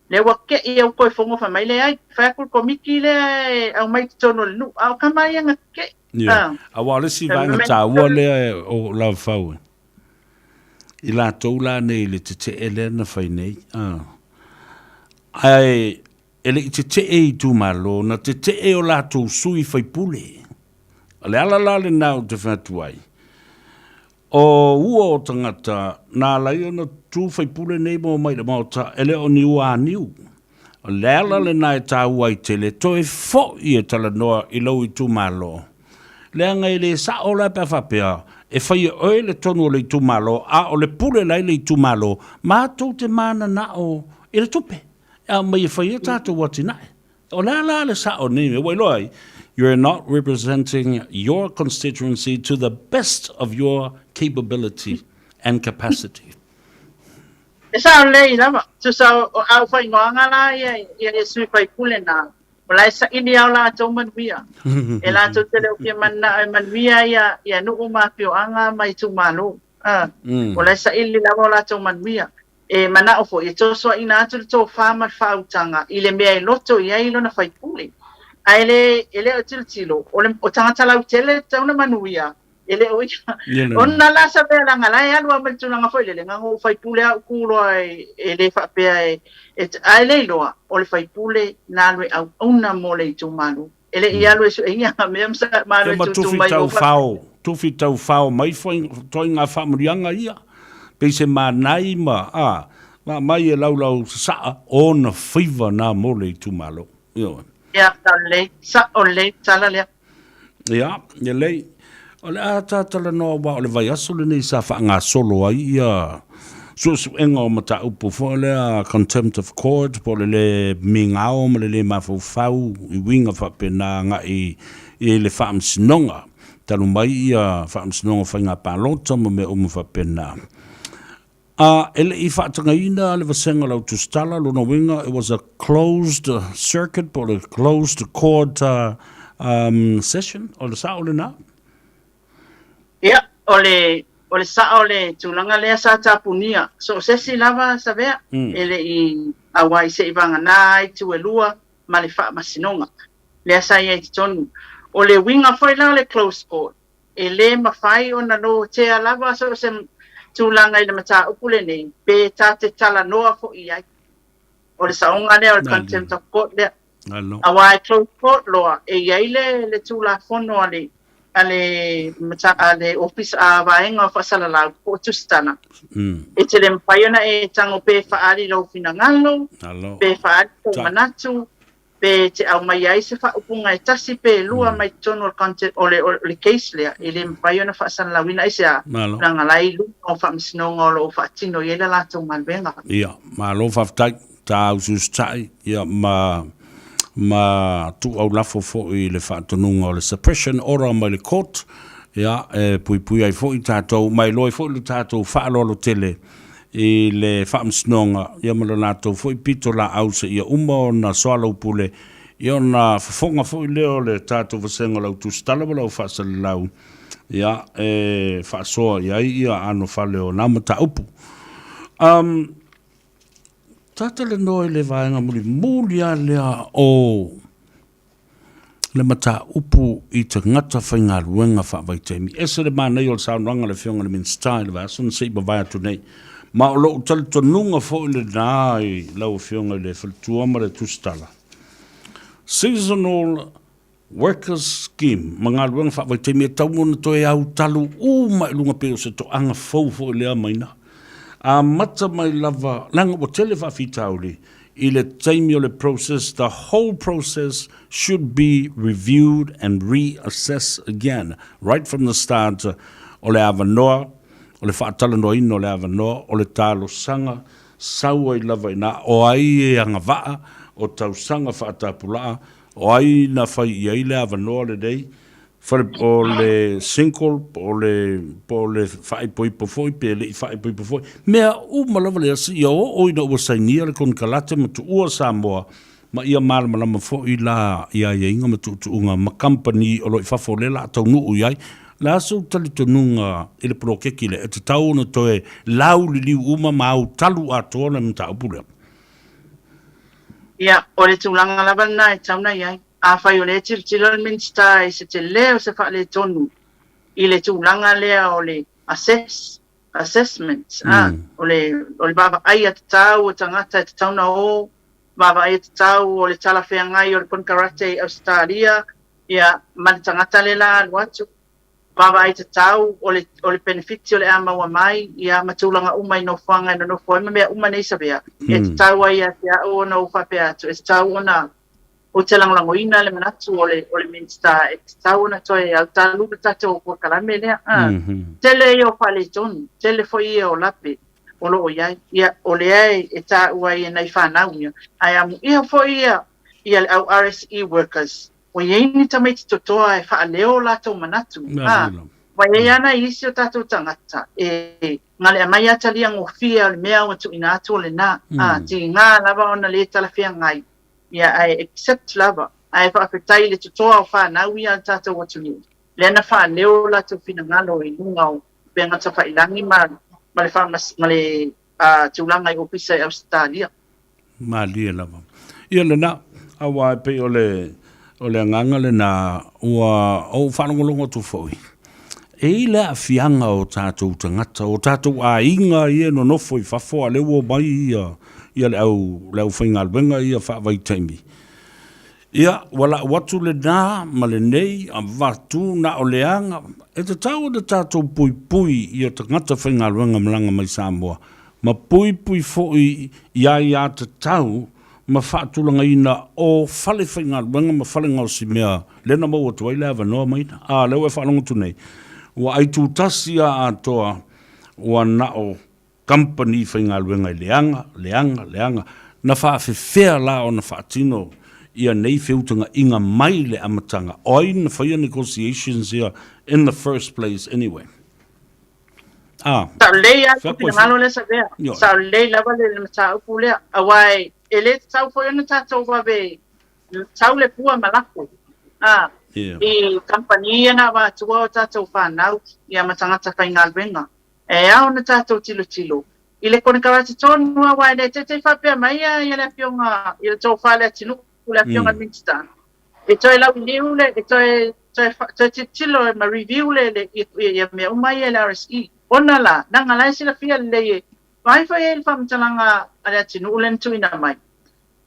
Lea ua ke'i au toe fono fai mai, leai, fai atu le komiti lea e aumai i totonu o le nuu. A o tama ia na ke'i. Ia. Aua o le isi vaega taua lea o Lavafau e, i latou la nei i le tetee lea na fai nei, ae E le i tetee itumalo, na tetee o latou sui faipule. O le ala la lena ou te fai atu ai, o ua o tagata na ala ai ona tu faipule nei ma omai i le Maota, e le o ni ua aniu. O le ala lena e taua ai tele, toe foi e talanoa i lou itumalo, leaga e le sao la pe a faapea e fai e oe le tonu o le itumalo, a o le pule la i le itumalo, matou te mananao i le tupe. E aumai e fai ai tatou atinae. O le a la le sao nei mea? Ua iloa ai, you are not representing your constituency to the best of your capability and capacity. E sao lelei lava. Tusa o au faaigoaga la ia ia sui faipule na, o la e saili lava o latou manuia. E latou te le o fia mananao e manuia ia ia nuu ma afioaga ma itumalo. O la e saili lava o latou manuia. E manao foi e tosoaina atu le tofa ma le faautaga i le mea e loto i ai lona faipule. Ae le e le o tilotilo, o le o tagata lautele e tatau ona manuia, e le o ia. Ona la sa mea leaga la e alu lava ma le tulaga foi lele, na ona ou faipule lava ou tu loa e le faapea e, ae le iloa o le faipule na alu e auauna mo le itumalo. E le i alu e sue ia mea ma alu e tutu mai o faapea. Tufi tau fao mai foi toaiga faamanuiaga ia, pei se manai ma, a, ma aumai e laulau sasaa ona faiva na mo le itumalo. Ioe. Ia, sao lelei, sao lelei le tala lea. Ia, lelei. O le a ta talanoa aua o le vaiaso lenei sa faagasolo ai ia suesuega o mataupu foi lea contempt of court po o le le migao ma le le mafaufau i uiga faapena agai i le faamasinoga talu mai ia faamasinoga o faiga palota ma mea uma faapena. A e le i faatagaina le vasega o le au tusitala, lona uiga it was a closed circuit po o le closed court session, o le sao lena? Ia, o le, o le sao o le tulaga lea sa tapunia, so o se isi lava Savea, e le i auai se i vagana ai itu e lua ma le faamasinoga lea sa i ai i totonu. O le uiga foi la o le closed court, E le mafai ona lotea lava so o se tulaga i le mataupu lenei, pe ta te talanoa foi i ai. O le saoga lea o le contempt of court lea. Aua e close court loa, e i ai le, le Tulafono a le, a le, a le Ofisa, a Vaega o Faasalalau po o Tusitala, e te le mafai ona e tago pe faaali lou finagalo, pe faaali sou manatu, pe te aumai ai se faaupuga e tasi pe lua mai totonu o le content o le, o le case lea, e le mafai ona faasalalauina. Aisea? Malo. Leaga la e i luga o faamasinoga o lo o faatino i ai le latou galuega. Ia, malo faafetai, ta aususutai, ia, ma, ma tuuaulafo foi i le faatonuga o le suppression order mai le court, ia, e puipui ai foi tatou, ma e iloa ai foi le tatou faaaloalo tele i le Faamasinoga ia ma le latou foi pitolaau seia uma ona soalaupule ia ona fofoga foi lea o le tatou vasega o le au tusitala ma le au faasalalau ia e faasoa i ai ia anofale o na mataupu. Um, ta talanoa i le vaega mulimuli lava lea o le mataupu i tagata faigaluega faavaitaimi. Ese le manaia o le saunoaga a le Afioga i le Minisita i le vaiaso na se i mavae atu nei. Ma o lou talitonuga foi lena i lau Afioga i le Faletua ma le Tusitala. Seasonal Workers Scheme ma galuega faavaitaimi e tatau ona toe autalu uma i luga pei o se toaga fou foi lea mai ina. Amata mai lava, leaga ua tele faafitauli, i le taimi o le process, the whole process should be reviewed and reassess again, right from the start, o le avanoa, o le faatalanoaina o le avanoa, o le talosaga, sau ai lava i ina, o ai e agavaa, o tausaga faatapulaa, o ai na fai i ai le avanoa lenei, Fale, o le single, po o le, po o le faaipoipo foi, pe le i faaipoipo foi. Mea uma lava lea, seia oo ina ua sainia le konekarate ma tuua Samoa, ma ia malamalama foi la i aiaiga ma tuutuuga ma kamupani o lo o i fafo o lea o le a taunuu i ai. O le a sou talitonuga i le poloketi lea, e tatau ona toe lauliliu uma ma autalu atoa le mataupu lea? Ia, o le tulaga lava lena e tatau ona i ai. Afai o lea e tilotilo le Minisita i se tele o se faaletonu i le tulaga lea o le assess, assessment, a, o le, o le vaavaaia tatau o tagata e tatau ona o, vaavaaia tatau o le talafeagai o le konekarate i Ausetalia, ia, ma le tagata lea la alu atu. Vaavaai tatau o le, o le penefiti o le a maua mai, ia, ma tulaga uma i nofoaga e nonofo ai ma mea uma nei Savea, e tatau ai ia te au ona ou faapea atu, e tatau ona ou te lagolagoina le manatu o le, o le Minisita e tatau ona toe autalu le tatou polokalame lea. A, tele ia o faaletonu, tele foi ia o lape o lo o i ai. Ia, o lea e, e taua ai e nai fanau ia, ae amuia foi ia, ia le au RSE workers, Ua i ai ni tamaiti totoa e faaleo o latou manatu, ā, ua i ai ana isi o tatou tagata e galea mai a talia gofie o le mea ua tuuina atu o lena, ā, tiga lava ona le talafeagai, ia, ae accept lava, ae faafetai i le totoa o fanau ia a le tatou atunuu, lea na faaleo o latou finagalo i luga o upega tafailagi ma, ma le faamas, ma le, ā, tulaga i ofisa i Ausetalia. Malie lava. Ia lena, aua e pei o le, O le agaga lena ua ou faalogologo atu foi, e i ai le aafiaga o tatou tagata, o tatou aiga ia e nonofo i fafo a o lea ua omai ia, ia le au, le aufaigaluega ia faavaitaimi. Ia, ua lau atu lena ma lenei, avatu na o leaga. E tatau ona tatou puipui i tagata faigaluega malaga mai Samoa, ma puipui foi i aiatatau ma faatulagaina o fale faigaluega ma fale gaosimea lea na maua atu ai le avanoa maina. A, lea ua e faalogo atu nei, ua aitutasi lava atoa, ua na o kamupani faigaluega e leaga, leaga, leaga. Na faafefea la ona faatino ia nei feutagaiga mai le amataga? O ai na faia negotiations ia in the first place anyway? Ah. Sao lelei lava le finagalo lea Savea. Sao lelei lava le mataupu lea. Aua e le tatau foi ona tatou vave sau le pua ma lafo. Ah, yeah. I kamupani ia na avatua o tatou fanau ia ma tagata faigaluega. E ao ona tatou tilotilo i le konekarate tonu aua e le teitei faapea mai ia le afioga i le tofa le atunuu le afioga i le Minisita e toe lauiliu le e toe toe toe tilotilo ma review le le ia mea uma ia i le RSE ona la leaga la e silafia lelei e vaai foi ai le faamatalaga a le atunuu lea na tuuina mai.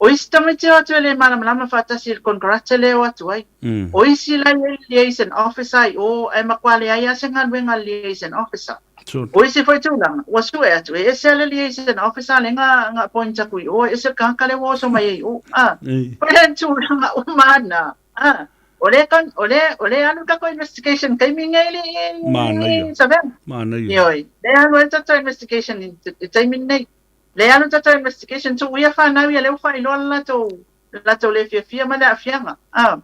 O isi tamaiti o atu e le malamalama faatasi i le konekarate lea e o atu ai. O isi la e i ai le liaison officer i o ae matua leai lava se galuega a le liaison officer. O isi foi tulaga, ua sue atu e ese lava le liaison officer lea na appoint aku i o, e ese le tagata lea ua oso mai ai i o. Koe lea tulaga uma na. O lea, o lea, o lea alu le tatou investigation i taimi nei le Manaia. Savea. Manaia. Ioe. Lea alu ai le tatou investigation i le taimi nei. Lea alu tatou investigation tuu ia fanau ia lea ua faailoa le latou le latou le fiafia ma le aafiaga a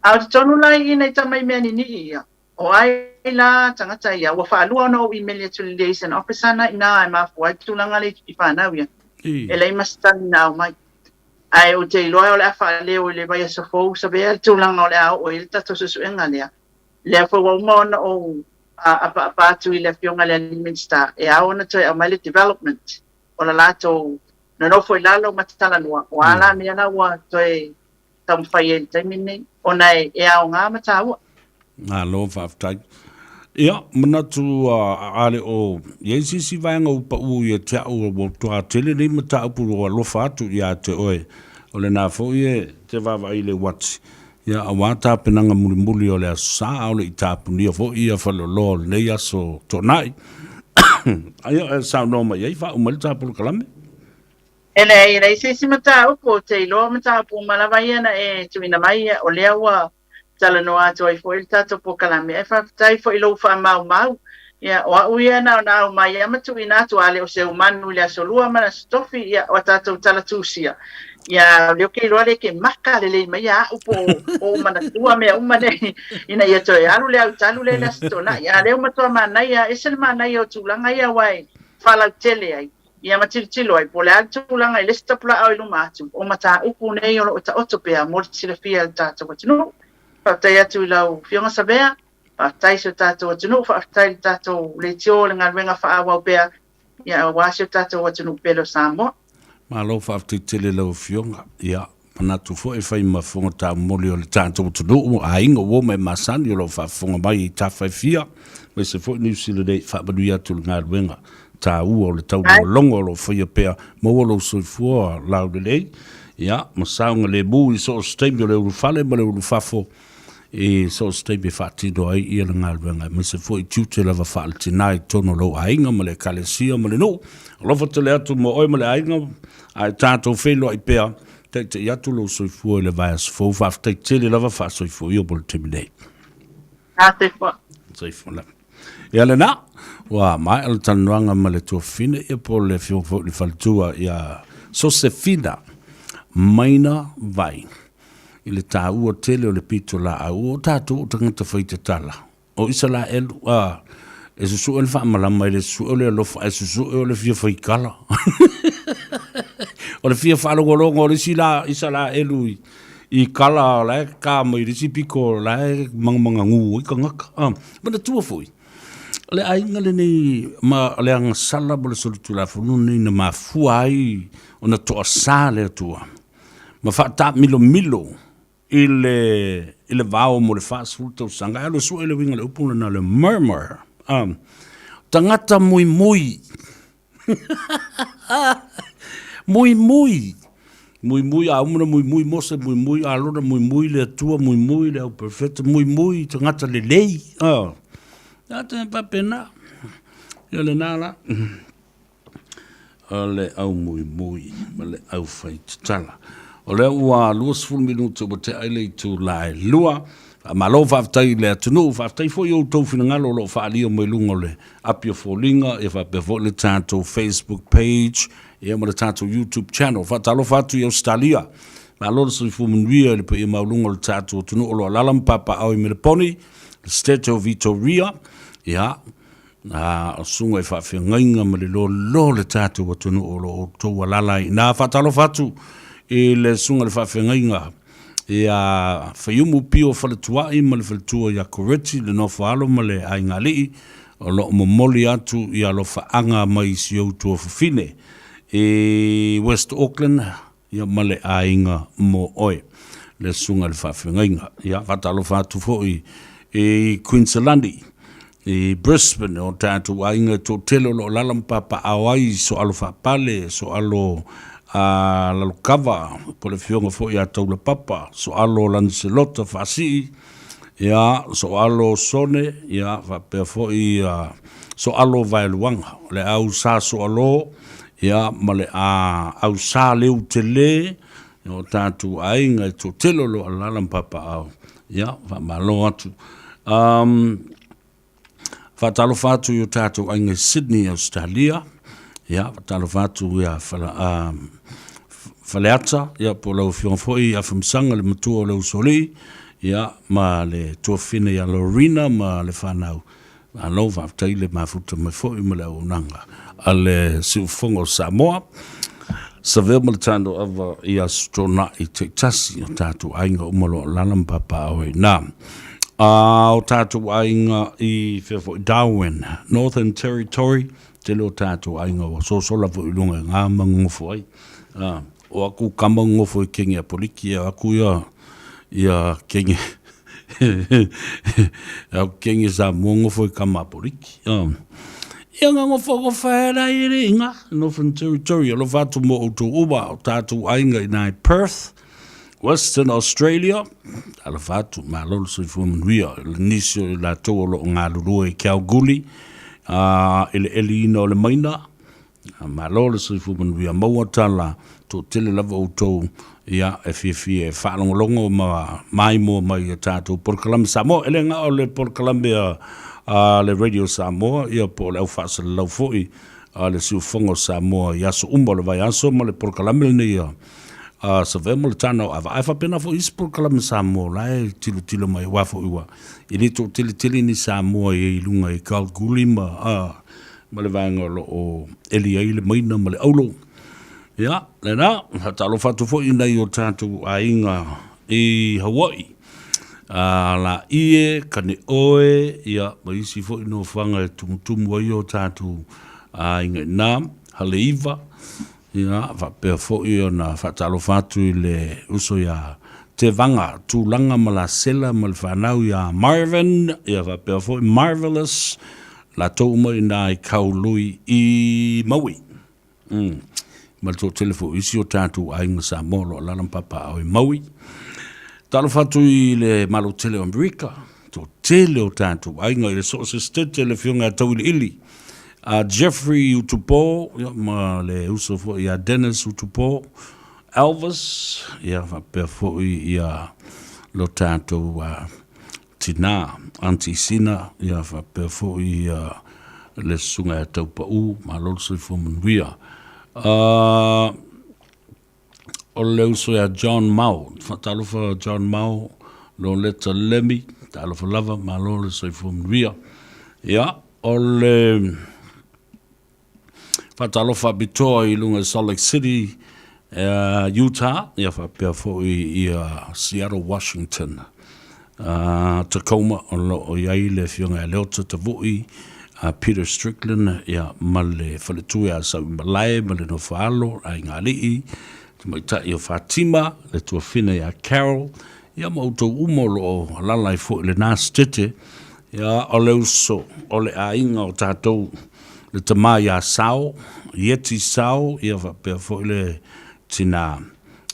a o totonu la i ina i tama i mea ninii ia o ai la tagata ia ua faalua ona ou email atu i le liaison officer na ina e mafua ai le tulaga lea i fanau ia e leai ma se tali na ao mai ae ou te iloa o le a faaleo i le vaiaso fou Savea le tulaga o le a oo i ai le tatou suesuega lea lea foi ua uma ona ou apaapa atu i le Afioga i le alii Minisita e ao ona toe aumai le development o le latou nonofo i lalo ma talanoa, o a la mea la ua toe taumafai ai i le taimi lenei, ona e aoga ma taua. Malo faafetai. Ia, manatu a le o i ai se isi vaega ua pau ia te au ua matua tele nei mataupu ua alofa atu ia te oe. O lena foi e te vaavaai i le uati. Ia, aua tapenaga mulimuli o le Aso Sa, a o le i tapunia foi ia faleoloa o lenei aso Toonai. Ia, e saunoa mai ai, faauma ai le ta polokalame. E leai, e leai se isi mataupu, ou te iloa o mataupu uma lava ia na e tuuina mai, o lea ua talanoa atu ai foi le tatou polokalame. Ae faafetai foi i lou faamaumau. Ia, o au ia na ona aumai lava ma tuuina atu, a le o se umanu i le Aso Lua ma le Aso Tofi, ia, o a tatou tala tusia. Ia, o lea ou te iloa lea e te maka lelei mai ia au po o ou manatua mea uma nei, ina ia toe alu le autalu lea i le Aso Toonai. A o lea ua matua manaia, ese le manaia o tulaga ia aua e faalautele ai, ia ma tilotilo ai po o le a le tulaga i le isi tapulaa i luma atu o mataupu nei o lo o taoto pea mo le silafia e le tatou atunuu. Faafetai atu i lau Afioga Savea. Faafetai i si o tatou atunuu, faafetai i le tatou leitio i le galuega faaauau pea ia aua si o tatou atunuu pele o Samoa. Malo faafetai tele i lau Afioga. Ia, manatu foi e fai ma fofoga taumoli o le tatou atunuu, aiga, uo ma e masani o lo o faafofoga mai i tafa e fia, aemaise foi Niu Sila nei, faamanuia atu i le galuega taua o le taulogologo o lo o faia pea, maua lou soifua laulelei, ia, ma saogalemu i so o se taimi o le ulufale ma le ulufafo. I so o se taimi e faatino ai ia le galuega, aemaise foi tiute lava faale-tina i totonu o lou aiga ma le ekalesia ma le nuu. Alofa tele atu mo oe ma le aiga, ae tatou feiloai pea, taitai atu lou soifua i le vaiaso fou. Faafetai tele lava faasoifua ia mo le taimi nei. Ka soifua. Soifua lava. Ia lena, ua maea le talanoaga ma le tuafafine ia po o le afioga foi i le faletua ia Sosefina Maina Vai. I le taua tele o le pitolaau, o tatou o tagata faitatala, o Isalaelu, a, e susue le faamalama, e le susue o le alofa, ae susue o le fia faikala. O le fia faalogologo o le isi la Isalaelu i, i kala o la e ka mai i le isi piko o la e mangamangagū ai tagata. A, manatua foi, o le aiga lenei ma le agasala ma le solitulafono lenei na mafua ai ona toasā le Atua ma faataamilomilo. i le, i le vao mo le 40 tausaga, e alu e sue le uiga o le upu lena, le murmur. Tagata muimui. Muimui. Muimui a uma na muimui Mose, muimui Arona, muimui le Atua, muimui le au perofeta, muimui tagata lelei. Tagata e faapena. Ia lena la. O le au muimui ma le au fai tatala. O lea ua 20 minute ua tea ai le itula e 2. Faamalo faafetai i le atunuu, faafetai foi i outou finagalo o lo o faaalia mai luga o le api o foliga, ia faapea foi le tatou Facebook page, ia ma le tatou YouTube channel. Faatalofa atu i Ausetalia. Malo le soifua manuia i le paia maualuga o le tatou atunuu o lo o alaala ma papaaao i Meleponi, le State o Vitoria, ia, a o susuga i faafeagaiga ma le loaloa o le tatou atunuu o lo o outou alaala ai i ina. Faatalofa atu i le susuga i le faafeagaiga ia Faiumu Pio Faletuai ma le faletua ia Koreti, le Nofoaalo ma le Aigaalii, o lo o momoli atu i alofaaga mai i si ou tuafafine i West Auckland, ia ma le aiga mo oe, le susuga i le faafeagaiga. Ia, faatalofa atu foi i Queensland, i Brisbane, o tatou aiga e toatele o lo o alaala ma papaaao ai i Soalo Faapale, Soalo a Lalokava, po o le afioga foi ia Taulapapa, Soalo Laniselota Faasii, ia, Soalo Sone, ia, faapea foi ia Soalo Vaeluaga, o le au Sa Soalo, ia, ma le au Sa Leutele, o tatou aiga e toatele o lo o alaala ma papaaao, ia, faamalo atu. Faatalofa atu i o tatou aiga i Sydney, Ausetalia, ia, faatalofa atu ia Faleata, ia, po o lau Afioga foi Afamasaga, le matua o le Usoalii, ia, ma le tuafafine ia Lorena ma le fanau. Malo faafetai le mafuta mai foi ma le auaunaga a le Siufofoga o Samoa. Savea ma le tano ava i Aso Toonai taitasi o tatou aiga uma o lo o alaala ma papaaao ai i ina. A o tatou aiga i fea foi Darwin, Northern Territory, tele o tatou aiga ua sosola foi i luga i ngā ma gogofo ai. O aku kama gogofo i Kenge Apoliki, o aku ia, ia Kenge, aku Kenge Samoa gogofo i kama Apoliki. Ia nga gofo gofa e la i le inga, Northern Territory, alofa atu mo outou uma, o tatou aiga i nai Perth, Western Australia, talofa atu, malo le soifua manuia, le nisi o i latou o lo o galulue i Kalgoorlie, i le eliina o le maina, malo le soifua manuia, maua tala, toatele lava outou, ia, e fiafia e faalogologo ma maimoa mai i tatou polokalame Samoa. E le na o le polokalame a le Radio Samoa, ia po o le au faasalalau foi a le Siufofoga o Samoa i aso uma o le vaiaso ma le polokalame lenei a a Savea ma le Tana o Ava. Ae faapena foi isi polokalame Samoa o la e tilotilo mai aua foi ua e le toatele tele ni Samoa i ai i luga i Kalgoorlie ma a ma le vaega o lo o eli ai le maina ma le aulo. Ia, lena, faatalofa atu foi i nai o tatou aiga i Hawaii. A Laie, Kaneoe, ia, ma isi foi nofoaga e tumutumu ai o tatou aiga i ina, Haleiwa, Ia, faapea foi ona faatalofa atu i le uso ia Tevaga, Tulaga ma Lasela ma le fanau ia Marvin, ia faapea foi Marvelous, latou uma i ina i Kaului i Maui. Mm. Ma le toatele foi o isi o tatou aiga Samoa o lo o alaala ma papaaao i Maui. Talofa atu i le Malo tele o Amerika, toatele o tatou aiga i le so o se sitete le afioga ia Tauiliili, a Jeffrey Utupo, ia, ma le uso foi ia Dennis Utupo, Elvis, ia faapea foi ia lo tatou tinā, Aunty Sina, ia faapea foi ia le susuga ia Taupau, malo le soifua manuia. O le uso ia John Mao, faatalofa John Mao, Loleta Lemi, talofa lava, malo le soifua manuia. Ia, o le faatalofa apitoa i luga i Salt Lake City, Utah, ia faapea foi ia Seattle, Washington. Tacoma o lo o i ai le Afioga ia Leota Tavui, a Peter Strickland, ia, ma le faletua ia Sauimalae ma le Nofoaalo, Aiga Alii, Tamaitai o Fatima, le tuafine ia Carol, Ia ma outou uma o lo o alaala ai foi i lena setete, ia, o le uso, o le aiga o tatou, le tama ia Sao, Ieti Sao, ia faapea foi le tina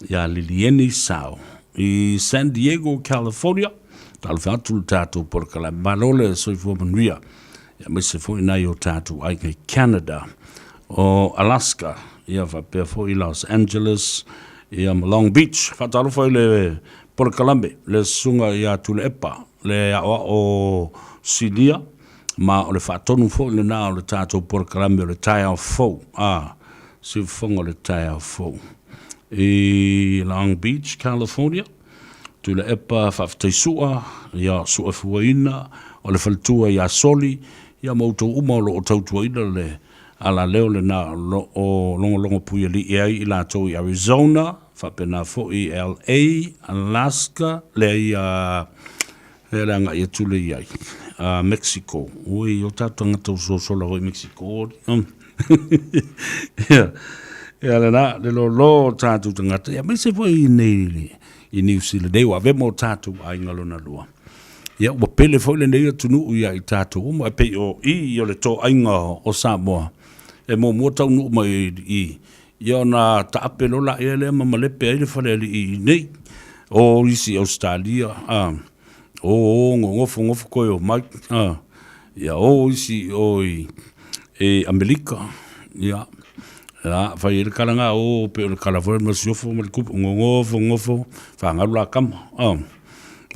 ia Lilieni Sao i San Diego, California. Talofa atu le tatou polokalame. Malo le soifua manuia. Ia aemaise foi nai o tatou aiga i Canada, o Alaska, ia faapea foi Los Angeles, ia ma Long Beach. Faatalofa i le polokalame, le susuga ia Tuilaepa, le aoao sinia, ma o le faatonu foi lena o le tatou polokalame o le taeao fou, a, siufofoga o le taeao fou. I Long Beach, California, Tuilaepa faafetai Sua, ia Suefuaina, o le faletua ia Soli, ia ma outou uma o lo o tautuaina le alaleo lena o lo o logologo puialii ai i latou i Arizona, faapena foi i LA, Alaska, leai a e le agai atu le i ai, a Mexico. Ui, o tatou tagata usosola foi i Mexico. Ia, ia lena, le lolo o tatou tagata, ia aemaise foi i nei i Niu Sila nei, ua avea ma o tatou aiga lona lua. Ia, ua pele foi lenei atunuu ia i tatou uma, e pei o i o le toaiga o Samoa, e muamua taunuu mai i ia ona taape loa laia lea ma malepe ai le falealii i nei. O isi i Ausetalia, a, o o gogofo gofo toe omai, a, ia o isi i o i Amerika, ia, a, fai ai le tala lena, o pei o le tala foi lea o le masiofo ma le tupu, gogofo gofo fanau la tama, a,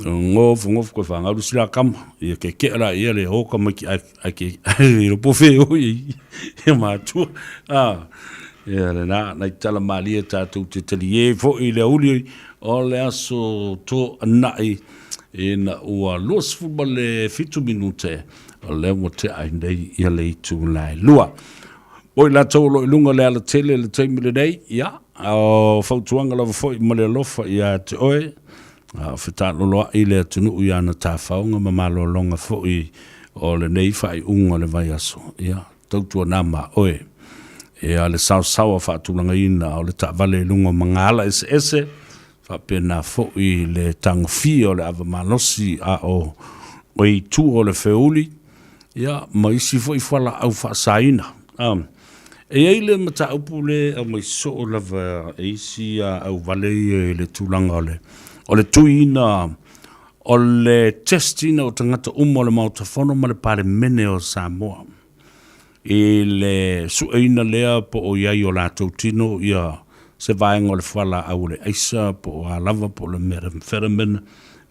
gogofo gofo toe fanau le isi la tama, ia tietie laia le o tamaiti ae ae ke le iloa po o fea e o i ai ia matua. A, ia lena, nai tala malie tatou te talie foi i le aoauli o le aso Toonai ina ua 27 minute o lea ua tea ai nei ia le itula e 2. O i latou o lo o i luga o le alatele i le taimi lenei, ia, o fautuaga lava foi ma le alofa ia te oe, A o fetaaloloai le atunuu i ana tafaoga ma malologa foi o lenei faaiuga o le vaiaso, ia, tautuana ma oe. Ia le saosaoa faatulagaina o le taavale i luga o magaala eseese, faapena foi le tagofia o le ava malosi a o i tua o le feuli, ia, ma isi foi fualaau faasaina. E i ai le mataupu lea e aumai soo lava e isi auvale ia i le tulaga o le, o le tuiina o le test ina o tagata uma o le Maota Fono ma le Palemene o Samoa i le sueina lea po o i ai i o latou tino ia se vaega o le fualaau o le aisa po o a lava po o le methamphetamine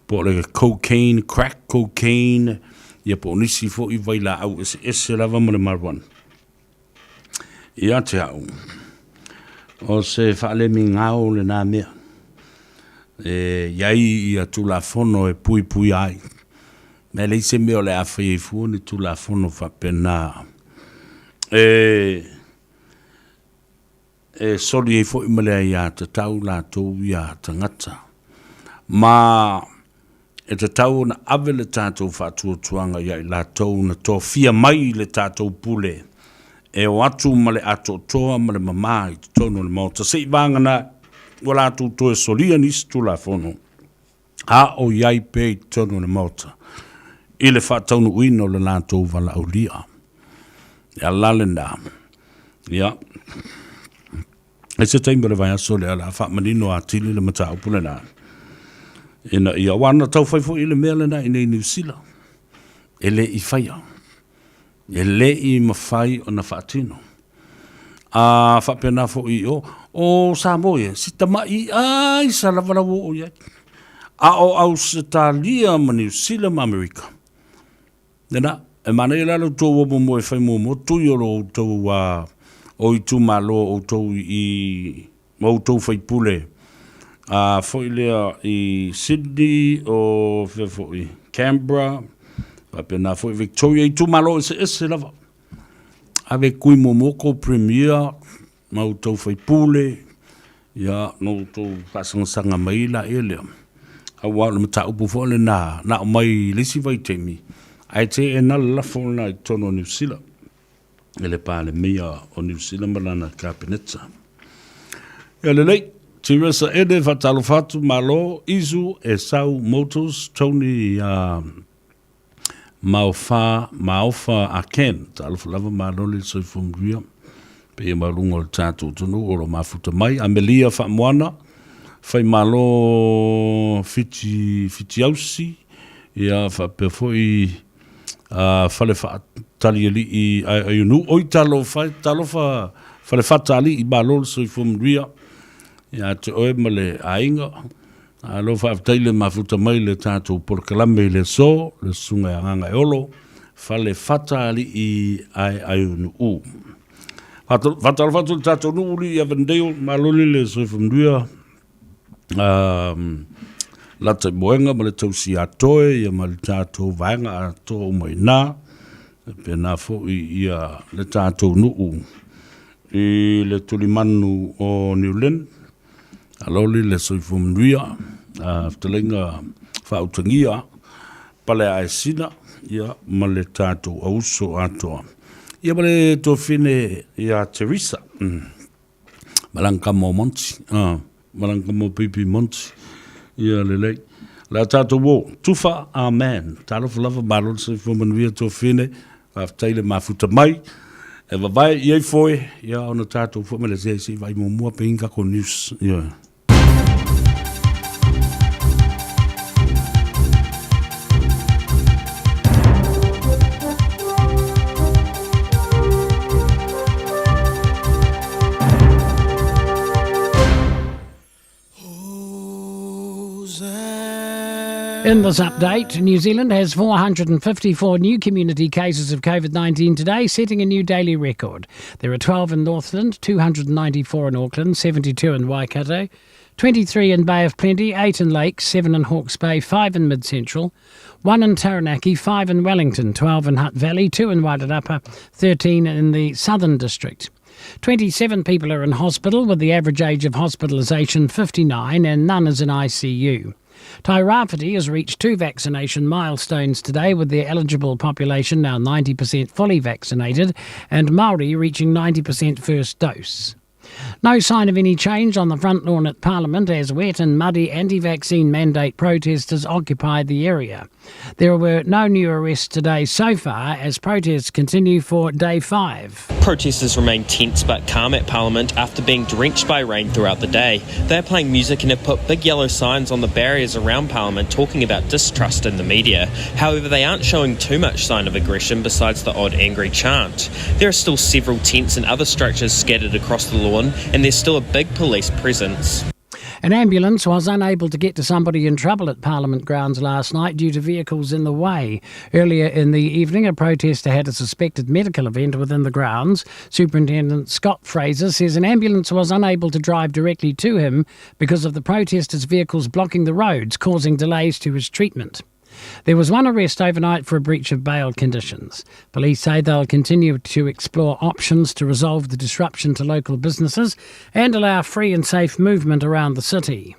po o le cocaine, crack cocaine, ia po o nisi foi vailaau eseese lava ma le marijuana. Ia te au, o se faalemigao lena mea e i ai ia Tulafono e puipuia ai. Ma e leai se mea o le a fai ai fua ni Tulafono faapena e e soli ai foi ma le aiatatau latou ia tagata. Ma e tatau ona ave le tatou faatuatuaga ia i latou na tofia mai i le tatou pule e o atu ma le atoatoa ma le mama i totonu o le Maota seivagana ua latou toe solia nisi Tulafono a o i ai pea i totonu o le Maota i le faataunuuina o le latou valaaulia. E ala lena, ia, i se taimi o le vaiaso lea o le a faamanino atili le mataupu lena, ina ia, aua na taufai foi le mea lena i inei i Niu Sila, e le i faia. E le i mafai ona faatino. A faapena foi i o, o Samoa ia, si tama'i aisa lava la ua oo i ai. A o Ausetalia ma Niu Sila ma Amerika, lena, e manaia la lo outou o muamua e fai muamua tui o lo outou o itumalo o outou i ma outou faipule a foi lea i Sydney o fea foi Canberra faapena foi Victoria itumalo eseese lava ave kui muamua kou premier ma outou faipule ia na outou faasangasaga mai laia lea aua o le mataupu foi lena na aumai i le isi vaitaimi ae teena le lafo lena i totonu o Niu Sila e le Palemia o Niu Sila ma lana Kapeneta. Ia lelei. Teresa Ede, faatalofa atu, malo, Isu, Esau Motors, Tony Maofa, Maofa Aken, talofa lava, malo le soifua manuia, paia maualuga o le tatou atunuu o lo o mafuta mai. Amelia Faamoana, Faimalo Fiti, Fitiausi, ia faapea foi Fale Faatalialii Aeaeunuu, oi talofa e, talofa Fale Faataalii, malo le soifua manuia ia te oe ma le aiga. Malo faafetai le mafuta mai le tatou polokalame i le aso, le Susuga ia Gagaeolo, Fale Faataalii Aeaeunuu. Faatalofa atu i le tatou nuu i Avondale, malo le soifua manuia. Lata i Moega ma le tausi atoe ia ma le tatou vaega atoa uma i ina. E pena foi ia le tatou nuu i le tulimanu o Niu Lin. Aloli le soifua manuia, fetalaiga faautagia Paleaesina ia ma le tatou auso atoa. Ia ma le tuafine ia Teresa. Malaga ka mo Monty. Ah, malaga ka mo Pipi Monty. Ia lelei. La tātou o, tufa, amen. Talofa lava, malo le soifua manuia tuafine. Faafetai le mafuta mai. E vavae i ai foe, ia ona tātou foi ma le se se vai muamua pe inga ko news. Ia. In this update, New Zealand has 454 new community cases of COVID 19 today, setting a new daily record. There are 12 in Northland, 294 in Auckland, 72 in Waikato, 23 in Bay of Plenty, 8 in Lakes, 7 in Hawke's Bay, 5 in Mid Central, 1 in Taranaki, 5 in Wellington, 12 in Hutt Valley, 2 in Wairarapa, 13 in the Southern District. 27 people are in hospital with the average age of hospitalisation 59 and none is in ICU. Tairāwhiti has reached two vaccination milestones today with their eligible population now 90% fully vaccinated and Māori reaching 90% first dose. No sign of any change on the front lawn at Parliament as wet and muddy anti vaccine mandate protesters occupied the area. There were no new arrests today so far as protests continue for day five. Protesters remain tense but calm at Parliament after being drenched by rain throughout the day. They're playing music and have put big yellow signs on the barriers around Parliament talking about distrust in the media. However, they aren't showing too much sign of aggression besides the odd angry chant. There are still several tents and other structures scattered across the lawn, and there's still a big police presence. An ambulance was unable to get to somebody in trouble at Parliament grounds last night due to vehicles in the way. Earlier in the evening, a protester had a suspected medical event within the grounds. Superintendent Scott Fraser says an ambulance was unable to drive directly to him because of the protesters' vehicles blocking the roads, causing delays to his treatment. There was one arrest overnight for a breach of bail conditions. Police say they'll continue to explore options to resolve the disruption to local businesses and allow free and safe movement around the city.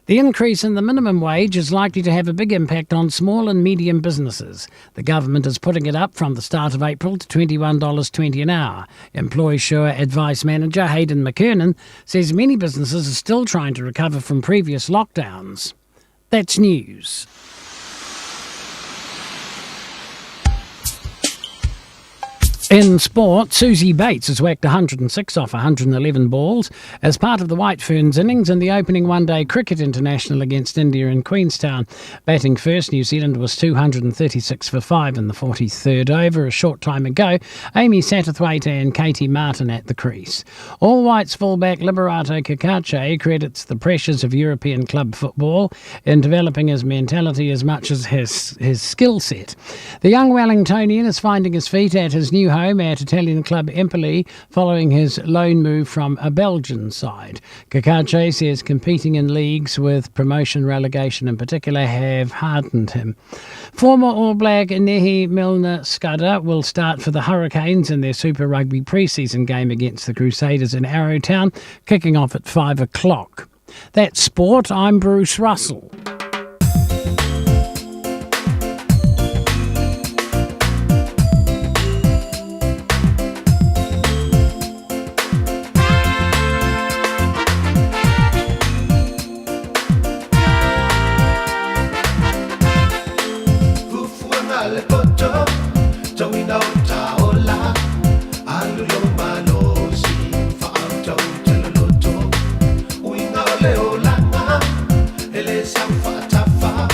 The increase in the minimum wage is likely to have a big impact on small and medium businesses. The government is putting it up from the start of April to $21.20 an hour. Employsure Advice Manager Hayden McKernan says many businesses are still trying to recover from previous lockdowns. That's news. In sport, Suzie Bates has whacked 106 off 111 balls as part of the White Ferns innings in the opening one day cricket international against India in Queenstown. Batting first, New Zealand was 236 for 5 in the 43rd over a short time ago. Amy Satterthwaite and Katie Martin at the crease. All Whites fullback Liberato Cacace credits the pressures of European club football in developing his mentality as much as his, his skill set. The young Wellingtonian is finding his feet at his new home at Italian club Empoli following his loan move from a Belgian side. Cacace says competing in leagues with promotion relegation in particular have hardened him. Former All Black Nehe Milner Skudder will start for the Hurricanes in their Super Rugby pre-season game against the Crusaders in Arrowtown, kicking off at 5 o'clock. That's sport. I'm Bruce Russell. le olaga E le sau faatafa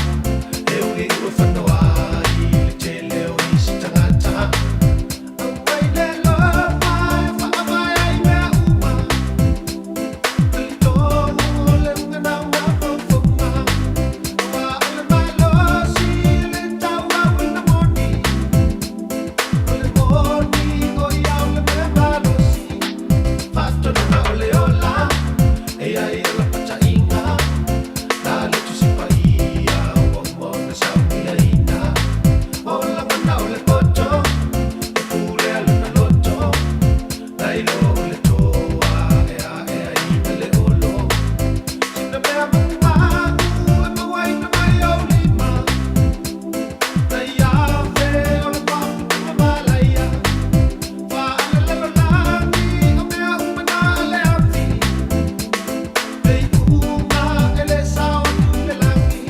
E uli ua fanoa ai le tele o isi tagata Aumai le alofa e faavae ai mea uma Talitonu o le uga na mafaufauga Aua o le malosi e le tauauina moni O le moni o ia o le mea malosi Faatonuga o le ola e ai o lapataiga Na le Tusi Paia ua uma ona sauniaina O lagona o le poto e pulea lona loto Na iloa o le toa e aeaina le olo Sina mea magumagu e mauaina mai ou lima Na iafe o le paputuga malaia Faalalelolagi o mea uma na le afi Le iuga e le sao atu i le lagi.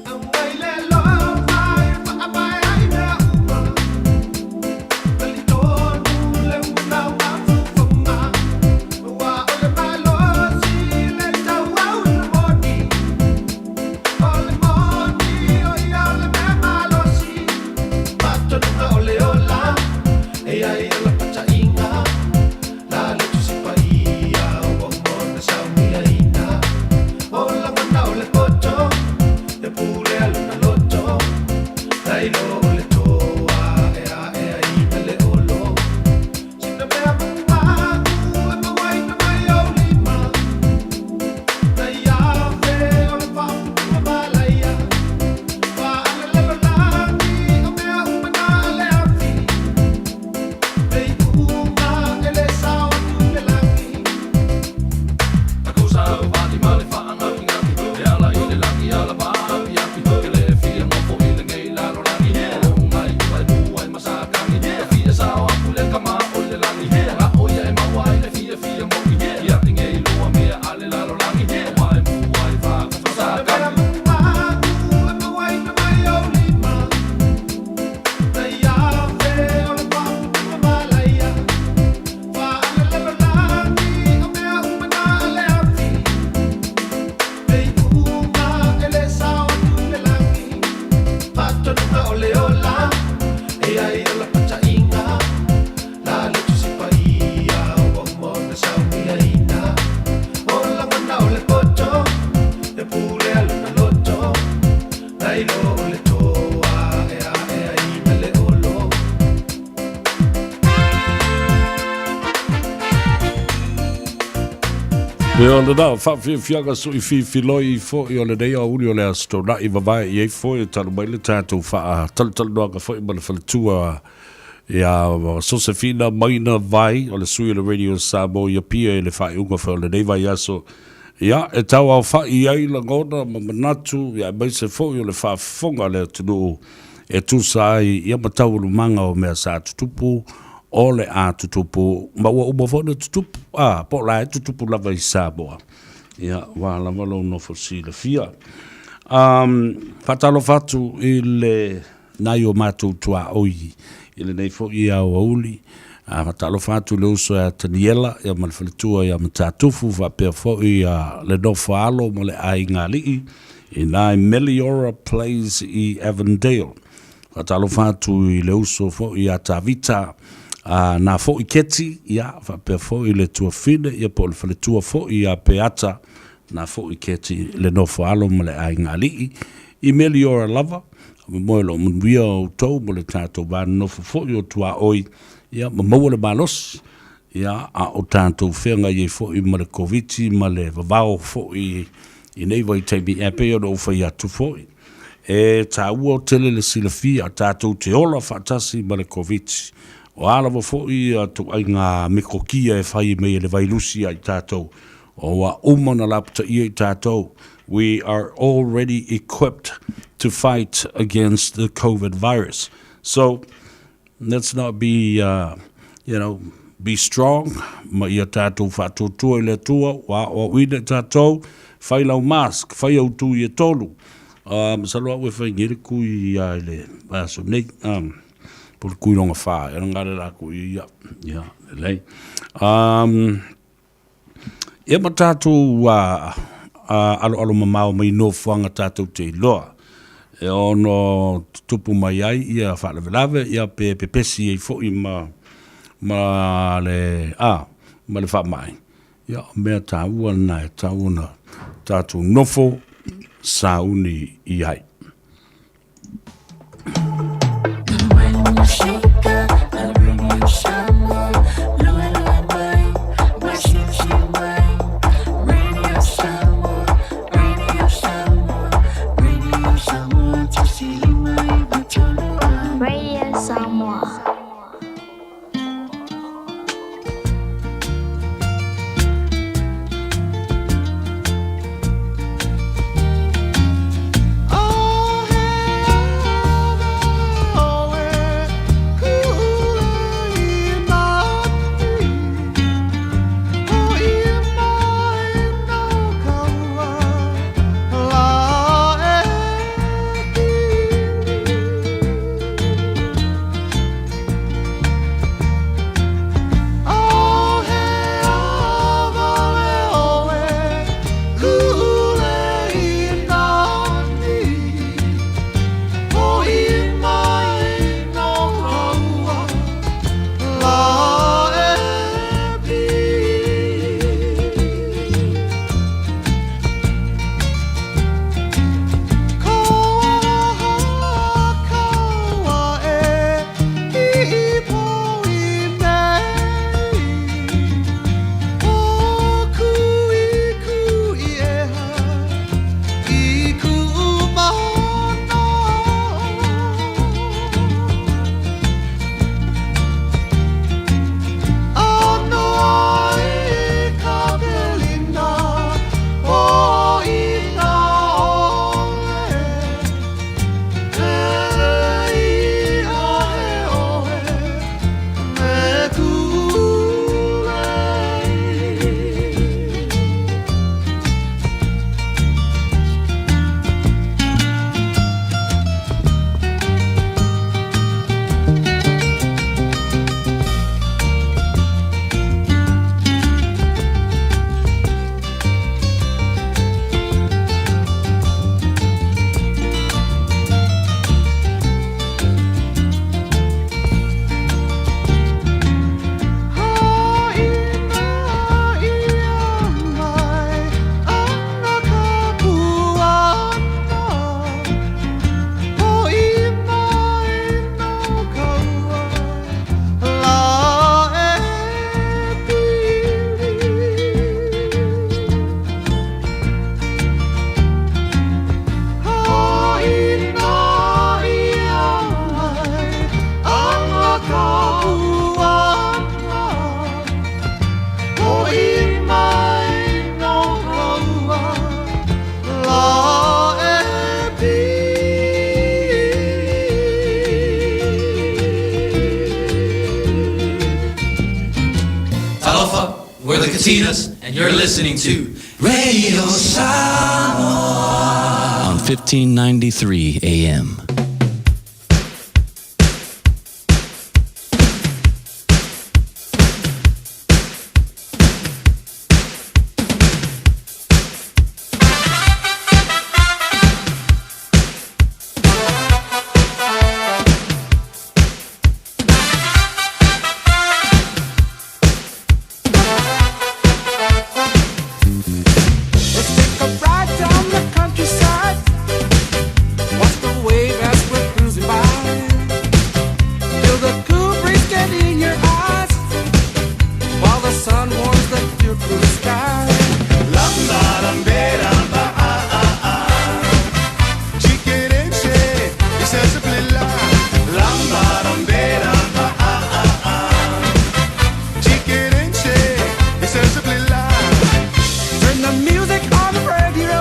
Aumai le alofa e faavae ai mea uma Talitonu le uma na mafaufauga Aua o le malosi le tauau i le moni O le moni o ia o le mea malosi Faatonuga o le ola e ai o lapataiga Na le Tusi Paia ua uma ona sauniaina O lagona o le poto e pulea lona loto Na iloa o le toa e aeaina le olo Sina mea magumagu e mauaina mai ou lima Na iafe o le faaputuga malaia Faalalelolagi o mea uma na le afi Le iuga e le sao atu i le lagi. Sina mea magumagu e mauaina mai ou lima Na iafe o le faaputuga malaia Faalalelolagi o mea uma na le afi Le iuga e le sao atu i le lagi Faatonuga o le ola e ai o lapataiga Na le Tusi Paia ua uma ona sauniaina O lagona o le poto e pulea lona loto Na iloa o le toa e aeaina le olo. Ia lena faafiafiaga soifiifiloi foi o lenei aoauli o le Aso Toonai vavae i ai foi e talu mai le tatou faatalatalanoaga foi ma le faletua ia Sosefina Maina Vai o le sui o le Radio Samoa i Apia i le faaiuga foi o lenei vaiaso. Ia, e tauaofa'i ai lagona ma manatu, ia aemaise foi o le faafofoga a le atunuu e tusa ai ia ma taualumaga o mea sa tutupu, o le a tutupu, ma ua uma foi ona tutupu, a, po o la e tutupu lava i Samoa. Ia, ua lava lou nofo silafia. Um, faatalofa atu i le nai o matou tuaoi i lenei foi aoauli. A faatalofa atu i le uso ia Taniela ia ma le faletua ia Matatufu faapea foi ia le nofo a alo ma le aiga alii i na i Meliora Place i Avondale. Faatalofa atu i le uso foi ia Tavita a na foi Keti ia faapea foi le tuafine ia po o le faletua foi ia Peata na foi Keti le nofo a alo ma le aiga alii i Meliora lava. Faamoemoe o lo o manuia outou mo le tatou va nonofo foi o tuaoi, ia, ma maua le malosi, ia, a o tatou feagai ai foi ma le Koviti ma le vavao foi i nei vaitaimi, ae pei ona ou fai atu foi, e taua tele le silafia tatou te ola faatasi ma le Koviti. O a lava foi ituaiga metokia e fai mai e le vailusi ia i tatou, Ua uma ona lapataia i tatou, we are already equipped to fight against the Covid virus. So, let's not be, you know, Be strong ma ia tatou faatuatua i le Atua ua aoaoina i tatou, fai lau mask, fai au tui e tolu. Masalo au e fai nei le kui ia i le vaiaso nei, po o le kui lona fa ea lena le la kui ia, ia, lelei. Ia ma tatou aloalo mamao mai nofoaga tatou te iloa e ono tutupu mai ai ia faalavelave ia pe pepesi ai foi ma ma le a ma le faamai. Ia o mea taua lena e tatau ona tatou nofo sauni i ai. Radio Samoa. We're the Katinas, and you're listening to Radio Samoa on 1593 AM. Let's take a ride down the countryside. Watch the wave as we're cruising by. Feel the cool breeze get in your eyes while the sun warms the clear blue sky. Turn the music on the radio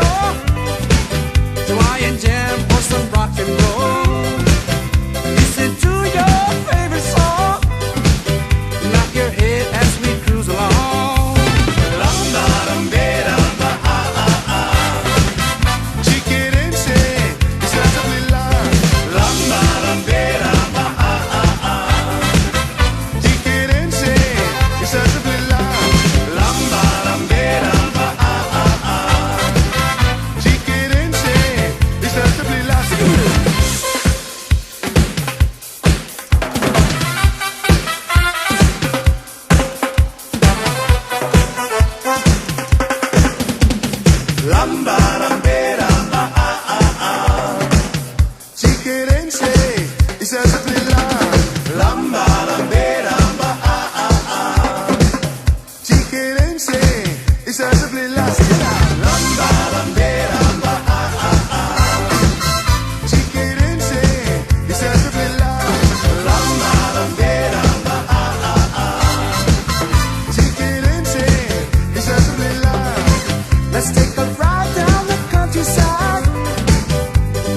to Hawaiian jam or some rock and roll. Listen to your favorite song. Knock your head Let's take a ride down the countryside.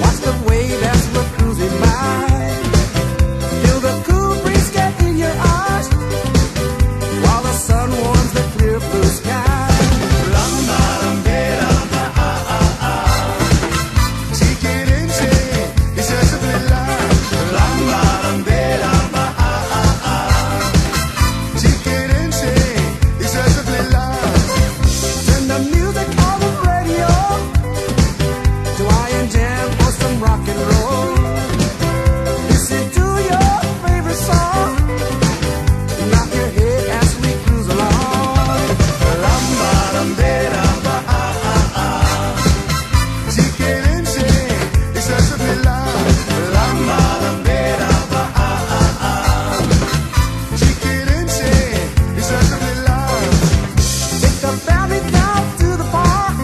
Watch the wave as we're cruising by. Feel the cool breeze get in your eyes while the sun warms the clear blue sky. Turn the music on the radio to Iron Jam or some rock and roll. Listen to your favorite song. Knock your head as we cruise along. Take the family down to the park,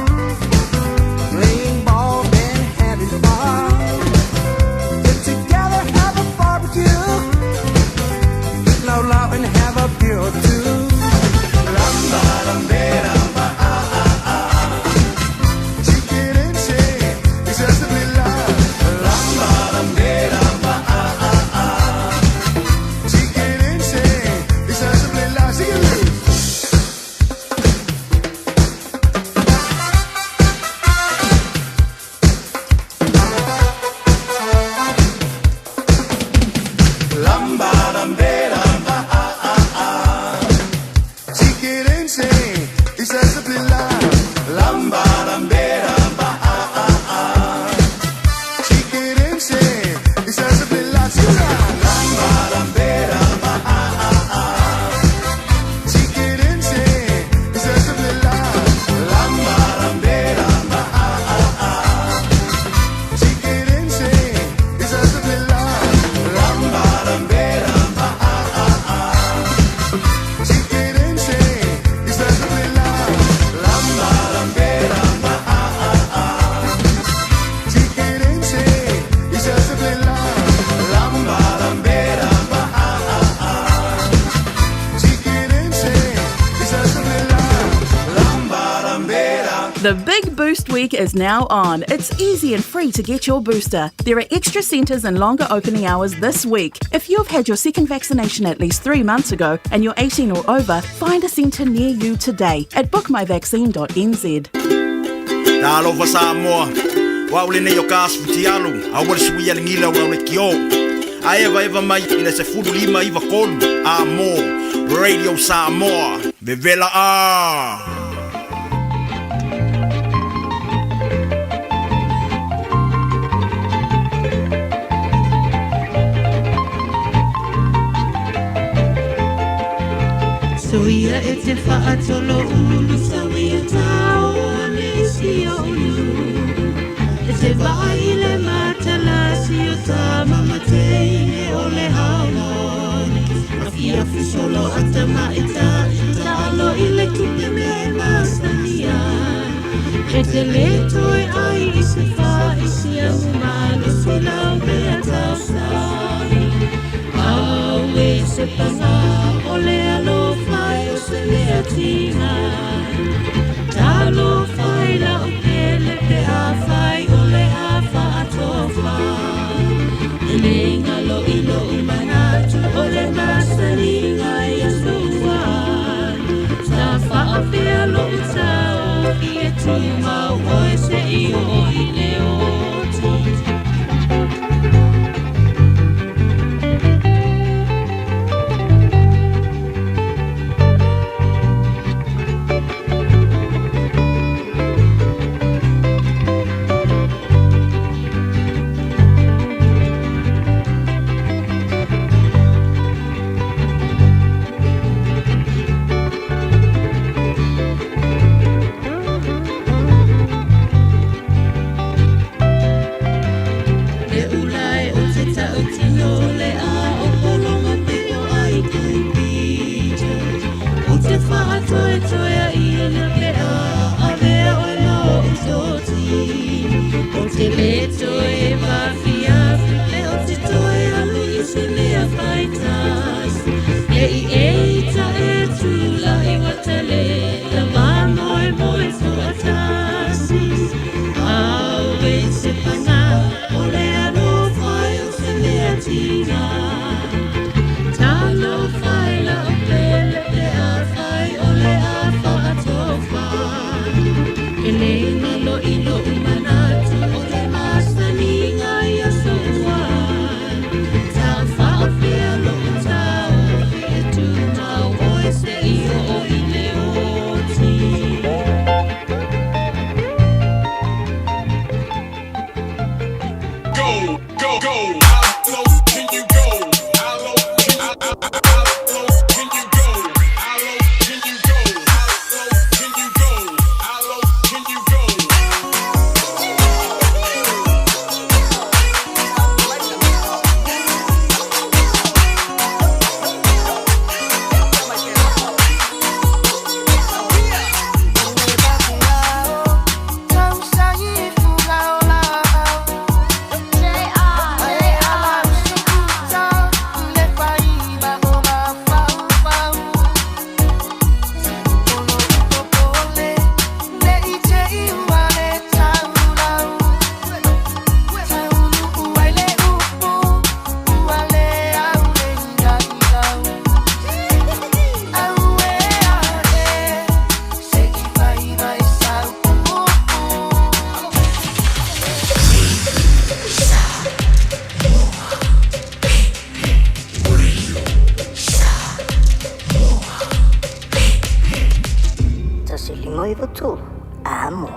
playing ball and having fun. Get together, have a barbecue, eat low low and have a beer or two. The Big Boost Week is now on. It's easy and free to get your booster. There are extra centres and longer opening hours this week. If you've had your second vaccination at least 3 months ago and you're 18 or over, find a centre near you today at bookmyvaccine.nz. Talofa Samoa, o au lenei o ka asu fitialu, aua le suia le gila o au le kio. A eva eva mai i le 15 93 a mo Radio Samoa, vevela a. Soia e te whaatolo ulu Sawia tau ane si o ulu E te vai le matala si o tama mateine o le haolone A fia fusolo ata maita Talo i le tupe me masania E te le toe ai i se wha i si amu malo si lau mea tau Au e se panga o le alofa e o se lea tinga Talo fai la o pele pe a fai o le a fa atofa E le ngalo i lo manatu o le masaninga i a sua Sa whaafea lo utau i e tumau o e se i o i le oti. 1593 Amo.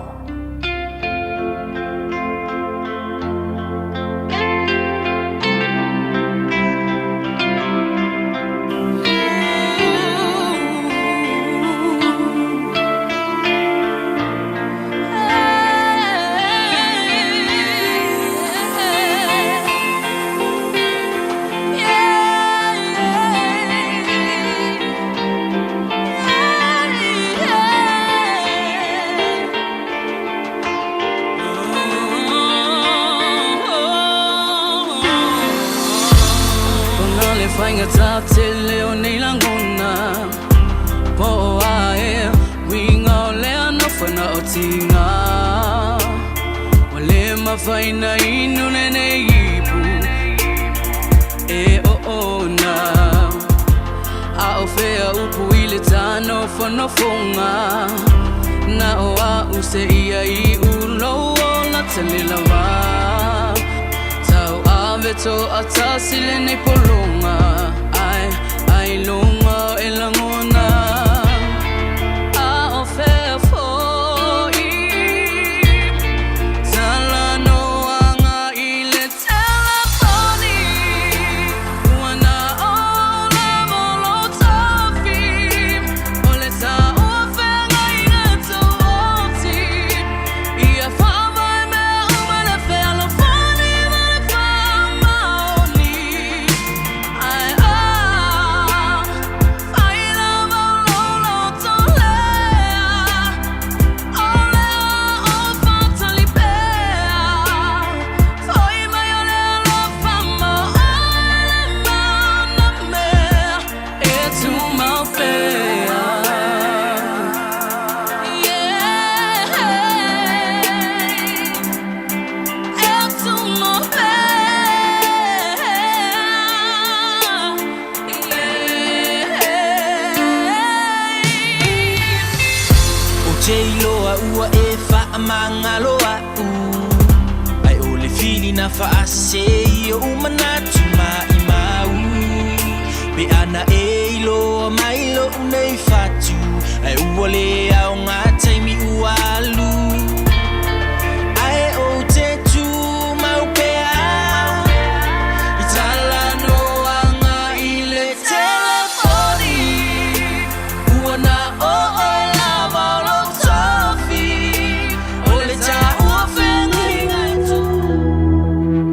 Tele o nei lagona Po o ae Uiga o lea nofo na o tiga Ua le mafai na inu lenei ipu E oona A o fea upu i le tanofonofoga Na o a'u seia i ulou ola tele lava Tau ave to'atasi lenei pologa Ai ai luga e lagona A o fea fo'i Talanoaga i le telefoni Ua na o lava lou tofi O le taua feagaiga tuoti Ia faavae mea uma le fealofani ma le faamaoni Ae a fai lava o lou loto lea O le o faatali pea Foi mai o le alofa ma oe le mauna mea E tumau pea Yeah E tumau pea Yeah O te iloa ua e faamagalo a'u Ae o le filina faasese i o'u manatu maimau Pe ana e iloa mai lo'u nei fatu Ae ua le aoga taimi ua alu Ae ou te tumau pea I talanoaga i le telefoni Ua na o oe lava o lou tofi O le taua feagaiga e tu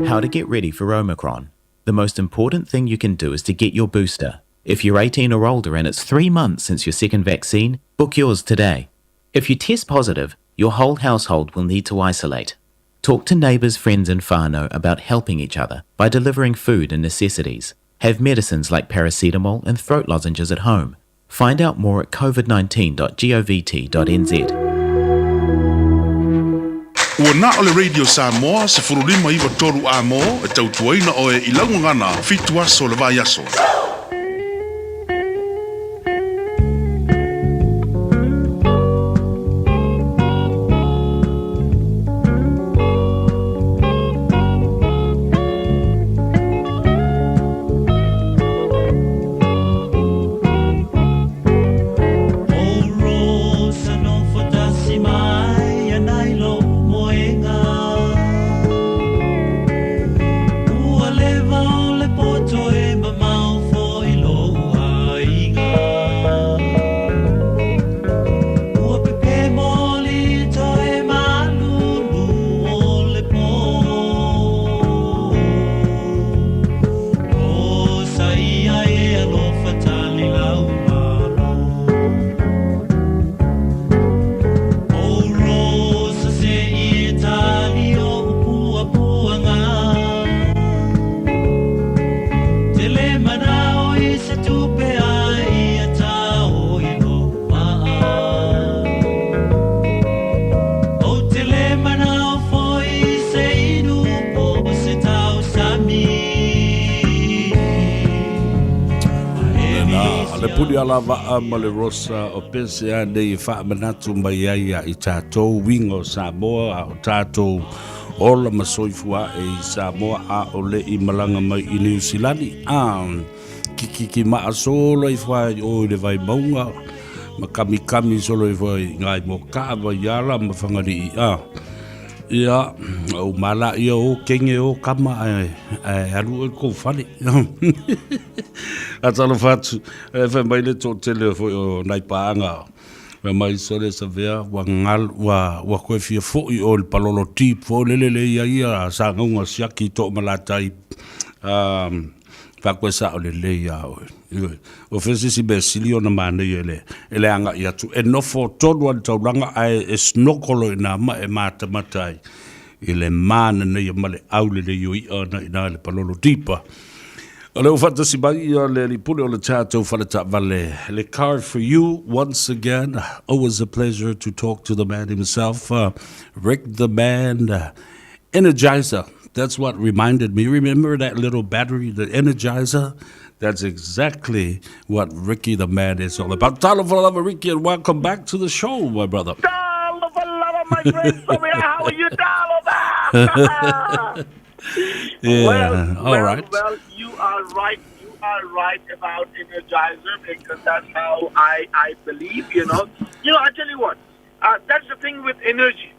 How to get ready for Omicron. The most important thing you can do is to get your booster. If you're 18 or older and it's 3 months since your second vaccine, book yours today. If you test positive, your whole household will need to isolate. Talk to neighbours, friends, and whānau about helping each other by delivering food and necessities. Have medicines like paracetamol and throat lozenges at home. Find out more at covid19.govt.nz. Ua na o le Radio Samoa 1593 A-mo e tautuaina oe i lau gagana 7 aso o le vaiaso. Lena, le puni ala vaa ma le Rosa o pese a nei e faamanatu mai ai ia i tatou uiga o Samoa a o tatou ola ma soifua ae i Samoa a o leʻi malaga mai i Niu Silani a kikiki maa solo ifo ai o i le Vaimauga Ma kamikami solo ifo i ngai mo kaa Vaiala ma Fagalii a. Ia, o mala ia o kenge o kama ae, ae alu oe kou fale. A talofa atu, e fai mai le toatele foi o nai paaga, fai mai sole Savea, ua gal, ua, ua koe fia foi oe i le palolo deep foi lele le ia ia sagauga siaki toomalatai, um, faakoe sao lelei ia oe. Ioe. O fea se isi mea sili ona manaia i le, i le agai atu, e nofo tonu lava i le taulaga ae e snorkel i ina ma e matamata ai i le mananaia ma le aulelei o i'a na i ina i le palolo deep. O lea ua faatasi mai ia le alii pule o le tatou fale taavale, le Car for You, once again, always a pleasure to talk to the man himself, Rick the man, Energizer. That's what reminded me. Remember that little battery, the Energizer? That's exactly what Ricky the man is all about. Talofa lava, Ricky, and welcome back to the show, my brother. Talofa lava, my friend. How are you, Talofa? Yeah, all right. Well, you are right. You are right about Energizer because that's how I believe, you know. You know, I tell you what, that's the thing with energy.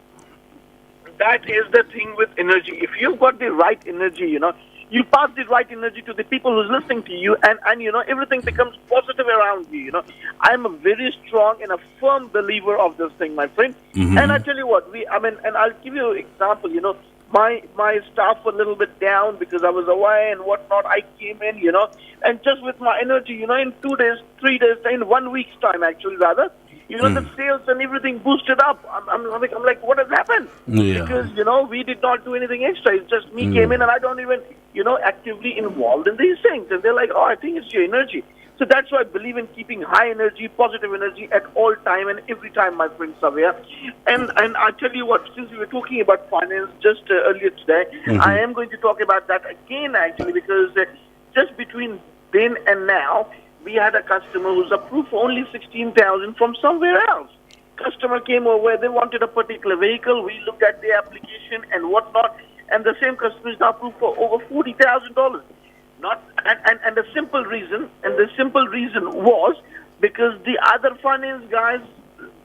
That is the thing with energy. If you've got the right energy, you know, you pass the right energy to the people who's listening to you, and you know, everything becomes positive around you, you know. I'm a very strong and a firm believer of this thing, my friend. And I tell you what, and I'll give you an example, you know. My staff were a little bit down because I was away and whatnot. I came in, you know, and just with my energy, you know, in 2 days, 3 days, in 1 week's time, actually, rather, you know, the sales and everything boosted up. I'm like, what has happened? Because, you know, we did not do anything extra. It's just me came in and I don't even, you know, actively involved in these things. And they're like, oh, I think it's your energy. So that's why I believe in keeping high energy, positive energy at all time and every time, my friend Savia. And I tell you what, since we were talking about finance just earlier today, I am going to talk about that again, actually, because just between then and now, we had a customer who's approved for only $16,000 from somewhere else. Customer came over, they wanted a particular vehicle. We looked at the application and whatnot, and the same customer is now approved for over $40,000. Not and the simple reason, and the simple reason was because the other finance guys,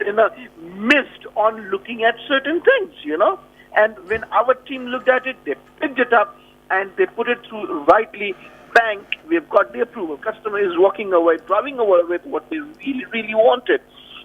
you know, missed on looking at certain things, you know. And when our team looked at it, they picked it up and they put it through rightly. Bank, we've got the approval. Customer is walking away, driving away with what they really, really wanted.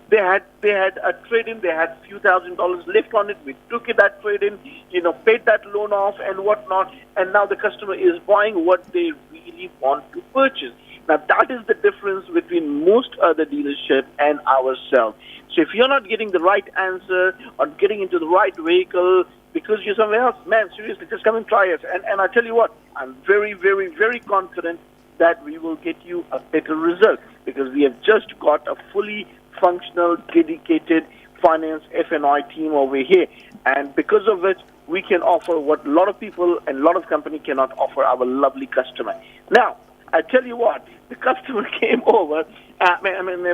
They had a trade-in. They had a few thousand dollars left on it. We took it, that trade-in, you know, paid that loan off and whatnot. And now the customer is buying what they really want to purchase. Now, that is the difference between most other dealership and ourselves. So if you're not getting the right answer or getting into the right vehicle because you're somewhere else, man, seriously, just come and try it. And I tell you what, I'm very, very, very confident that we will get you a better result because we have just got a fully functional, dedicated finance F&I team over here. And because of which, we can offer what a lot of people and a lot of company cannot offer our lovely customer. Now, I tell you what, the customer came over,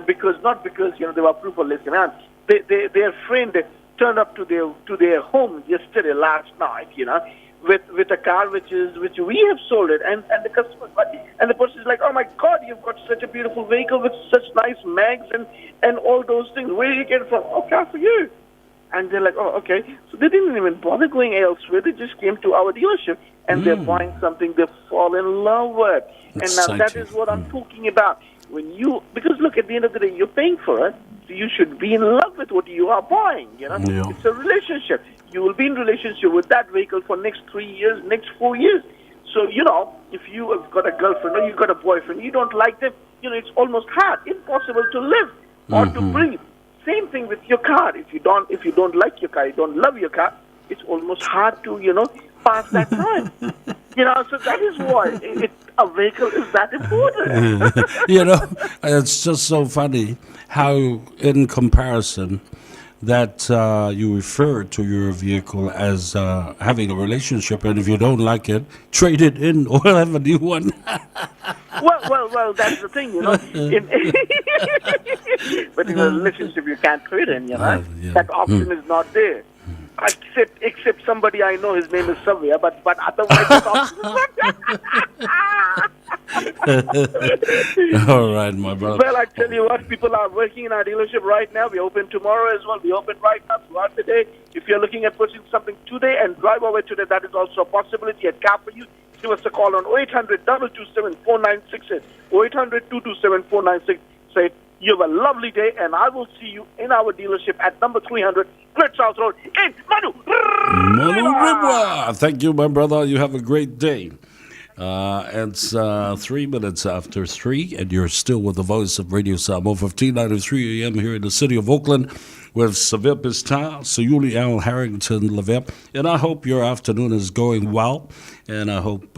because not because, you know, they were approved for less amount. Their friend turned up to their home yesterday, last night, you know, with a car which we have sold it, and the customer and the person is like, oh my God, you've got such a beautiful vehicle with such nice mags and all those things. Where did you get it from? Oh, car for you. And they're like, oh, okay. So they didn't even bother going elsewhere. They just came to our dealership and they're buying something they fall in love with. And now that is what I'm talking about. Because look, at the end of the day, you're paying for it, so you should be in love with what you are buying, you know. Yeah. It's a relationship. You will be in relationship with that vehicle for next 3 years, next 4 years. So, you know, if you have got a girlfriend or you've got a boyfriend, you don't like them, you know, it's almost hard, impossible to live or to breathe. Same thing with your car. If you don't like your car, you don't love your car, it's almost hard to, you know, pass that time. You know, so that is why a vehicle is that important. You know, it's just so funny how, in comparison, that you refer to your vehicle as having a relationship, and if you don't like it, trade it in or have a new one. Well, that's the thing, you know. But in a relationship, you can't trade in, you know. Yeah. That option is not there. Except somebody I know, his name is Savia, but otherwise that option is not there. All right, my brother. Well, I tell you what, people are working in our dealership right now. We open tomorrow as well. We open right now throughout the day. If you're looking at purchasing something today and drive away today, that is also a possibility at Car for You. Give us a call on 0800 227 4968. 0800 227 4968. You have a lovely day, and I will see you in our dealership at number 300 Great South Road in Manu. Manu Thank you, my brother. You have a great day. It's 3 minutes after 3, and you're still with the voice of Radio Samoa, 1593 AM here in the city of Auckland with Savea Pistar, Sayuli Al Harrington Levert. And I hope your afternoon is going well, and I hope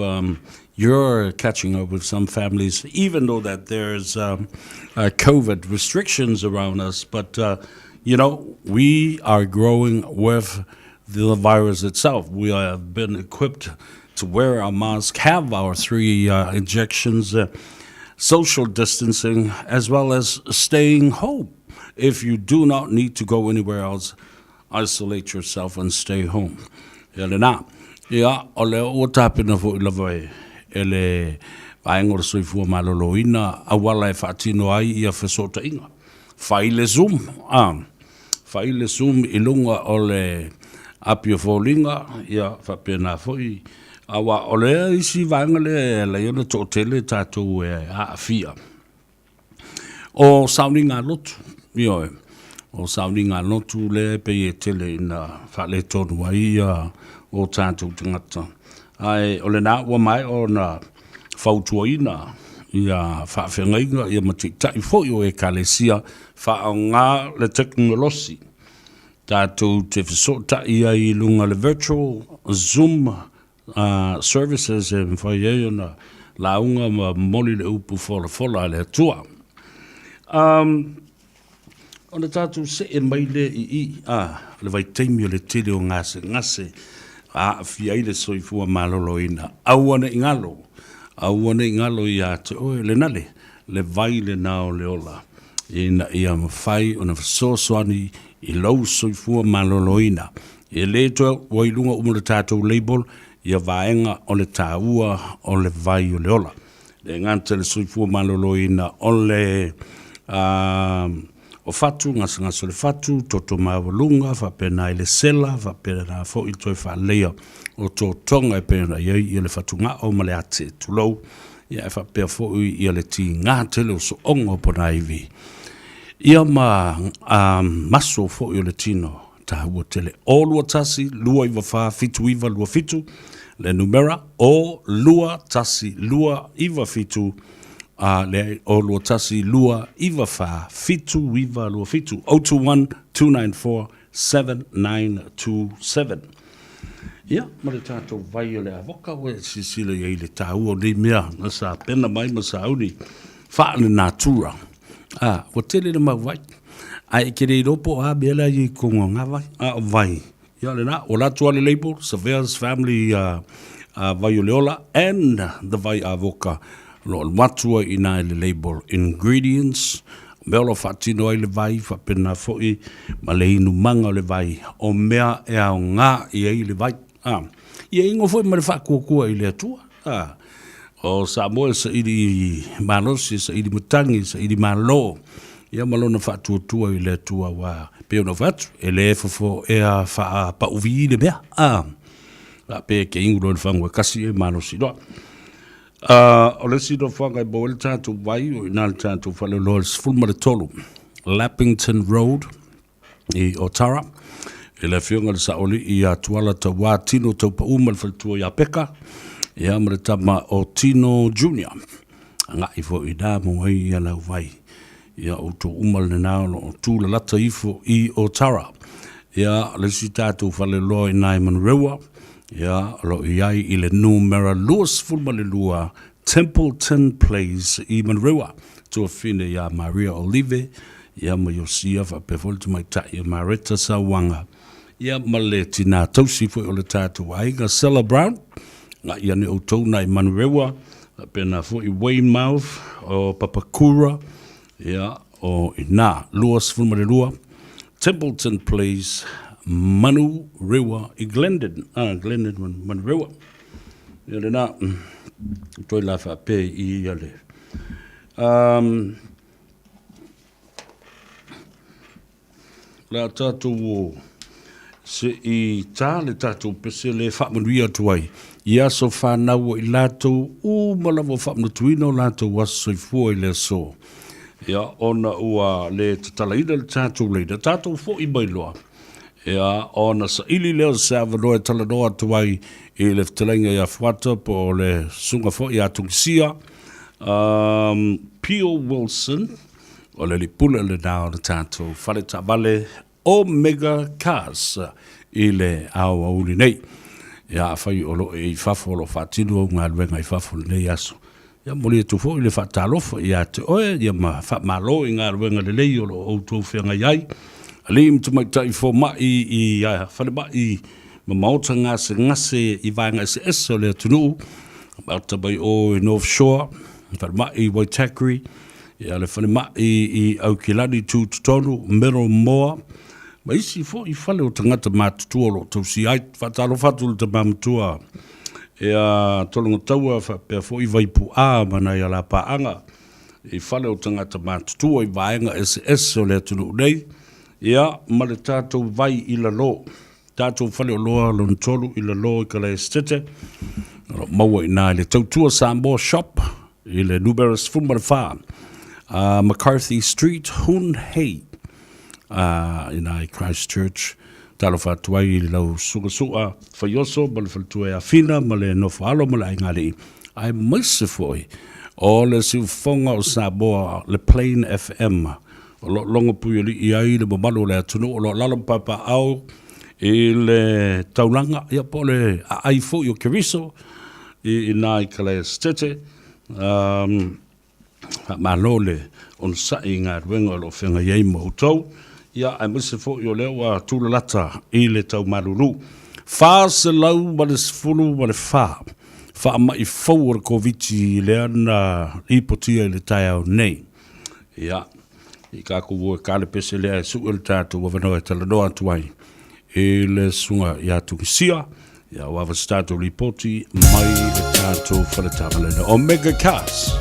you're catching up with some families, even though that there's COVID restrictions around us. But, you know, we are growing with the virus itself. We have been equipped to wear our mask, have our three injections, social distancing, as well as staying home. If you do not need to go anywhere else, isolate yourself and stay home. Ia lena. Ia, o le ua tapena fo'i lava e, e le Vaega o le Soifua Maloloina auala e faatino ai ia fesootaiga. Fai le Zoom, a, fai le Zoom i luga o le api o foliga, ia faapena foi, aua o le isi vaega lea e ala ai ona toatele tatou e aafia. O sauniga lotu, ioe, o sauniga lotu lea e pei e tele ina faaletonu ai ia o tatou tagata. Ae o lena ua maea ona fautuaina ia faafeagaiga ia ma taitai foi o Ekalesia faaaoga le tekonolosi tatou te fesootai ai i luga o le virtual Zoom services e mafai ai ona lauga ma momoli le upu folafola a le Atua. Um, ona tatou see mai lea i i, a, le vaitaimi o le tele o gasegase a aafia ai le soifua maloloina. Aua ne i galo, aua ne i galo ia te oe le nale, le vai lena o le ola, ina ia mafai ona fesoasoani i lou soifua maloloina. E le toe ua i luga uma o le tatou label ia vaega o le taua o le vai o le ola. Le gata i le soifua maloloina o le o fatu, gasegase o le fatu, toto maualuga, faapena i le sela, faapena foi le toe faaleleia o totoga e pei ona i ai ia le fatugao ma le ate, tulou, ia e faapea foi ia le tiga tele o sooga o ponaivi. Ia ma maso foi o le tino taua tele. O 21 294 7927 le numera O 21 297 a leai O 21 294 7927 021 294 7927. Ia, ma le tatou vai o le avoka ua e silasila i ai i le taua o nei mea na sapena mai ma sauni faale-natura. A, ua tele le mau vai. Ae e te le iloa po o a mea la e i totonu o na vai. A o vai, ia lena, ua alu atu lava le label, Savea's Family Vai o le Ola and the Vai Avoka, o lo o alu atu ai i ina i le label ingredients, o mea o lo o faatino ai le vai, faapena foi ma le inumaga o le vai, o mea e aoga i ai le vai. A, ia ingo foi ma le faatuatua i le Atua. A, o Samoa e saili malosi, e saili matagi, e saili malo, ia ma lona faatuatua i le Atua, aua e pei ona ou fai atu, e le fofo ea faapauvi le mea. A, faapea e te inu loa i le fagu e kasi e malosi loa. A, o le isi nofoaga e maua ai le tatou vai, o i ina le tatou faleoloa i le 13 Lappington Road, i Otara, i le afioga i le Saoalii ia Tuala Tauā Tino Taupaū ma le faletua ia Peka, ia ma le tama o Tino Junior. Agai foi i ina mo ai ia lau vai. Ia outou uma lena o lo o tūlalata ifo i Otara. Ia, le isi tatou faleoloa i ina i Manurewa, ia, o lo o i ai i le numera 22 Templeton Place i Manurewa. Tuafine ia Maria Olive, ia ma Iosia faapea foi le tamaitai o Mareta Sauaga, ia ma le tinā tausi foi o le tatou aiga Sela Brown, agai ane outou nai Manurewa, faapena foi Weymouth, o Papakura, ia, o ina, 22 Templeton Place, Manurewa i Glendon, ah, Glendon, Manurewa. Ia lena. Toe la faapea i i le um, le a tatou o se i tā le tatou pese le faamanuia atu ai i aso fanau o i latou uma lava o faamanatuina o latou aso soifua i le aso. Ia, ona ua le tatalaina le tatou leina, tatou foi mai loa. Ia, ona saili lea o se avanoa e talanoa atu ai i le fetalaiga ia Fuata po o le susuga foi ia Tungisia, um, Pio Wilson, O le alii pule lena o le tatou fale taavale Omega Cars i le aoauli nei. Ia, afai o lo o e i fafo o lo o faatino au galuega i fafo i lenei aso, ia momoli atu foi le faatalofa ia te oe, ia ma faamalo i galuega lelei o lo o outou feagai ai. Alii ma tamaitai fomai i falemai ma maota gasegase i vaega eseese o le atunuu, amata mai o i North Shore, falemai i Waitakere, Ia le falemai i Aukilani Tutotonu, Middlemoor, ma isi foi fale o tagata matutua o lo o tausia ai. Faatalofa atu i le tama matua ia Tologataua faapea foi Vaipu'a ma nai alapaaga i fale o tagata matutua i vaega eseese o le atunuu nei, ia ma le tatou vai i lalo. Tatou faleoloa lona tolu i lalo i Kalaesetete, o lo o maua i ina i le Tautua Samoa Shop i le numera 14, McCarthy Street, Hoon Hay, i ina i Christchurch. Talofa atu ai i lau sugasua Faioso ma le faletua ia Fina ma le nofo alo ma le aiga alii, aemaise foi o le siufofoga o Samoa, le Plain FM, O lo o logo puialii ai le mamalu o le atunuu o lo o lalo ma papaaao i le taulaga, ia po o le aai foi o Keriso i ina i Kalaesetete. Um, faamalo le onosai i galuega o lo o feagai ai ma outou, ia aemaise foi o lea ua tulalata i le tau malulu. 414 faamai fou o le Koviti lea na lipotia i le taeao nei. Ia, i kākou o e ka le pese lea e suʻe le tatou avanoa e talanoa atu ai i le susuga ia Tunisia, ia ua ava se tatou lipoti mai le tatou fale taavale le Omega Cars.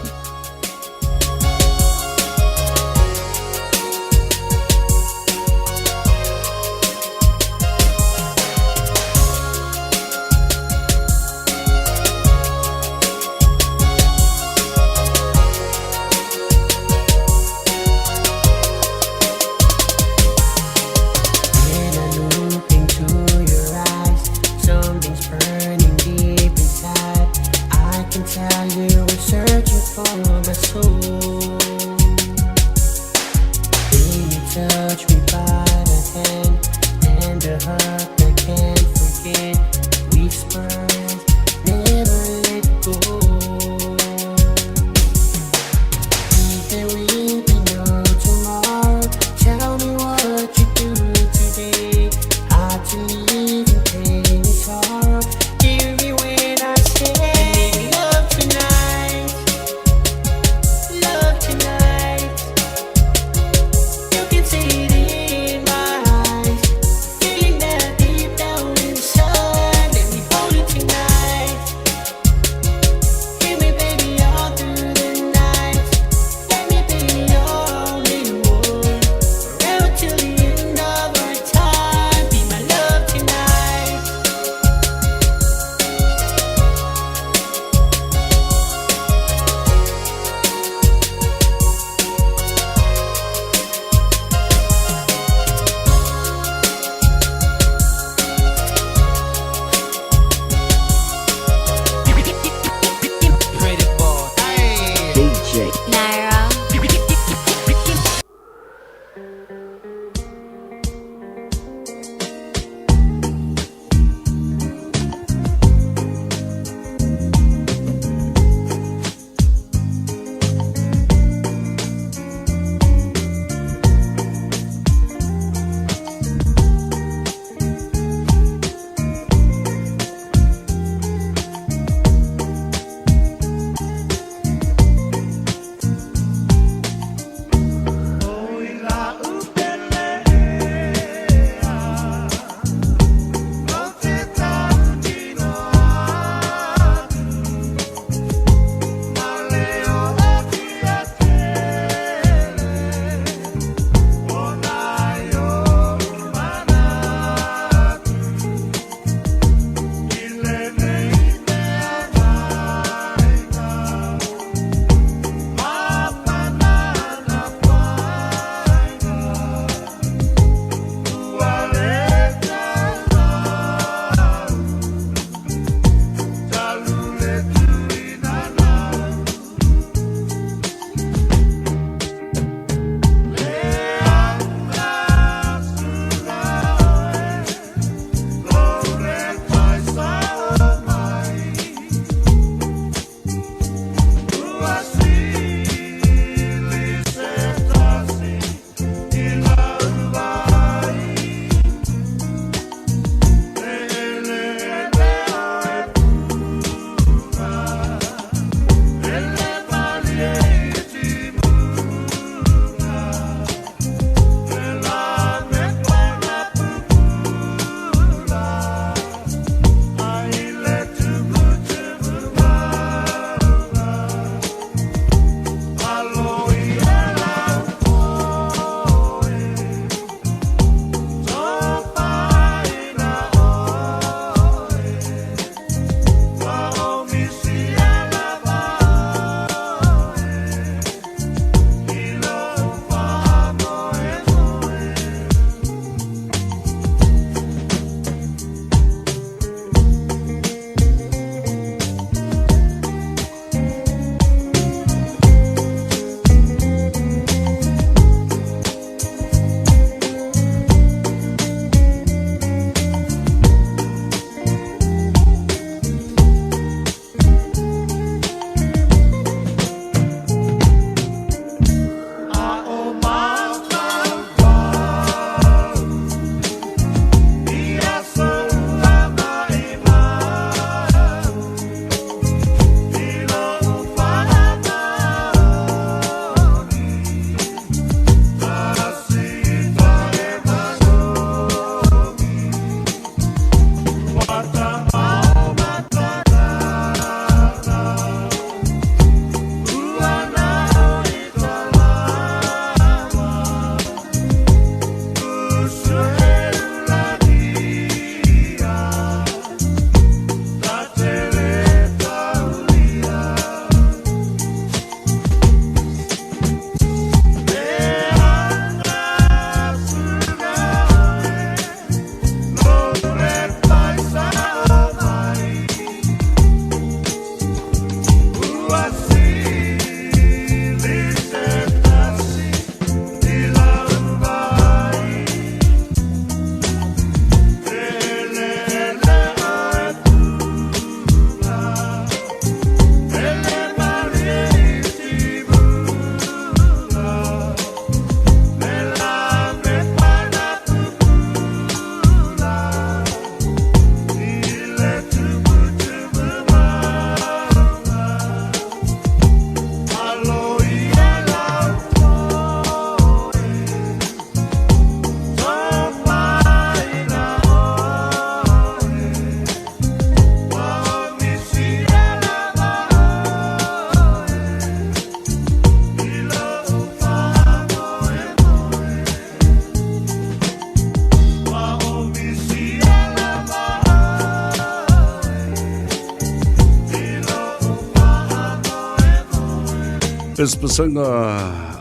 Pesepesega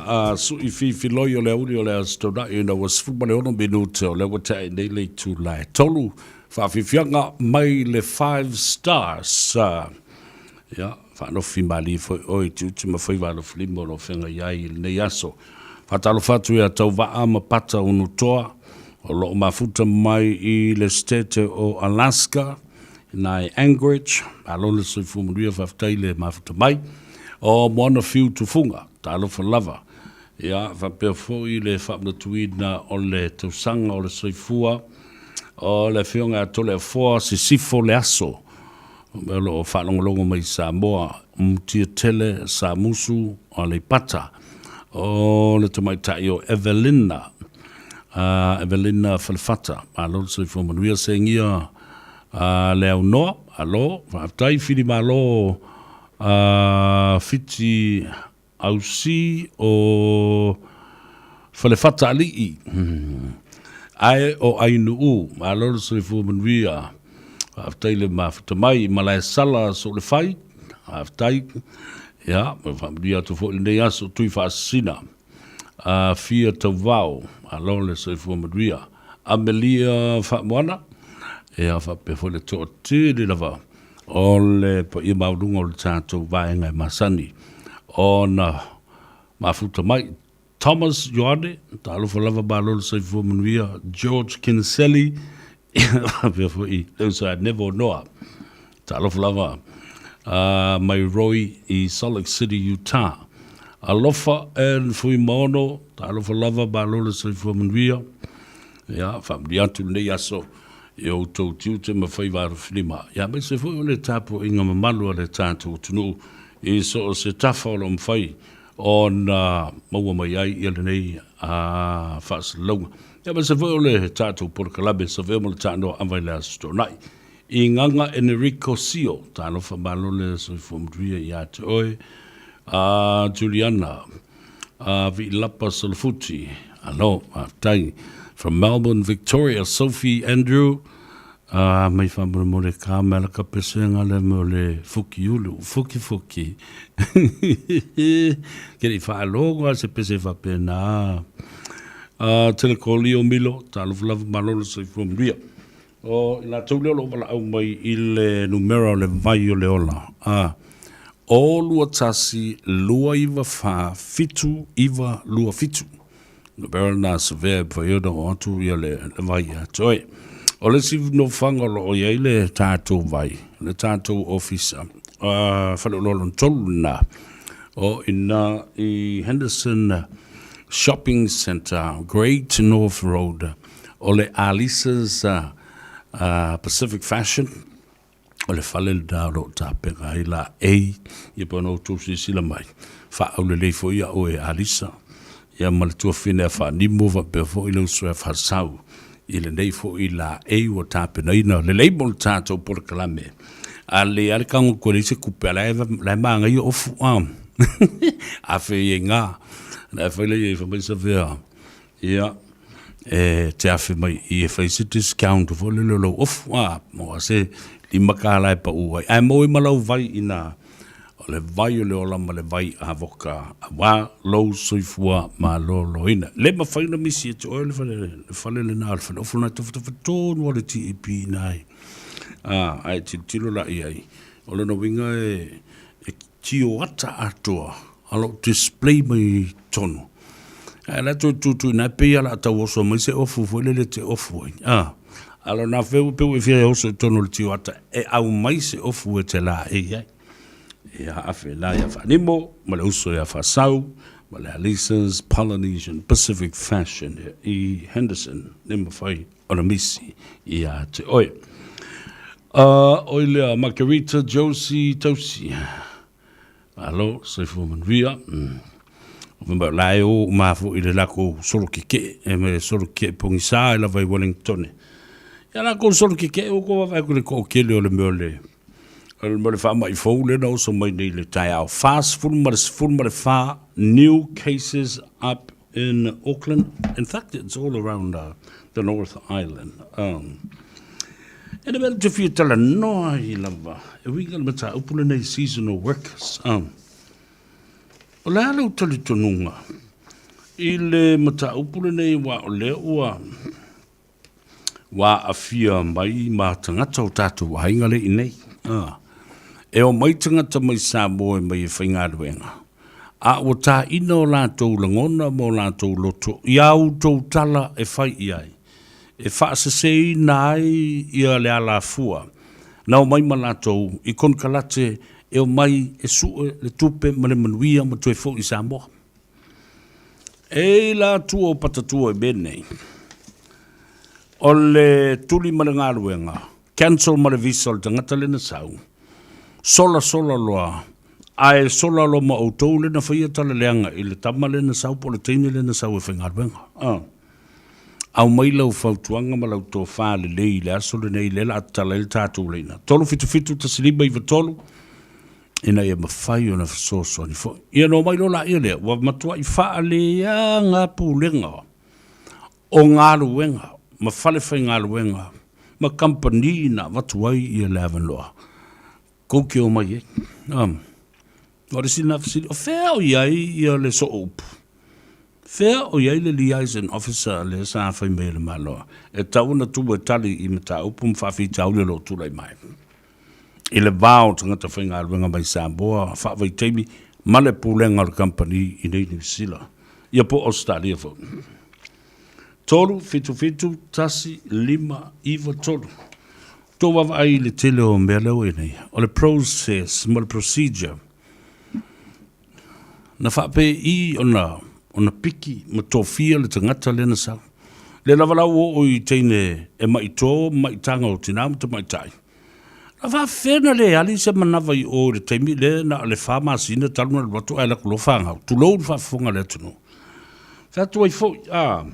a Suʻi Fifiloi o le aoauli o le Aso Toonai ina ua 16 minute o lea ua tea ai nei le itula e tolu. Faafiafiaga mai le Five Stars. Ia, faalofi malie foi oe i tiute ma faiva alofilima o lo o feagai ai i lenei aso. Faatalofa atu ia Tauvaa ma Pata Unutoa o lo o mafuta mai i le Setete o Alaska, ina i Anchorage. Malo le soifua manuia, faafetai le mafuta mai. O Moana Fiu Tufuga, talofa lava. Ia, faapea foi le faamanatuina o le tausaga o le soifua o le Afioga ia Toleafoa Sisifo Leaso, o lo o faalogologo mai i Samoa, Mutiatele Samusu o Aleipata, o le tamaitai o Evelina, Evelina Falefata. Malo le soifua manuia, segia le aunoa, malo, faafetai Filimalo Fiti Ausi o Falefata Alii, ae o Ainuu, malo le soifua manuia, faafetai le mafuta mai i Malaesala Soulefai, faafetai, ia, faamanuia atu foi lenei aso Tuifaasisina, Afia Tauvao, malo le soifua manuia, Amelia Faamoana, ia faapea foi le toatele lava o le paia maualuga o le tatou vaega e masani ona mafuta mai. Thomas Ioane, talofa lava malo le soifua manuia, George Kinsella, faapea foi le uso ia Neville Noa, talofa lava mai Roy i Salt Lake City, Utah. Alofa and Fuimaono, talofa lava malo le soifua manuia, ia faamanuia atu lenei aso i o outou tiute ma faiva alofilima, ia aemaise foi o le tapuaiga mamalu a le tatou atunuu i so o se tafa o lo o mafai ona maua mai ai ia lenei faasalalauga, ia aemaise foi o le tatou polokalame Savea ma le Taanoa Ava i le Aso Toonai. I Gaga Enerico Sio, talofa malo le soifua manuia ia te oe, Juliana Viilapa Solofuti, alo, faafetai. From Melbourne, Victoria, Sophie Andrew, mai faamolemole ka mea la ka pesega le mea o le fuki ulu, fuki fuki. Ke le i faalogo a se pese faapena. Telekoli o Milo, talofa lava malo le soifua manuia. O i latou lea o lo o valaau mai i le numera o le vai o le ola, a, o 21 294 7927. Numera lena savea e mafai ona oo atu ia le vai ia te oe. O le isi nofoaga o lo o i ai le tatou vai, le tatou ofisa, faleoloa lona tolu lena, o i ina i Henderson Shopping Centre, Great North Road, O le Alisa's Pacific Fashion, o le fale lena o lo o tapena ai la A, ia pe ona outou silasila mai, faaaulelei foi ia oe Alisa, ia ma le tuafafine a Faanimo faapea foi le uso ia Faasau, i lenei foi la A ua tapenaina lelei mo le tatou polokalame. A lelei lava le tago atu e leai se tupe, a o la e manaia ofu, a. Afe i ai na, la e fai lea i ai fai mai Savea, Ia, e te afe mai i e fai se discount foi lele o lau ofu, a, mo se $5 e pau ai. Ae maua ai ma lau vai ina, o le vai o le ola ma le vai avoka, auā lou soifua maloloina. Le mafai ona misi e te oe le fale, le fale lena, o le fale ofu lena e tafatafa tonu lava le TAP i ina ai. A, ae tilotilo la i ai, o lona uiga e, e tio ata atoa a lo o display mai i totonu. Ae la toe tutu ina e pei lava o le a tau oso mai se ofu foi lele e te ofu ai. A, a lo na feu pe ua e fia oso i totonu o le tio ata e aumai se ofu e te laei ai. Ia afe la ia Faanimo ma le uso ia Faasau ma le Alisa's Polynesian Pacific Fashion i Henderson le mafai ona misi ia te oe. Oi lea Margarita Josie Tausi. Malo, soifua manuia. O fai mai, o la e o uma foi i le latou solo kekee, e me solo kekee pogisa e lava i Wellingtone. Ia latou solo kekee ua tou vaavaai atu i le toatele o le mea o le o le mea o le faamai fou lea na oso mai nei i le taeao. 44 new cases up in Auckland. In fact, it's all around the North Island. E le mea te fia talanoa ai lava, e uiga i le mataupu lenei seasonal workers. O le a lou talitonuga i le mataupu lenei aua o lea ua ua aafia mai ma tagata o tatou aiga lea i inei. E omai tagata mai Samoa e mai e faigaluega, a ua taina o latou lagona ma o latou loto i a outou tala e fai i ai, e faaseseina ai ia le alafua na omai ma latou i konekarate e omai e sue le tupe ma le manuia ma toe foi i Samoa. E i la tua o patatua i mea nei, o le tuli ma le galuega, cancel ma le visa o le tagata lea na sau, sola sola loa, ae sola loa ma outou lea na faia tala leaga i le tama lea na sau po o le teine lea na sau e faigaluega. Aumai lau fautuaga ma lau tofa lelei i le aso lenei lea o le a tatala ai le tatou laina. 377 1593 ina ia mafai ona fesoasoani foi. Ia ona omai loa laia lea, ua matuai faaleaga pulega o galuega ma fale faigaluega ma kamupani na avatu ai ia le avanoa kou te omai ai. O le isi lena fesili, o fea o i ai ia le soo upu? Fea o i ai le liaison officer lea sa fai mai e le Malo e tatau ona tu e tali i mataupu ma faafitauli o lo o tulai mai i le va o tagata faigaluega mai Samoa faavaitaimi ma le pulega o le kamupani i nei Niu Sila ia po o Ausetalia foi. 3 7 7 1 5 9 3 Tou vaavaai i le tele o mea lea ua i ai nei, o le process ma le procedure na faapei ona ona piki ma tofia le tagata lea na sau. Lea lava la ua oo i teine e maito ma maitaga o tina ma tamaitai. Na faafefea na le ali se manava i o i le taimi lea na o le fa masina talu ona alu atu ae alu atu loa fanau. Tulou le faafofoga a le atunuu. Fai atu ai foi, a,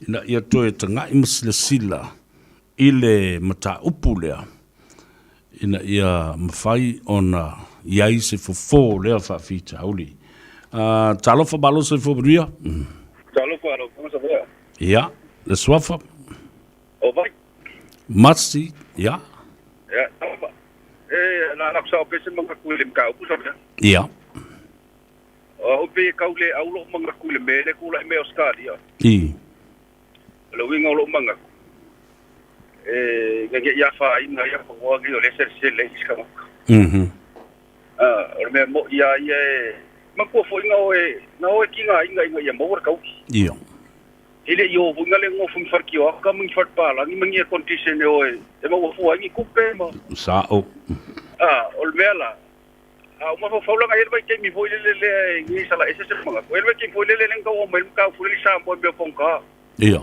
ina ia toe tagai ma silasila i le mataupu lea ina ia mafai ona i ai se fofo o lea faafitauli. Talofa malo soifua manuia. Talofa lau Afioga Savea. Ia, le suafa. O vai. Masi, ia. Ia, talofa. E, na na sao pese mangaku i le mataupu Savea. Ia. O pe kau le au lou mangaku i le mea le kula i mea Australia. I. O le uiga o lou manatu, e ina ne i afaina ai avanoa nei o lea e selesele ai isi tagata. O le mea moni lava ia e manatua foi na o e, na o e tigaina ina ia maua le taui. Ia. E le i o foi na le nofo i ni fale tioata ma ni fale palagi ma ni air condition e o e, e maua fua ai ni tupe ma. Sao. O le mea la, a ou mafaufau la na i ai le vaitaimi foi lele lea e nei sala ese se manatu, e i ai le vaitaimi foi lele lea na tau aumai ai le mataupu lea i Samoa i mea o pogata. Ia.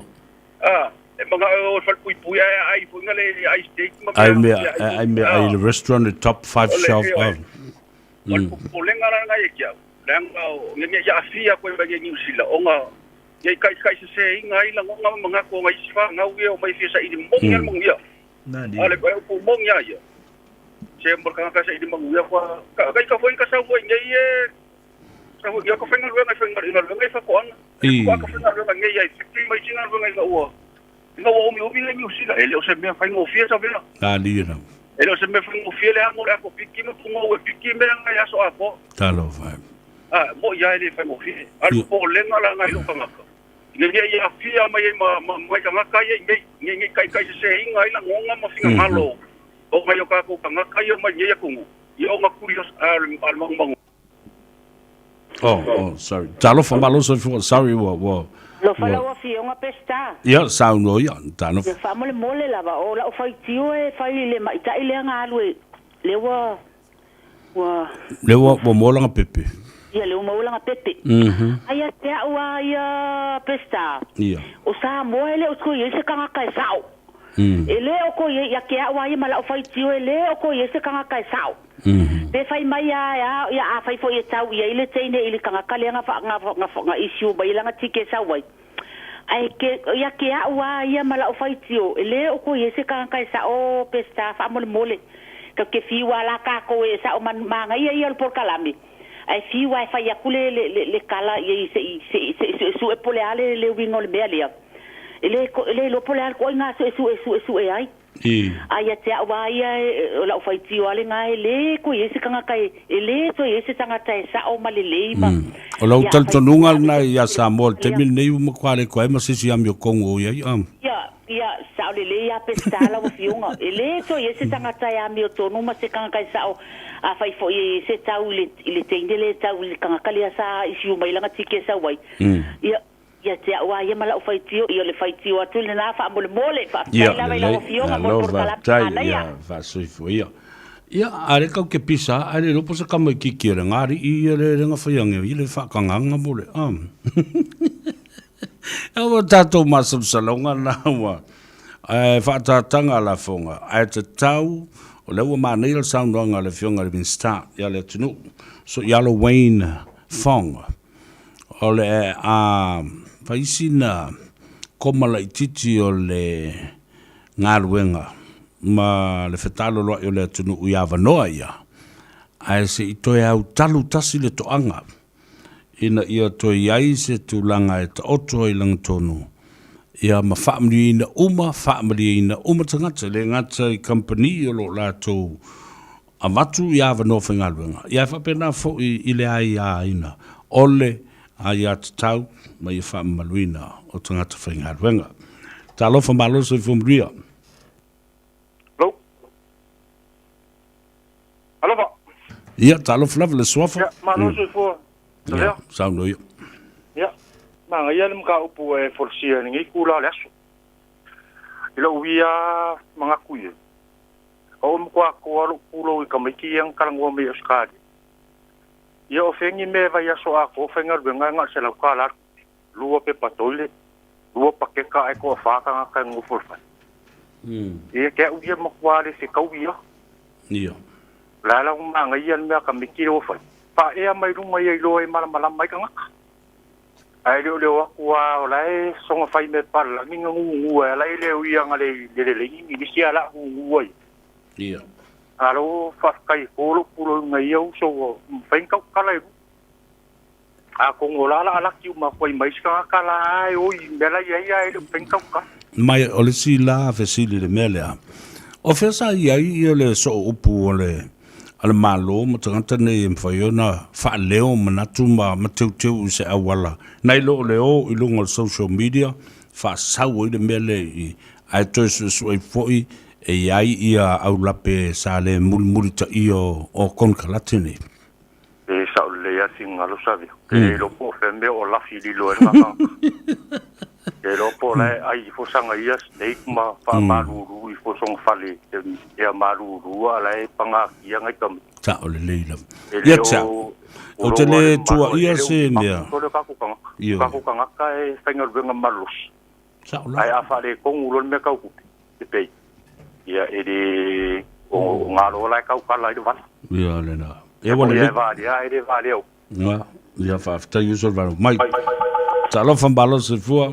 A, e manao e o i le falepuipui ae aai foi na le ai steak ma mea. Ai mea, ai mea ai i le restaurant le top 5 shelf. O le popolega la lena ia te au, leaga ina ne i aafia atu ai ma i Niu Sila ona ne i taitaiseseina ai lagona ma manatu o nai isi fanau ia e omai e fia saili moni lava le manuia. A o le upu moni lava ia, se mo le tagata e saili manuia kua, ka ita foi ka sau foi nei e Ia ka faigaluega i faigaluega i faatoaga. Faatoa ka faigaluega nei ai factory ma isi galuega ina ua ina ua umiumi le Niu Sila. E le o se mea faigofie Savela. Talia lau. E le o se mea faigofie le amo o le ato piki ma pugou e piki mea na i aso atoa. Talofa e. A, mo'i lava e le faigofie. A o le popolega la na i lou tagata, ina ne i aafia mai ai ma ma nai tagata ia i inei, ne i taitaiseseina ai lagona ma finagalo o nai o tatou tagata ia mai nei atunuu i ona tuli a le magumagu. Oh, oh, sorry. Talofa malo soifua. Sorry, ua, ua. Alofa lau afioga Peseta. Ia, saunoa ia, talofa. Ia faamolemole lava, o lau faitio e fai i le maita'i lea na alu e, lea ua, ua. Lea ua, ua maua lana pepe. Ia, lea ua maua lana pepe. Ai ia te au a ia Peseta. Ia. O Samoa e le o toe i ai se tagata e sa'o. E le o toe i ai, ia te au a ia ma lau faitio e le o toe i ai se tagata e sa'o. Pe fai mai a e a, ia afai foi e tau i ai le teine i le tagata lea na na na na issue mai lana ticket e sau ai. Ae ke ia ke a'u a ia ma la'u faitio, e le o toe i ai se tagata e sa'o Peseta faamolemole. Tatou te fiu a la tatou e sa'o ma manaia ia o le polokalame, ae fiu a e fai atu le le le tala i ai se i se i suesue po o le a le le uiga o le mea lea. E le e le iloa po o le a le ituaiga aso e suesuesue ai. A ia te au lava ia, o lau faitio lava lena, e le toe i ai se tagata e, e le toe i ai se tagata e sao ma lelei ma. O lau talitonuga lena ia Samoa i le taimi lenei ua matua le toe ai ma se isi amiotogu o i ai. Ia, ia, sao lelei lava Peseta lau Afioga. E le toe i ai se tagata e amiotonu ma se tagata e sao. Afai foi e i ai se tau i le, i le teine lea e tau i le tagata lea sa isiu mai lana tike e sau ai. Ia, Ia te au a ia ma lau faitio, ia o le faitio atu lena faamolemole, Ia, faafetai lava i lau lelei, afioga mo le malo polokalame faafetai, manaia. ia, faasoifua ia. Ia, a le kau ke pisa, a le iloa po o se tamaitiiti a le ga alii ia le le gafai age i le faatagaga mo le, a. Ua tatou masalosaloga na ua, ae faataataga lafoga, ae tatau, o lea ua manaia le saunoaga a le Afioga i le Minisita ia le atunuu, Soialo Wayne Fong. O le a fai sina koma laitiiti o le galuega ma le fetaloloa'i o le atunuu i avanoa ia, ae se i toe autalu tasi le toaga ina ia toe i ai se tulaga e taoto ai i lagatonu, ia ma faamalieina uma, faamalieina uma tagata, e le gata i kamupani o lo o latou Avatu i avanoa faigaluega, ia e faapena foi i le aiaina o le aiatatau ma ia faamamaluina o tagata faigaluega. Talofa malo le soifua manuia. Hello. Alofa. Ia, talofa lava le suafa. Ia, malo le soifua. Ia, saunoa ia. Ia, manaia le mataupu e folasia i lenei itula o le aso. I lou ia manatu i ai, O matua atoa lou pulou i tamaiti ia na talanoa mai i Ausetalia. Ia o fea ni mea e vaiaso atoa faigaluega ai na o le $100 le tupe, lua pepa toilet, lua paketa ae toafa tagata e nonofo i le fale. Ia te au ia matua le fetau ia. Ia. O le a la ua manaia le mea a tamaiti lea ua fai. Faaea mai luga ia iloa e malamalama ai tagata. Ae le o le o atu lava o la e soona fai mea papalagi na gugu ai ala i le ui anga le le lelei ni nisi ala gugu ai. Ia. Alo faafetai e to lou puloiga i ia uso ua mafai ona tautala i luga. Atonu o la la alaki uma atu ai ma isi tagata la e o i mea la i ai ae le o mafai ona tautala. Mai o le isi la fesili i le mea lea, o fea sa i ai ia le sooupu o le a le Malo ma tagata nei e mafai ona faaleo manatu ma ma teuteu i se auala nai lo o le o i luga o le social media faasau ai le mea lea i ae toe suesue foi e i ai ia aulape sa le mulimulitaia o konekarate nei. E sao lelei lava finagalo Savio. Ke le iloa po o fea mea o lafi lilo ai lena tagata. Ke iloa po o la e ai ifo sana ia steak ma faamalulu ifo sona fale ea malulu a o la e pagatia nai tamaiti. Sao lelei lava. E le o Ou te le tuuaia se mea. O le tatou tagata. O tatou tagata e faigaluega malosi. Sao lava. Ae a faaletonu loa le mea tau tupe, te pei, ia e le o galo la e tautala ai le vala. Ia lena. Ia ua lelei. Ia valea e le valea. Ia, ia faafetai uso le valo mai. Talofa malo le soifua.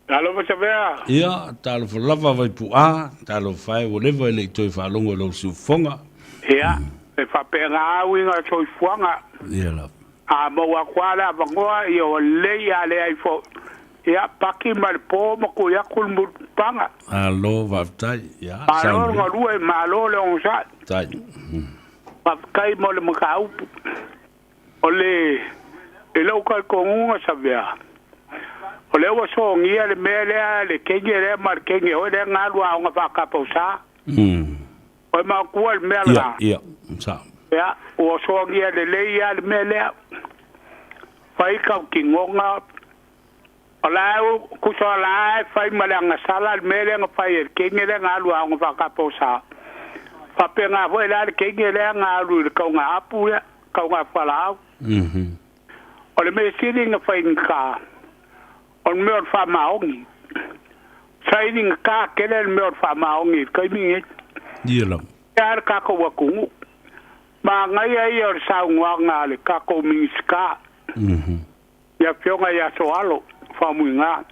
Talofa Savea. Ia, talofa lava Vaipu'a, talofa e ua leva e le i toe faalogo i lou siufofoga. Ia, e faapena lava uiga o le soifuaga. Ia lava. A maua atu lava le avanoa, ia ua lelei, a leai foi, ia paki ma le po ma tui atu le mulipapaga. Malo faafetai. Ia, Malo le galue, malo le onosai. Tai. Faafetai mo le mataupu. O le, i lou talitonuga Savea, o lea ua sogia le mea lea, le teine lea ma le teine foi lea na alu aoga faatapausa. O e maotua le mea lena. Ia, ia, sao. Ia, ua sogia lelei lava le mea lea. Fai tautinoga, o la e, tusa o la e fai ma le agasala le mea lea na fai e le teine lea na alu aoga faatapausa. Faapena foi la le teine lea na alu i le taugaapu lea, taugafualaau. O le mea sili na faigata, o le mea o le faamaoni. Sailigatā tele le mea o le faamaoni i le taimi lenei. Ia lava. E a le tatou atunuu. Manaia ia o le saunoaga a le tatou Minisita, le Afioga ia Soalo Faumuina.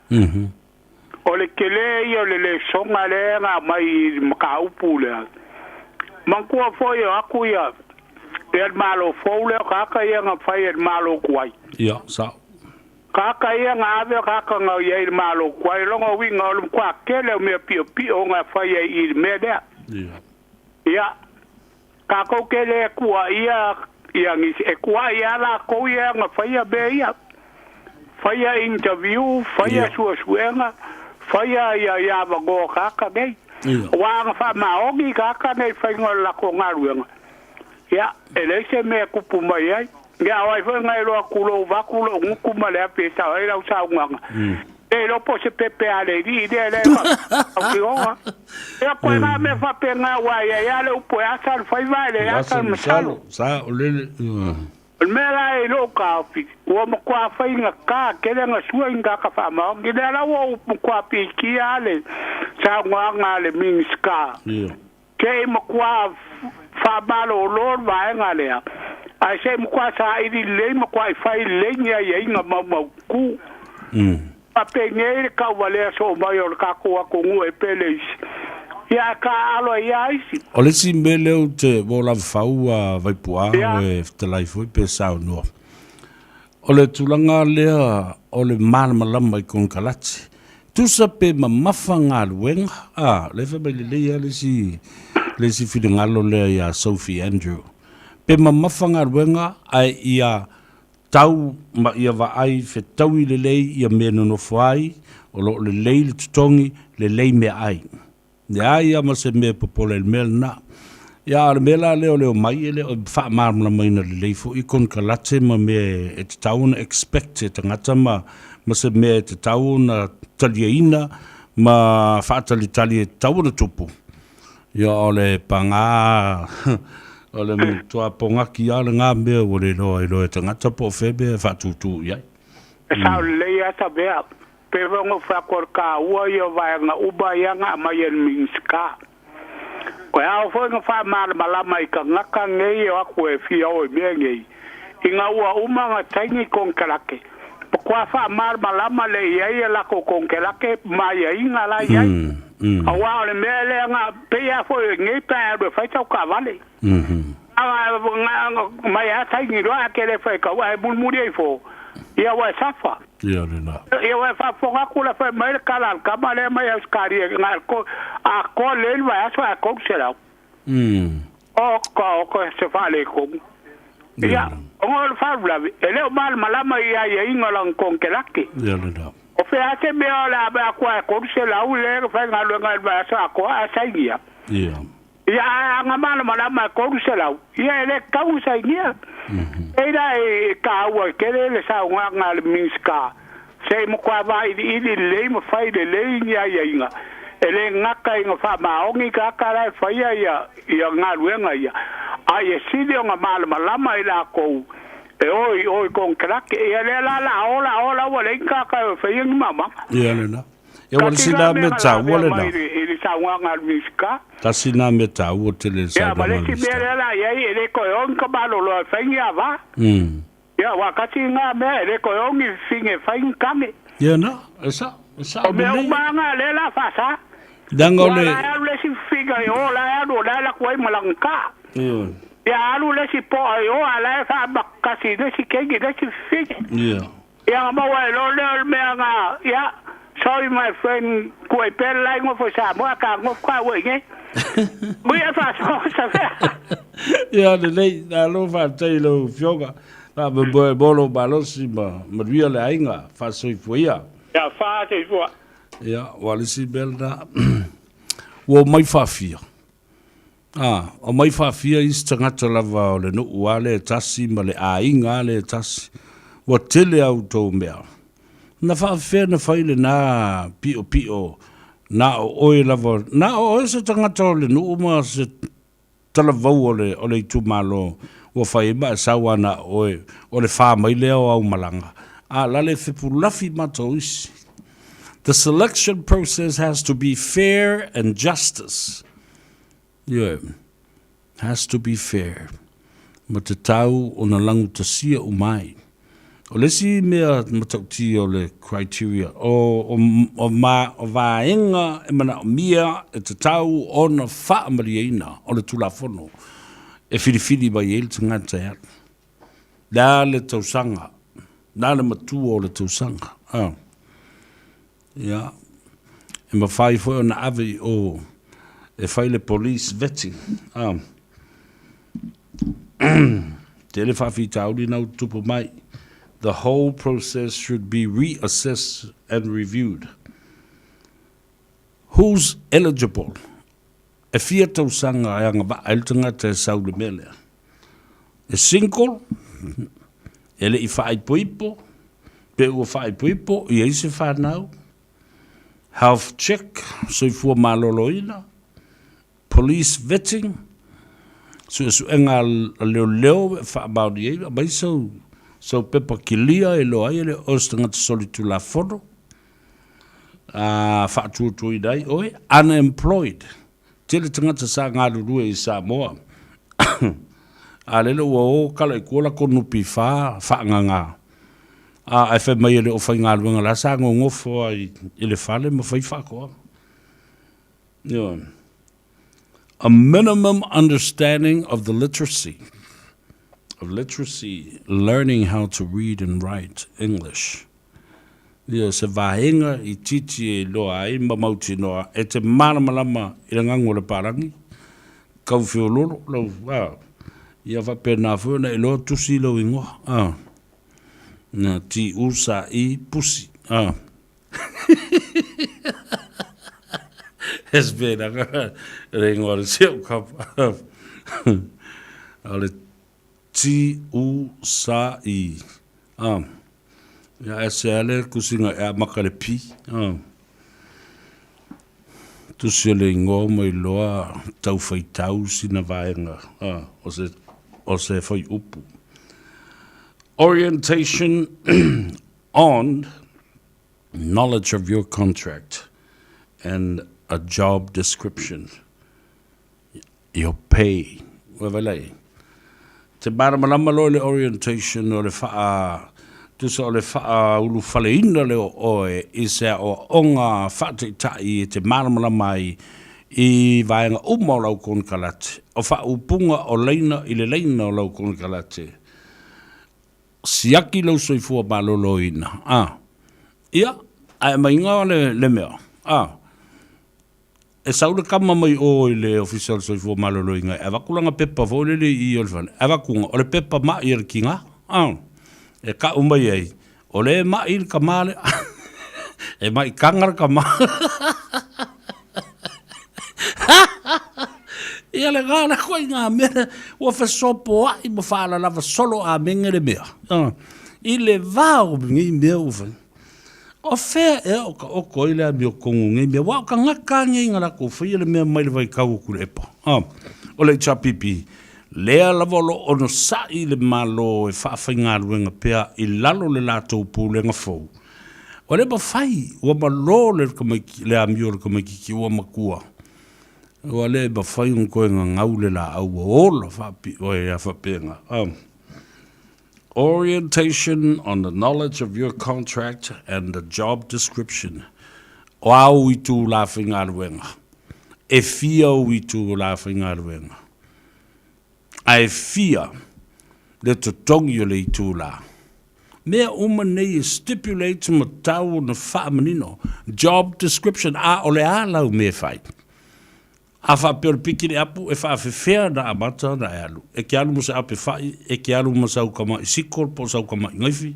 O le tele ia o le lesona lea na aumai i le mataupu lea. Manatua foi o atu ia le Malo fou lea o tagata ia na fai e le Malo tuai. Ia, sao. Kaka ia nga ave kaka nga ia i le malo kua i longa winga o le mkua kele o mea pio pio nga whai ai i le mea lea. Ia, kākou ke le kua ia ia ngisi e kua ia la kou ia nga whaia mea ia. Whaia interview, whaia suasuenga, whaia ia ia wangoa kaka nei. Wa nga wha maongi kaka nei whainga la ko ngaruenga. Ia, e le se mea kupu mai ai. Ia, o ai foi ngai loa kulo vaku lo nguku ma le api sa ai lau sa unganga. E lo po se pepe a le ri le le fa. Au ki oa. Ia koe ngā mea whape ngā wai ia ia le upo e asa le whai vai le asa le masalo. Sa o le O le mea la e lou kaofi, ua matua faiga ka kele nga sua i nga ka faamaogi. Lea la ua matua pikia le saunoaga a le Minisita. Se i matua faamalolo le vaega lea, ae se i matua saili lelei, matua fai lelei ni aiaiga maumautu. Faapenei le tauvalea soo mai o le tatou atunuu e pele isi, ia ae taaalo ai lava isi. O le isi mea lea ou te ua ou lava fau a Vaipuaa e fetalai foi pe saunoa. O le tulaga lea o le malamalama i konekarate. Tusa pe mamafa galuega, a, lea e fai mai lelei lava le isi, le isi finagalo lea ia Sophie Andrew. Pe mamafa galuega ae ia tau ma ia vaai fetaui lelei ia mea nonofo ai, o lo o lelei le totogi, lelei meaai. Leai lava ma se mea e popole ai i le mea lena. Ia, a o le mea la lea o le omai e le o faamalamalamaina lelei foi konekarate ma mea e tatau ona expect e tagata ma, ma se mea e tatau ona taliaina ma faatalitali e tatau ona tupu. Ia, o le pagā, o le matua pogaki lava lena mea ua le iloa iloa e tagata po o fea mea e faatūtū i ai. E sao lelei lava ta mea. Pei foi ona ou fai atu o le taua ia o vaega uma ia na aumai e le Minisita. Toe ao foi ona faamalamalama i tagata nei e o atu e fia o i mea nei, ina ua uma ona saini konekarate, matua faamalamalama lea i ai a latou konekarate ma aiaiga la e i ai. Aua o le mea lea na pei lava foi o nei pe a alu e fai sau taavale. Mai lava saini loa ae te le fai tau ae mulimuli ai fo, ia ua e safa. Ia lena. Ia ua e faafofoga atu la fai mai le tala a le tama lea mai Ausetalia na o le atoa lelei le vaiaso ae 300. Oka oka se faaletonu. Ia, ona o le faalavelave, e le o malamalama i aiaiga o lana konekerate. Ia lena. O fea se mea o le a ave atu ae 300 lea e faigaluega ai i le vaiaso atoa ae sainia. Ia. Ia, ae a na malamalama e 300, ia e le tatau ona sainia. Pei la e taua tele le saunoaga a le Minisita, se i matua vailiili lelei ma fai lelei ni aiaiga, e le gata ina faamaoni tagata la e faia ia ia galuega ia, a ia sili ona malamalama i latou e o i o i konekarate. Ia lea la la ola ola ua leai ni tagata e faia ni mamaga. Ia lena. Ia ua Tasi lena la mea mea na taua lavea lena. mai i le saunoaga a le Minisita. Tasi lena mea taua tele i le Ia, ma saunoaga a le le isi mea Minisita. lea la i ai, e le toe o ni tamaloloa e fai ni ava. Ia, aua kasi lena mea, e le toe o ni fafine e fai ni tane. Ia na, e sao, e sao O mea lelei. uma lava na lea la faasa. Leaga o Aua le. la e alu le isi fafine i o, la e alu, o la e alu atu ai ma lana kaa. Ia. Ia, alu le isi poa i o, a la e faamakasi i le isi keiki i le isi fafine. Ia. Ia na maua ai loa lea o le mea na, ia, sorry my friend, kuai pea le lai nofo i Samoa, ka nofo ka ua i nei. Mui e faasoa sa mea. Ia lelei, malo faafetai i lau Afioga. Faamoemoe mo lou malosi ma manuia le aiga, faasoifua ia. Ia, faasoifua. Ia, ua le isi mea lena, ua omai faafia. A, omai faafia isi tagata lava o le nuu lava lea e tasi ma le aiga lava lea e tasi. Ua tele a outou mea. Na faafefea na fai lena piopio na o oe lava, na o oe se tagata o le nuu ma se talavou o le, o le itumalo ua fai ai ma e sau a na o oe o le fa mai lea o au malaga. A la le fepulafi matou isi. The selection process has to be fair and justice. Ioe, has to be fair, ma te tau ona langutasia uma ai. O le isi mea matautia o le criteria, o, o, o, ma, o vaega e manaomia e te tau ona faamalieina o le Tulafono e filifili mai ai le tagata e alu. Le a le tausaga? Na le matua o le tausaga. A. Ia. E mafai foi ona ave i o e fai le police vetting. A. Tele faafitauli na ua tutupu mai. The whole process should be reassessed and reviewed. Who's eligible? E fia tausaga e agavaa ai le tagata e sau i le mea lea? E single, e le i faaipoipo, pe ua faaipoipo, i ai se fanau, health check, soifua maloloina, police vetting, suesuega a leoleo e faamaoni ai, aumai sau, sau pepa kilia e iloa ai e le o se tagata solitulafono, a faatuatuaina ai oe, unemployed, tele tagata sa galulue i Samoa, a lele ua o kala i kua lako NPF faagaga, a ae fai mai e le o faigaluega la sa gogofo ai i le fale ma fai faatoaga. Ioe. A minimum understanding of the literacy of literacy, learning how to read and write English. Ia, se vaega itiiti e iloa ai ma mautinoa e te malamalama i le gagu o le palagi, kau feololo lau, a, ia faapena foi ona iloa tusi lou igoa, a, na ti u sa i pusi, a. Espera, le ingoa o le si au kapa. O le Ti U Sa I. A. Ia ae se ale tusiga e amaka le P. A. Tusi o le ingoa ma iloa tau faitau sina vaega a, o se, o se fuaiupu. Orientation on knowledge of your contract and a job description. Your pay. Ua vaai lai. Te malamalama loa i le orientation o le faa, tusa o le faaulufaleina lea o oe i se aoaoga faataitai e te malamalama ai i vaega uma o lau konekarate, o faaupuga o laina i le laina o lau konekarate. Siaki lou soifua maloloina, a. Ia, ae aumaiga le, le mea, a. E sau le kama mai o i le Ofisa o le Soifua Maloloina e avatu lana pepa foi lele i i o le fale, avatuga o le pepa ma'i a le tiga, a, e ka'u mai ai, o lea e ma'i le tama lea. E ma'i taga le tama. Ia lena la koe i ngā mea ua fesopoa'i ma faalalava solo amene le mea, a, i le va o nei mea ua fai. O fea ea o taoto ai le amiotonu o nei mea? Aua o tagata lava nei na latou faia le mea mai le vaitau o Tuilaepa. A, o le HRPP, lea lava o lo o onosai le Malo e faafaigaluega pea i lalo o le latou Pulega fou. Ua le mafai, ua malo le tamaiti, le amio o le tamaitiiti ua matua. Ua le mafai ona toe gagau le laau ua ola faapio ai a faapena. A. Orientation on the knowledge of your contract and the job description O āu itulā faigaluega? E fia ou itulā faigaluega? A e fia le totogi o le itulā? Mea uma nei e stipulate ma tau ona faamanino. Job description, a o le a lau mea e fai? A faapea o le piki le apu, e faafefea ona amata ona e alu? E ke alu ma se ape fa'i, e ke alu ma sau tama'i sikol po o sau tama'i gaifi,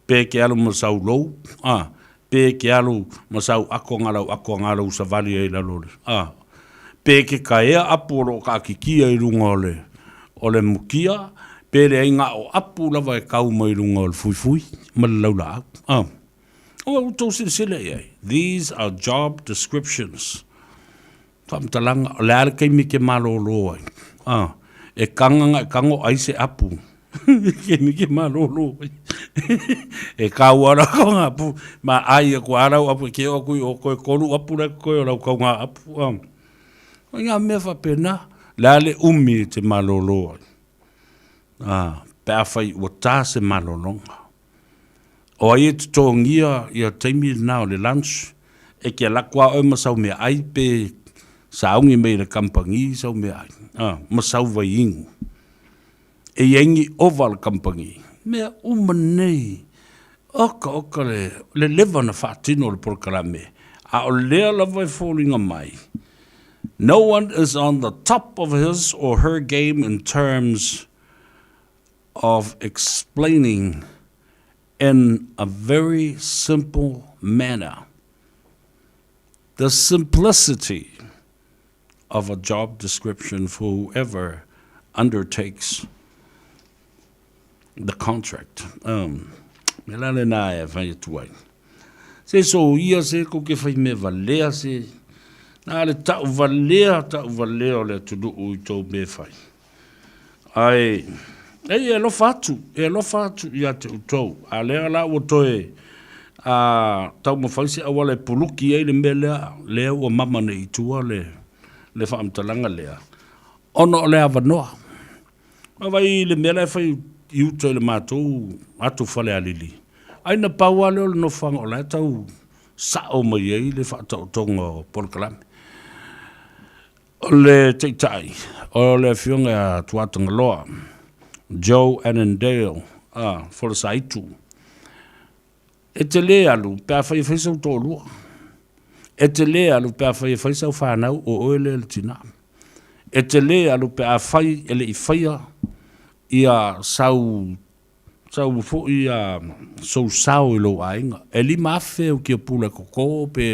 pe e ke alu ma sau lou, a, pe e ke alu ma sau ako nga lau ako nga lou savali ai lalo o le, a, pe e ke kaea apu o lo o ka'akikia i luga o le, o le mukia, pe leai nga o apu lava e kau mai luga o le fuifui ma le laulaau, a. Ua outou silasila i ai? These are job descriptions. Faamatalaga, o le a le taimi e te malolo ai? Ah, e kaganga e kago ai se apu. Taimi ke malolo ai. E kau ala ko ngā apu, ma ai aku a lau apu, ke o aku i o koe kolu apu le koe o lau kau ngā apu. Ah. O ngā mea whapena, le a le umi e te malolo ai. Ah, pe a whai ua tā se malolonga. O ai e totogia ia taimi lena o le lunch, e ke ala atu a oe ma sau meaai pe saogi mai le kamupani sau meaai, a, ma sau vaiinu. E i ai ni ova a le kamupani. Mea uma nei Oka oka le, le leva na faatino o le polokalame, a o lea lava e foliga mai, No one is on the top of his or her game in terms of explaining in a very simple manner the simplicity of a job description for whoever undertakes the contract. Um, me la le nā e whai atu ai. Se so ia se ko ke whai me valea se, nā le tau valea, tau valea o le atunuu i tō me whai. Ai, ei e alofa atu, e alofa atu ia te outou. A lea la ua toe a, taumafai se auala e puluki ai le mea lea, lea ua mama nei i tua le, le faamatalaga lea, ona o le avanoa. Vaavaai i le mea la e fai i uta i le matou atu Falealili, ai na pau lava lea o le nofoaga o la e tau sao mai ai le faataotoga o polokalame. O le Taitai, o le Afioga ia Tuatagaloa, Joe Annandale, a, Folosaitu. E te lē alu pe afai e fai sou toalua. E te lē alu pe afai e fai sau fanau o oe lea le tinā. E te lē alu pe afai e le i faia ia sau sau foi ia sou sao i lou aiga. E 5,000 au kiapula e koko pe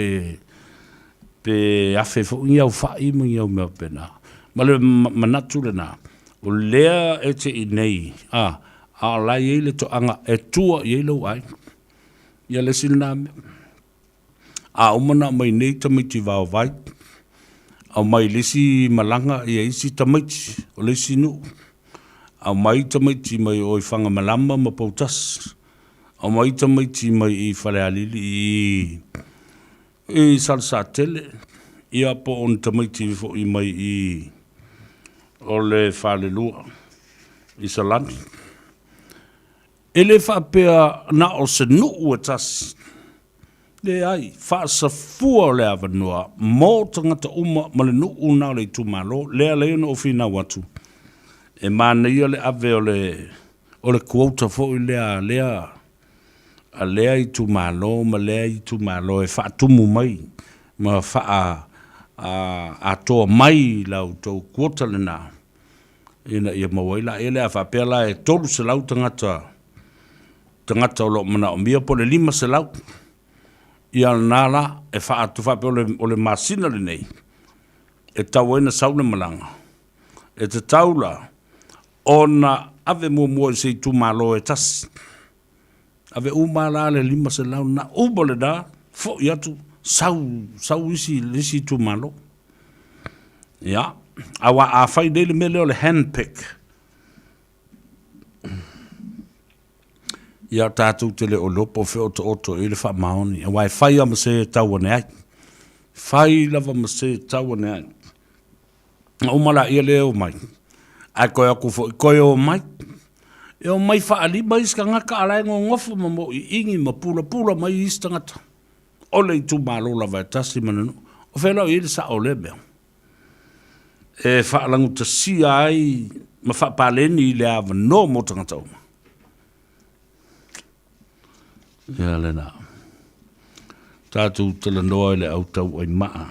pe afe foi ni au fai ma ni au mea faapena. Ma le manatu lena, o lea e te i nei, a, a o la e i ai le toaga e tua i ai lou aiga. Ia le isi lena mea. A uma ona aumai nei tamaiti vaovai, aumai le isi malaga ia isi tamaiti o le isi nuu, aumai tamaiti mai o i Fagamalama ma Poutasi, aumai tamaiti mai i Falealili i i Salesatele, ia po o ni tamaiti foi mai i o le falelua i Salani. E le faapea na o se nuu e tasi. Leai, faasafua o le avanoa mo tagata uma ma le nuu na o le itumalo, lea lea na ou finau atu, e manaia le ave o le, o le quota foi lea a lea, a lea itumalo ma lea itumalo e faatumu mai ma faa atoa mai la outou quota lena. ina ia maua ai la ele a faapea la e 300 tagata tagata o lo o manaomia po o le 500 ia lena la e faatu faapea o le, o le masina lenei e tau ai na sau le malaga e tatau la ona ave muamua i se itumalo e tasi ave uma la le 500 na uma lena foi atu sau sau isi le isi itumalo. Ia, aua a fai nei le mea lea o le hand pick, ia tatou te le o iloa po o fea o taoto i ai le faamaoni, aua e fai lava ma se e tau ane ai. Fai lava ma se e tau ane ai. Na uma laia lea e omai, ae toe atu foi, toe omai. E omai faalima isi tagata a o la e nonofo ma moiiigi ma pulapula mai isi tagata. O le itumalo lava e tasi ma le nuu. O fea la o i ai le sao o lea mea? E faalagutasia ai ma faapaleni i le avanoa mo tagata uma. Ia lena. Tatou talanoa i le au tauaimaa.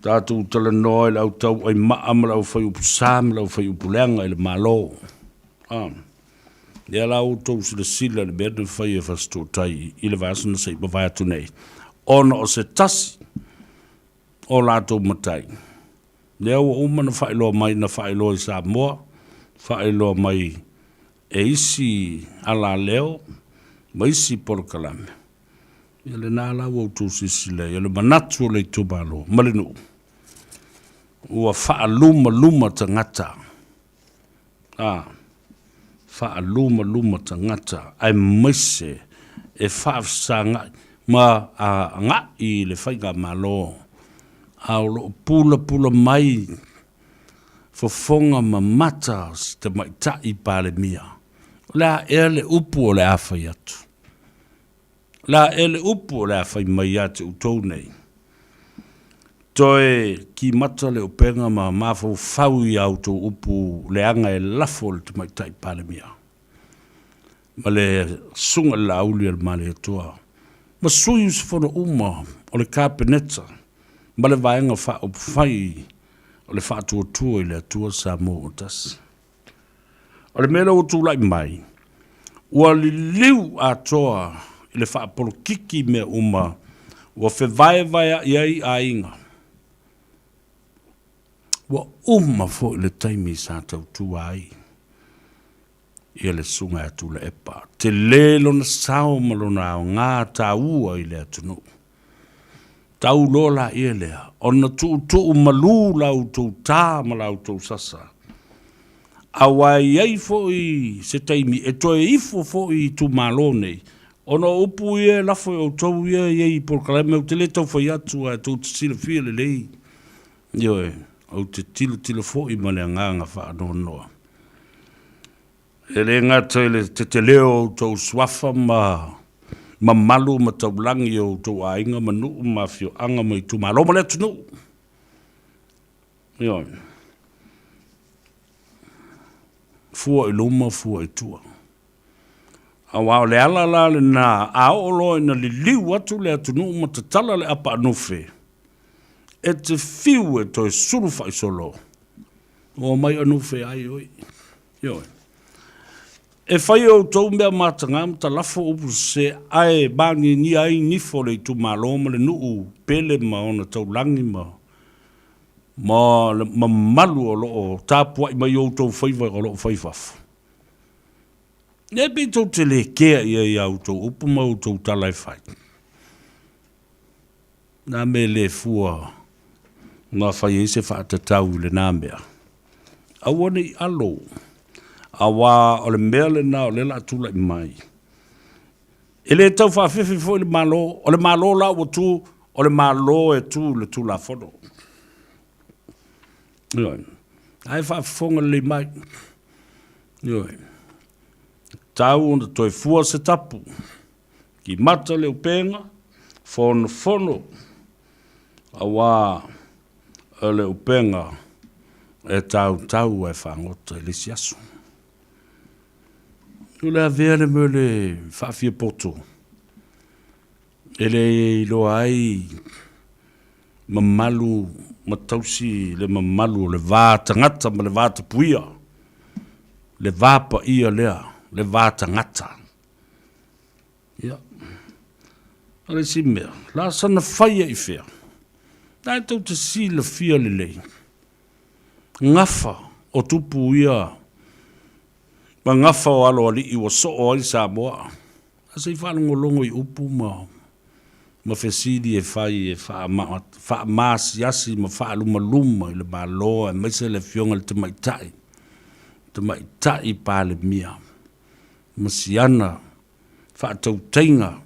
Tatou talanoa i le au tauaimaa ma le au faiupu sa ma le au faiupu leaga i le Malo. Lea la ua outou silasila i le mea na fai e Fasitootai i le vaiaso na se i mavae atu nei, ona o se tasi o latou matai, lea ua uma ona faailoa mai, na faailoa i Samoa, faailoa mai e isi alaleo ma isi polokalame. Ia lena la ua outou silasila i ai, o le manatu o le itumalo ma le nuu, ua faalumaluma tagata, a, faalumaluma tagata aemaise e faafesagai ma agai i le faigamalo, a o lo o pulapula mai fofoga mamata o si tamaitai Palemia. O le a ea le upu o le a fai atu? O le a ea le upu o le a fai mai ia te outou nei? Toe kimata le upega ma mafaufau i a outou upu leaga e lafo le Tamaitai Palemia. ma le Susuga i le Laauli a le Malietoa ma sui usufono uma o le Kapeneta ma le Vaega Faaupufai o le Faatuatua i le Atua Samoa ua Tasi. O le mea lea ua tulai mai, ua liliu atoa i le faapolokiki mea uma ua fevaevaea'i ai aiga. Ua uma foi le taimi sa tautua ai ia le Susuga ia Tuilaepa. Tele lona sao ma lona aoga taua i le atunuu. Tau loa laia lea ona tuutuu malu la outou tā ma la outou sasa, aua e i ai foi se taimi e toe ifo foi i itumalo nei, ona o upu ia e lafo e outou ia e i ai i polokalame, ou te le tau fai atu ae tou te silafia lelei, ioe, ou te tilotilo foi ma le agaga faanoanoa. E le gata i le teteleo o outou suafa ma mamalu ma taulagi o outou aiga ma nuu ma afioaga ma itumalo ma le atunuu. Ioe. Fua i luma, fua i tua. Aua o le ala la lena, a oo loa ina liliu atu le atunuu ma tatala le apaanufe, e te fiu e toe sulu faisolo, ua omai anufe ai oi. Ioe. E fai e outou mea mataga ma talafo upu sese ae magiagia ai nifo o le itumalo ma le nuu pele ma ona taulagi ma ma le mamalu o lo o tapuai mai outou faiva o lo o fai fafo. E pei tou te le kea i ai i a outou upu ma outou tala e fai. Na mea le fua na fai ai se faatatau i lena mea. Aua ne i alo, auā o le mea lena o lea o le a tulai mai. E le tau faafefe foi le Malo, o le Malo la ua tu, o le Malo e tu i le Tulafono. Ioe. Ae faafofoga lelei mai. Ioe. Tau ona toe fua se tapu. Kimata le upega, fonofono, auā o le upega e tautau ae fagota i le isi aso. O le avea le mea o le faafiapoto e le iloa ai mamalu ma tausi le mamalu o le va tagata ma le va tapuia, le va paia lea, le va tagata. Ia, o le isi mea, la sana faia i fea? La e tou te silafia lelei, gafa o tupu ia ma gafa o aloalii ua soo ai Samoa. A se i faalogologo i upu ma ma fesili e fai e faamaasiasi ma faalumaluma i le Malo aemaise le Afioga i le Tamaitai, Tamaitai Palemia. ma siana faatautaiga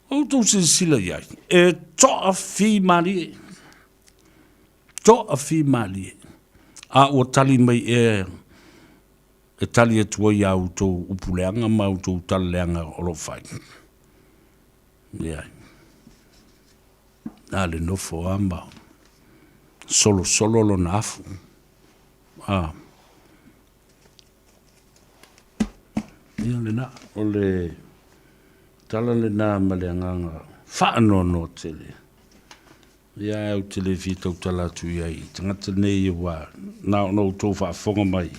o outou silasila i ai, e toafimalie, toafimalie, a ua tali mai ea e tali atu ai a outou upu leaga ma outou tala leaga o lo o fai? Leai. Na le nofo lava ma solosolo lona afu. Ah. Ia lena, o le tala lena ma le agaga faanoanoa tele. Ia ae ou te le fia tautala atu i ai i tagata nei aua na ona outou faafofoga mai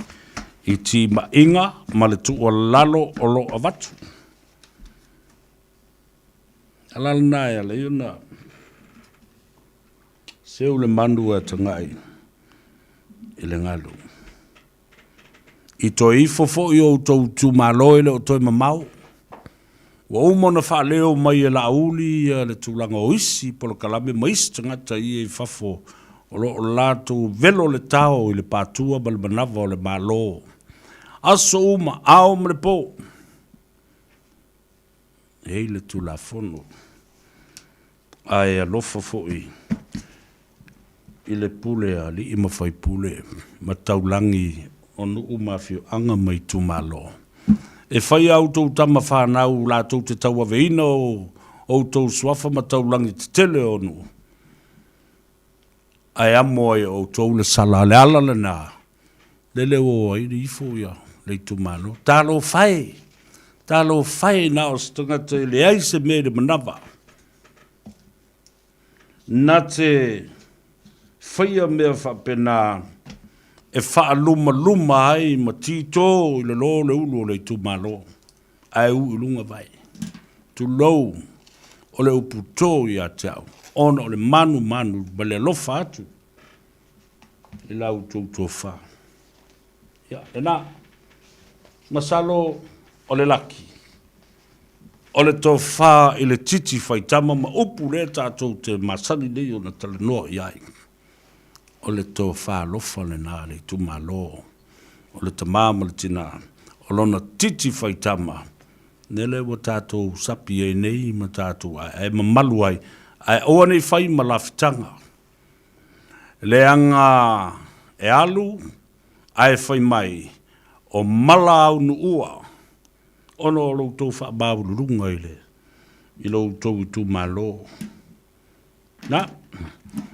i timaiga ma le tuualalo o lo o avatu. Ala lena e ala ai ona seu le manu a tagai i le galu. I toe ifo foi o outou itumalo e le o toe mamao. Ua uma ona faaleo mai e Laauli le tulaga o isi polokalame ma isi tagata ia i fafo o lo o latou velo le tao i le patua ma le manava o le Malo. Aso uma, ao ma le po. E i ai le Tulafono, ae alofa foi i le pule a alii ma faipule ma taulagi o nuu ma afioaga ma itumalo. E fai a outou tama fanau latou te tauaveina o outou suafa ma taulagi tetele o nuu, ae amo ai e outou le sala a le ala lena, lele ua o ai le ifo ia le itumalo. Talofa e! Talofa e na o se tagata e leai se mea i le manava. Na te faia mea faapena e faalumaluma ai ma tito i lalo le ulu o le itumalo, ae u i luga vae. Tulou, o le upu to ia te au, ona o le manumanu ma le alofa atu i la outou tofa. Ia, lena. Masalo o le laki, o le tofa i le titi faitama ma upu lea tatou te masani nei ona talanoa i ai. O le tofa alofa lena a le itumalo, o le tama ma le tina, o lona titi faitama, lea ua tatou sapi ai nei ma tatou aeae mamalu ai, ae aua ne i fai ma lafitaga. Leaga e alu ae fai mai, o mala aunuua ona o lo outou faamaualuluga i le i lo outou itumalo. Na,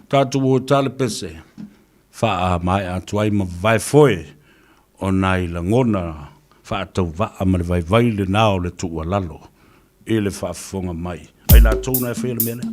tatou o tale pese, faamaea atu ai ma vavae foe o nai lagona faatauvaa ma le vaivai lena o le tuualalo i le faafofoga mai a i latou na e faia le mea lea.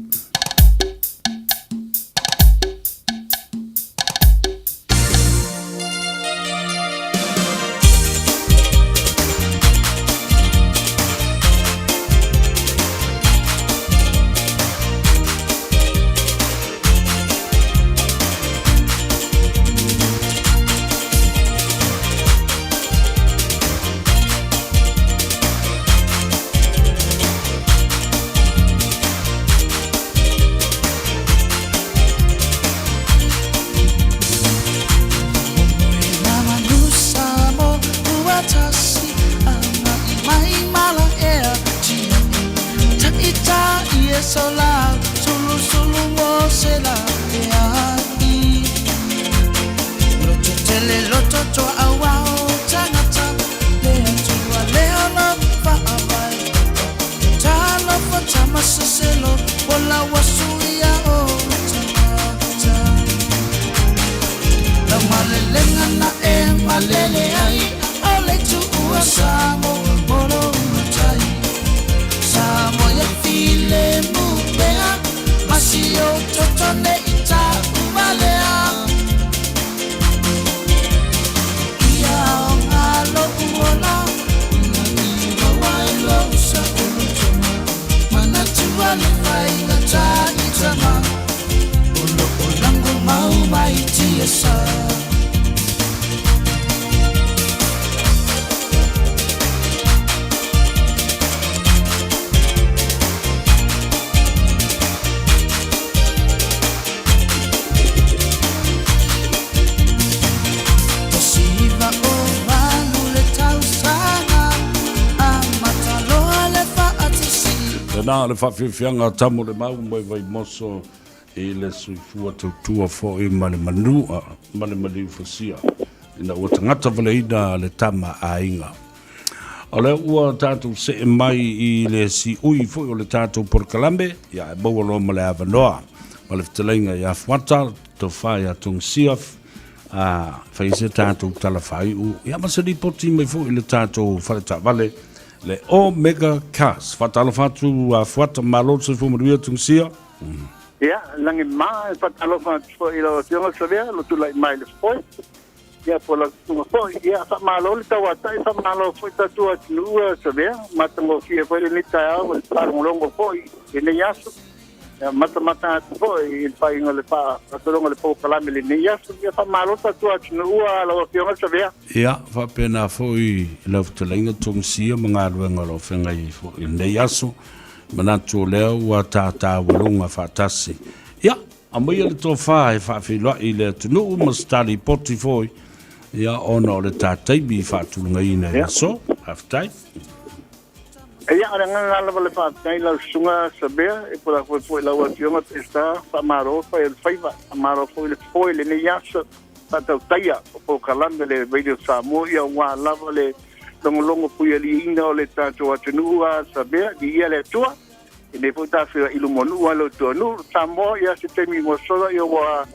Tēnā le whawhiwhianga a Tamo le Mau mai Vaimoso i le soifua tautua foi ma le manua ma le maliu fasia ina ua tagata valeina le tama aiga. O lea ua tatou see mai i le siui foi o le tatou polokalame, ia e maua loa ma le avanoa ma le fetalaiga ia Fuata, tofa ia Tongisia, a fai se tatou tala faaiu, ia ma se lipoti mai foi i le tatou faletaavale, le Omega Cars. Faatalofa atu a Fuata, malo le soifua manuia Tongisia. Ia, lagi ma e faatalofa atu foi i lau Afioga Savea, lo tulai mai le foe. Ia, po lau tutuga foi. Ia, faamalo le tauatai, faamalo foi tatou atunuu Savea, matagofie foi lenei taeao ma le faalogologo foi i lenei aso. Ia, matamata atu foi i le faaiuga o le faagasologa o le polokalame i lenei aso. Ia, faamalo tatou atunuu lau Afioga Savea. Ia, faapena foi i lau fetalaiga Togisia ma galuega o lo o feagai ai foi i lenei aso. Manatu o lea ua tātāualuga faatasi. Ia, aumaia le tofa e faafeiloai i le atunuu ma se ta lipoti foi, ia, ona o le ta taimi i faatulagaina i le aso. Faafetai. Ia, o le agaga lava o le faafetai i lau susuga Sabea, e pula foi foi i lau Afioga Peseta, faamalo fai o le faiva, faamalo foi le foe i lenei aso faatautaia o polokalame le Radio Samoa, ia aua lava le logologo puialiiina o le tatou atunuu a Sabea, viia le Atua. I nei foi tafea i luma o nuu a le Atua. Nuu Samoa, ia se taimi ua sola, ia ua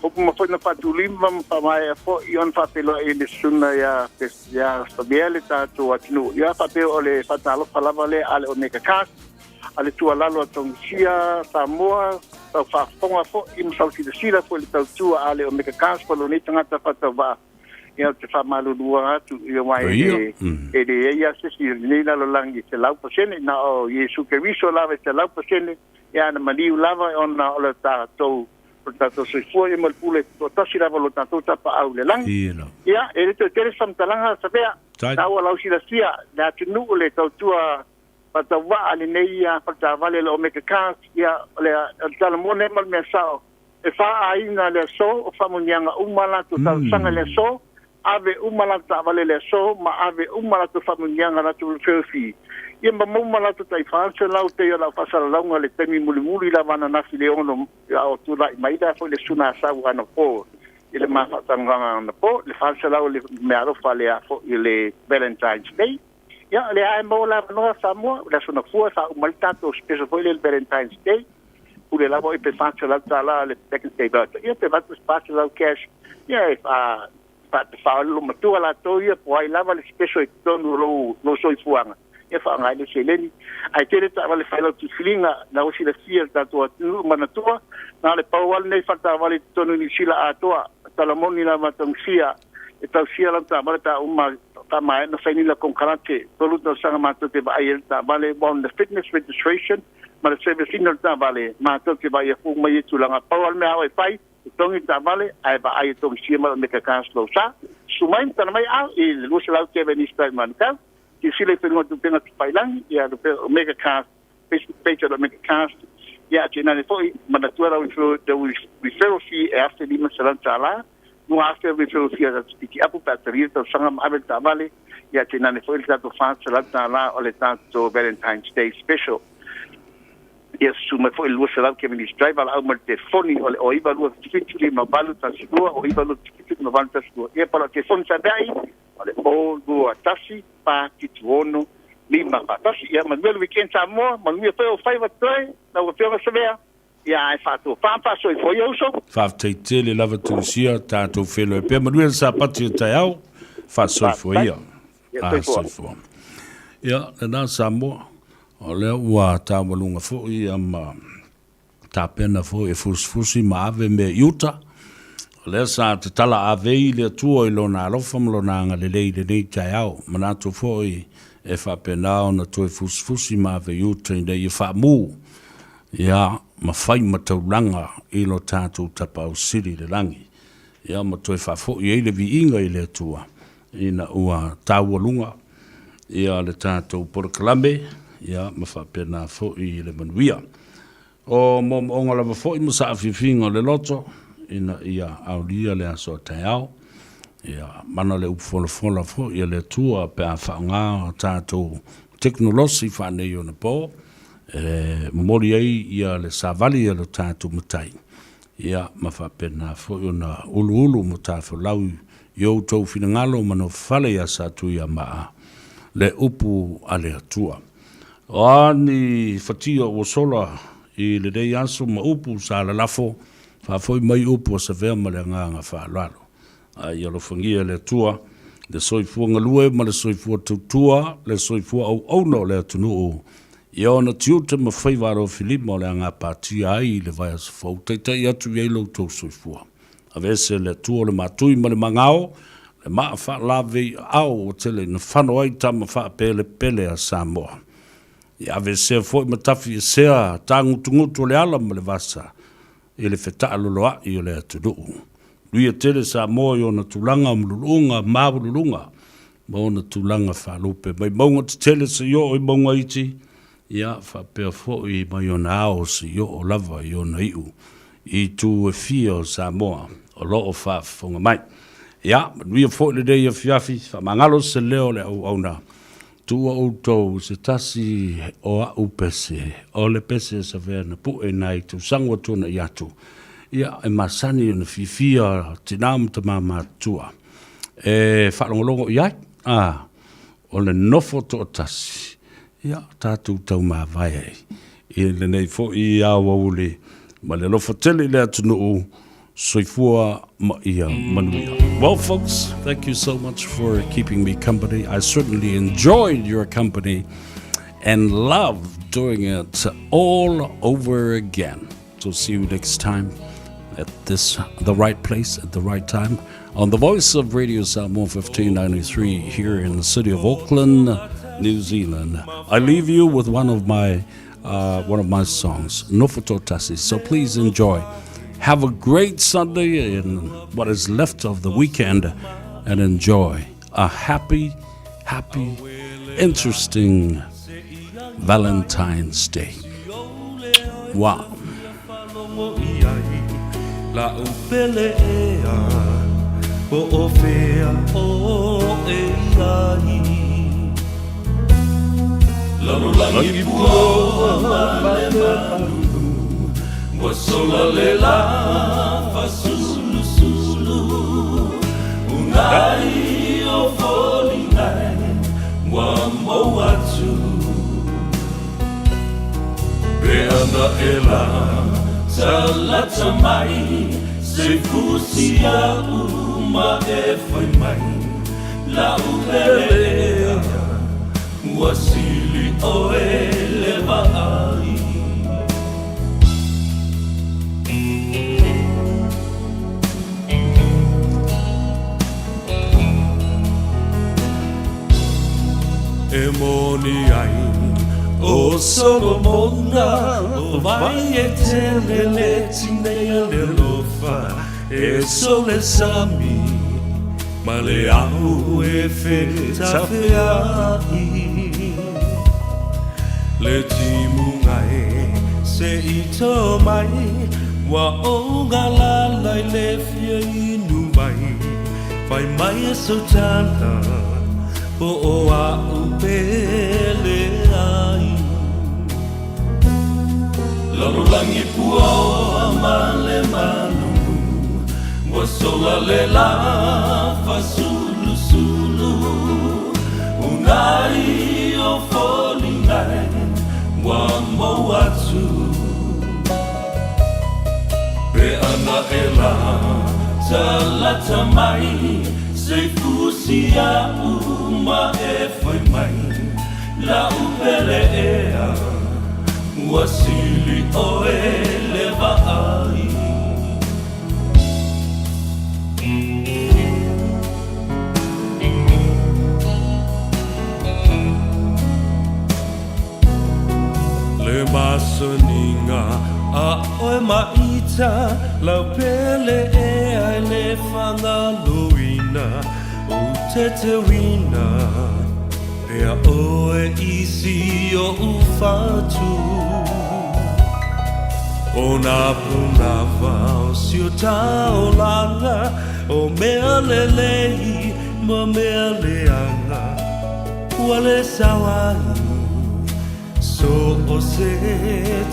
Upu ma foi na faatulima ma faamaea foi ona faafeiloai i le susuga ia ia Savea le tatou atunuu. Ia faapea o le faatalofa lava lea a le Omega Cast, a le tuualalo a Togisia Samoa, sau faafofoga foi ma sau silasila foi i le tautua a le Omega Cast ma lou nei tagata faatauvaa. Ia ou te faamalulu atu ia aua e le e leai lava se isi i lenei lalolagi e 100%, na o Iesu Keriso lava e 100%, ia ana maliu lava ona o le tatou o le tatou soifua ia ma le pule toatasi lava o lo tatou tapaau i le lagi. Ia, e le toe tele se faamatalaga, Savea, taua lau silafia, le atunuu, le tautua faatauvaa lenei faletaavale o le Omega Cars, ia, o le tala moni ma le mea sao, e faaaiga le aso, o faamanuiaga uma latou talosaga i le aso, ave uma latou taavale i le aso, ma ave uma latou faamanuiaga latou referral fee, ia ma maua ma latou tai 400 pei o lau faasalalauga i le taimi mulimuli lava ananafi i le 6 a o tulai mai la foi le Susuga Asau anapo i le ma faatanoaga anapo, le 400 le meaalofa le a foi le Valentine's Day. Ia, o lea e maua le avanoa Samoa, le Aso Gafua e faauma ai le tatou special foi lea i le Valentine's Day. Pule lava oe pe $400 le second day voucher. Ia pe avatu se $400 cash, ia e faa faaolo matua latou ia po o ai lava le special i totonu o lou, lou soifuaga, ia faaaoga ai le seleni. Ae tele taavale fai lau filifiliga, na ua silafia e le tatou atunuu manatua, na o le pau lava lenei faletaavale i totonu o Niu Sila atoa, tala moni lava tausia e tausia lau taavale pe a uma faamaea ona saini lau konekarate. 3 tausaga matou te vaai ai le taavale on the fitness registration ma le service ina o le taavale, matou te vaai atu uma ia tulaga. Pau lava le mea a oe e fai, totogi le taavale ae vaai e togisia mai o Meka Cars lou sa. Susu mai ma tala mai au i le 200 Kevin East Drive Manukau. Silasila i whenua tupenga tupailangi, ia Omega Cars Facebook page o Omega Cars. Ia tainane foi manatua lau referral fee e $1,500. $2,000 referral fee a tatou piki apu pe a talia le tausaga ma ave le taavale. Ia tainane foi le tatou $400 o le tatou Valentine's Day special. Ia susu mai foi le 200 Kevin Drive valaau mai le telefoni o le 09277 5812 09277 5812. Ia pala telefoni sa meai o le 021 476 541. Ia manuia le weekend Samoa, manuia foi ou faiva toe, lau Afioga Savea. Ia ae faatofa ma faasoifua ia uso. Faafetai tele lava Tuisia, tatou feiloai pea. Manuia le Sapati o taeao, faasoifua ia. Ia soifua. Ia, lena Samoa, o lea ua taualuga foi ia ma tapena foi e fusifusi ma ave mea i uta. O lea sa tatala ave i le Atua i Lona alofa ma Lona agalelei i lenei taeao. Manatu foi e faapena ona toe fusifusi ma ave i uta ina ia faamu ia ma fai ma taulaga i lo tatou Tapaau Sili i le lagi, ia ma toe faafoi ai le viiga i le Atua ina ua taualuga ia le tatou polokalame, ia ma faapena foi le manuia. O moomooga lava foi ma saafiafiga o le loto ina ia aulia le aso a taeao, ia mana le upu folafola foi a le Atua pe a faaaoga tatou tekonolosi faaneionapo e momoli ai ia le savali a lo tatou Matai, ia ma faapena foi ona uluulu ma tafolau i outou finagalo ma nofofale ia Satuiamaa le upu a le Atua. O a ni fatia ua sola i lenei aso ma upu sa lalafo, faafoi mai upu a Savea ma le agaga faaaloalo. A ia alofagia e le Atua le soifua galue ma le soifua tautua, le soifua auauna o le atunuu i ona tiute ma faiva alofilima o le a gapatia ai i le vaiaso fou, taitai atu i ai lo outou soifua. Aveese le Atua o le matui ma le magao, le maa faalave i aao ua tele ina fano ai tama faapelepele a Samoa. Ia aveesea foi ma tafiesea tagutugutu o le ala ma le vasa i le fetaaloloai o le atunuu. Luia tele Samoa i ona tulaga mululuga maualuluga ma ona tulaga faalupe mai mauga tetele seia oo i mauga iti, ia faapea foi mai ona ao seia oo lava i ona iu i itu e fia o Samoa o lo o faafofoga mai. Ia, manuia foi lenei afiafi, faamagalo se leo o le auauna, tuua outou i se tasi o a'u pese, o le pese a Savea na pue i nai tausaga ua tuanai atu, ia, e masani ona fiafia tina ma tama matutua e faalogologo i ai, a, o le nofo toatasi, ia, tatou taumavae ai i lenei foi aoauli ma le alofa tele i le atunuu. Soifua ma ia manuia. Well, folks, thank you so much for keeping me company. I certainly enjoyed your company and love doing it all over again. So see you next time at this the right place at the right time on the voice of Radio Samoa 1593 here in the city of Auckland, New Zealand. I leave you with one of my uh, one of my songs, Nofototasi. So please enjoy. Have a great Sunday and what is left of the weekend and enjoy a happy, happy, interesting Valentine's Day. Wow. Lalolagi puaoa ma le malulu Ua sola le la fasulusulu Unai o foliga e ua mou atu Pe ana e la talata mai Se fusi a'u ma e fai mai La'u pele ea Ua sili ʻoe le vaai. E moni ai ʻo Solomona, ʻO wai e tele le tineia le alofa, E sole sami ma le ao e fetafeaʻi. Le timuga e se i tō mai, Ua ou galala i le fia inu mai, Fai mai e sautala, po o a'u pele ai. Lalolagi puaoa ma le malulu, Ua sola le la fasulusulu, Unai o foliga e ua mou atu. Pe ana e la talata mai, Se fusi a'u ma e fai mai, La'u pele ea ua sili ʻoe le vaai. Le masaniga a ʻoe maʻita, Lau pele ea e le fagaloina, Ou tetewina pea ʻoe i si oʻu fatu. ʻO nā pūnawa o si o taolaga, ʻO mea lelei ma mea leaga, Ua le sao ai so o se.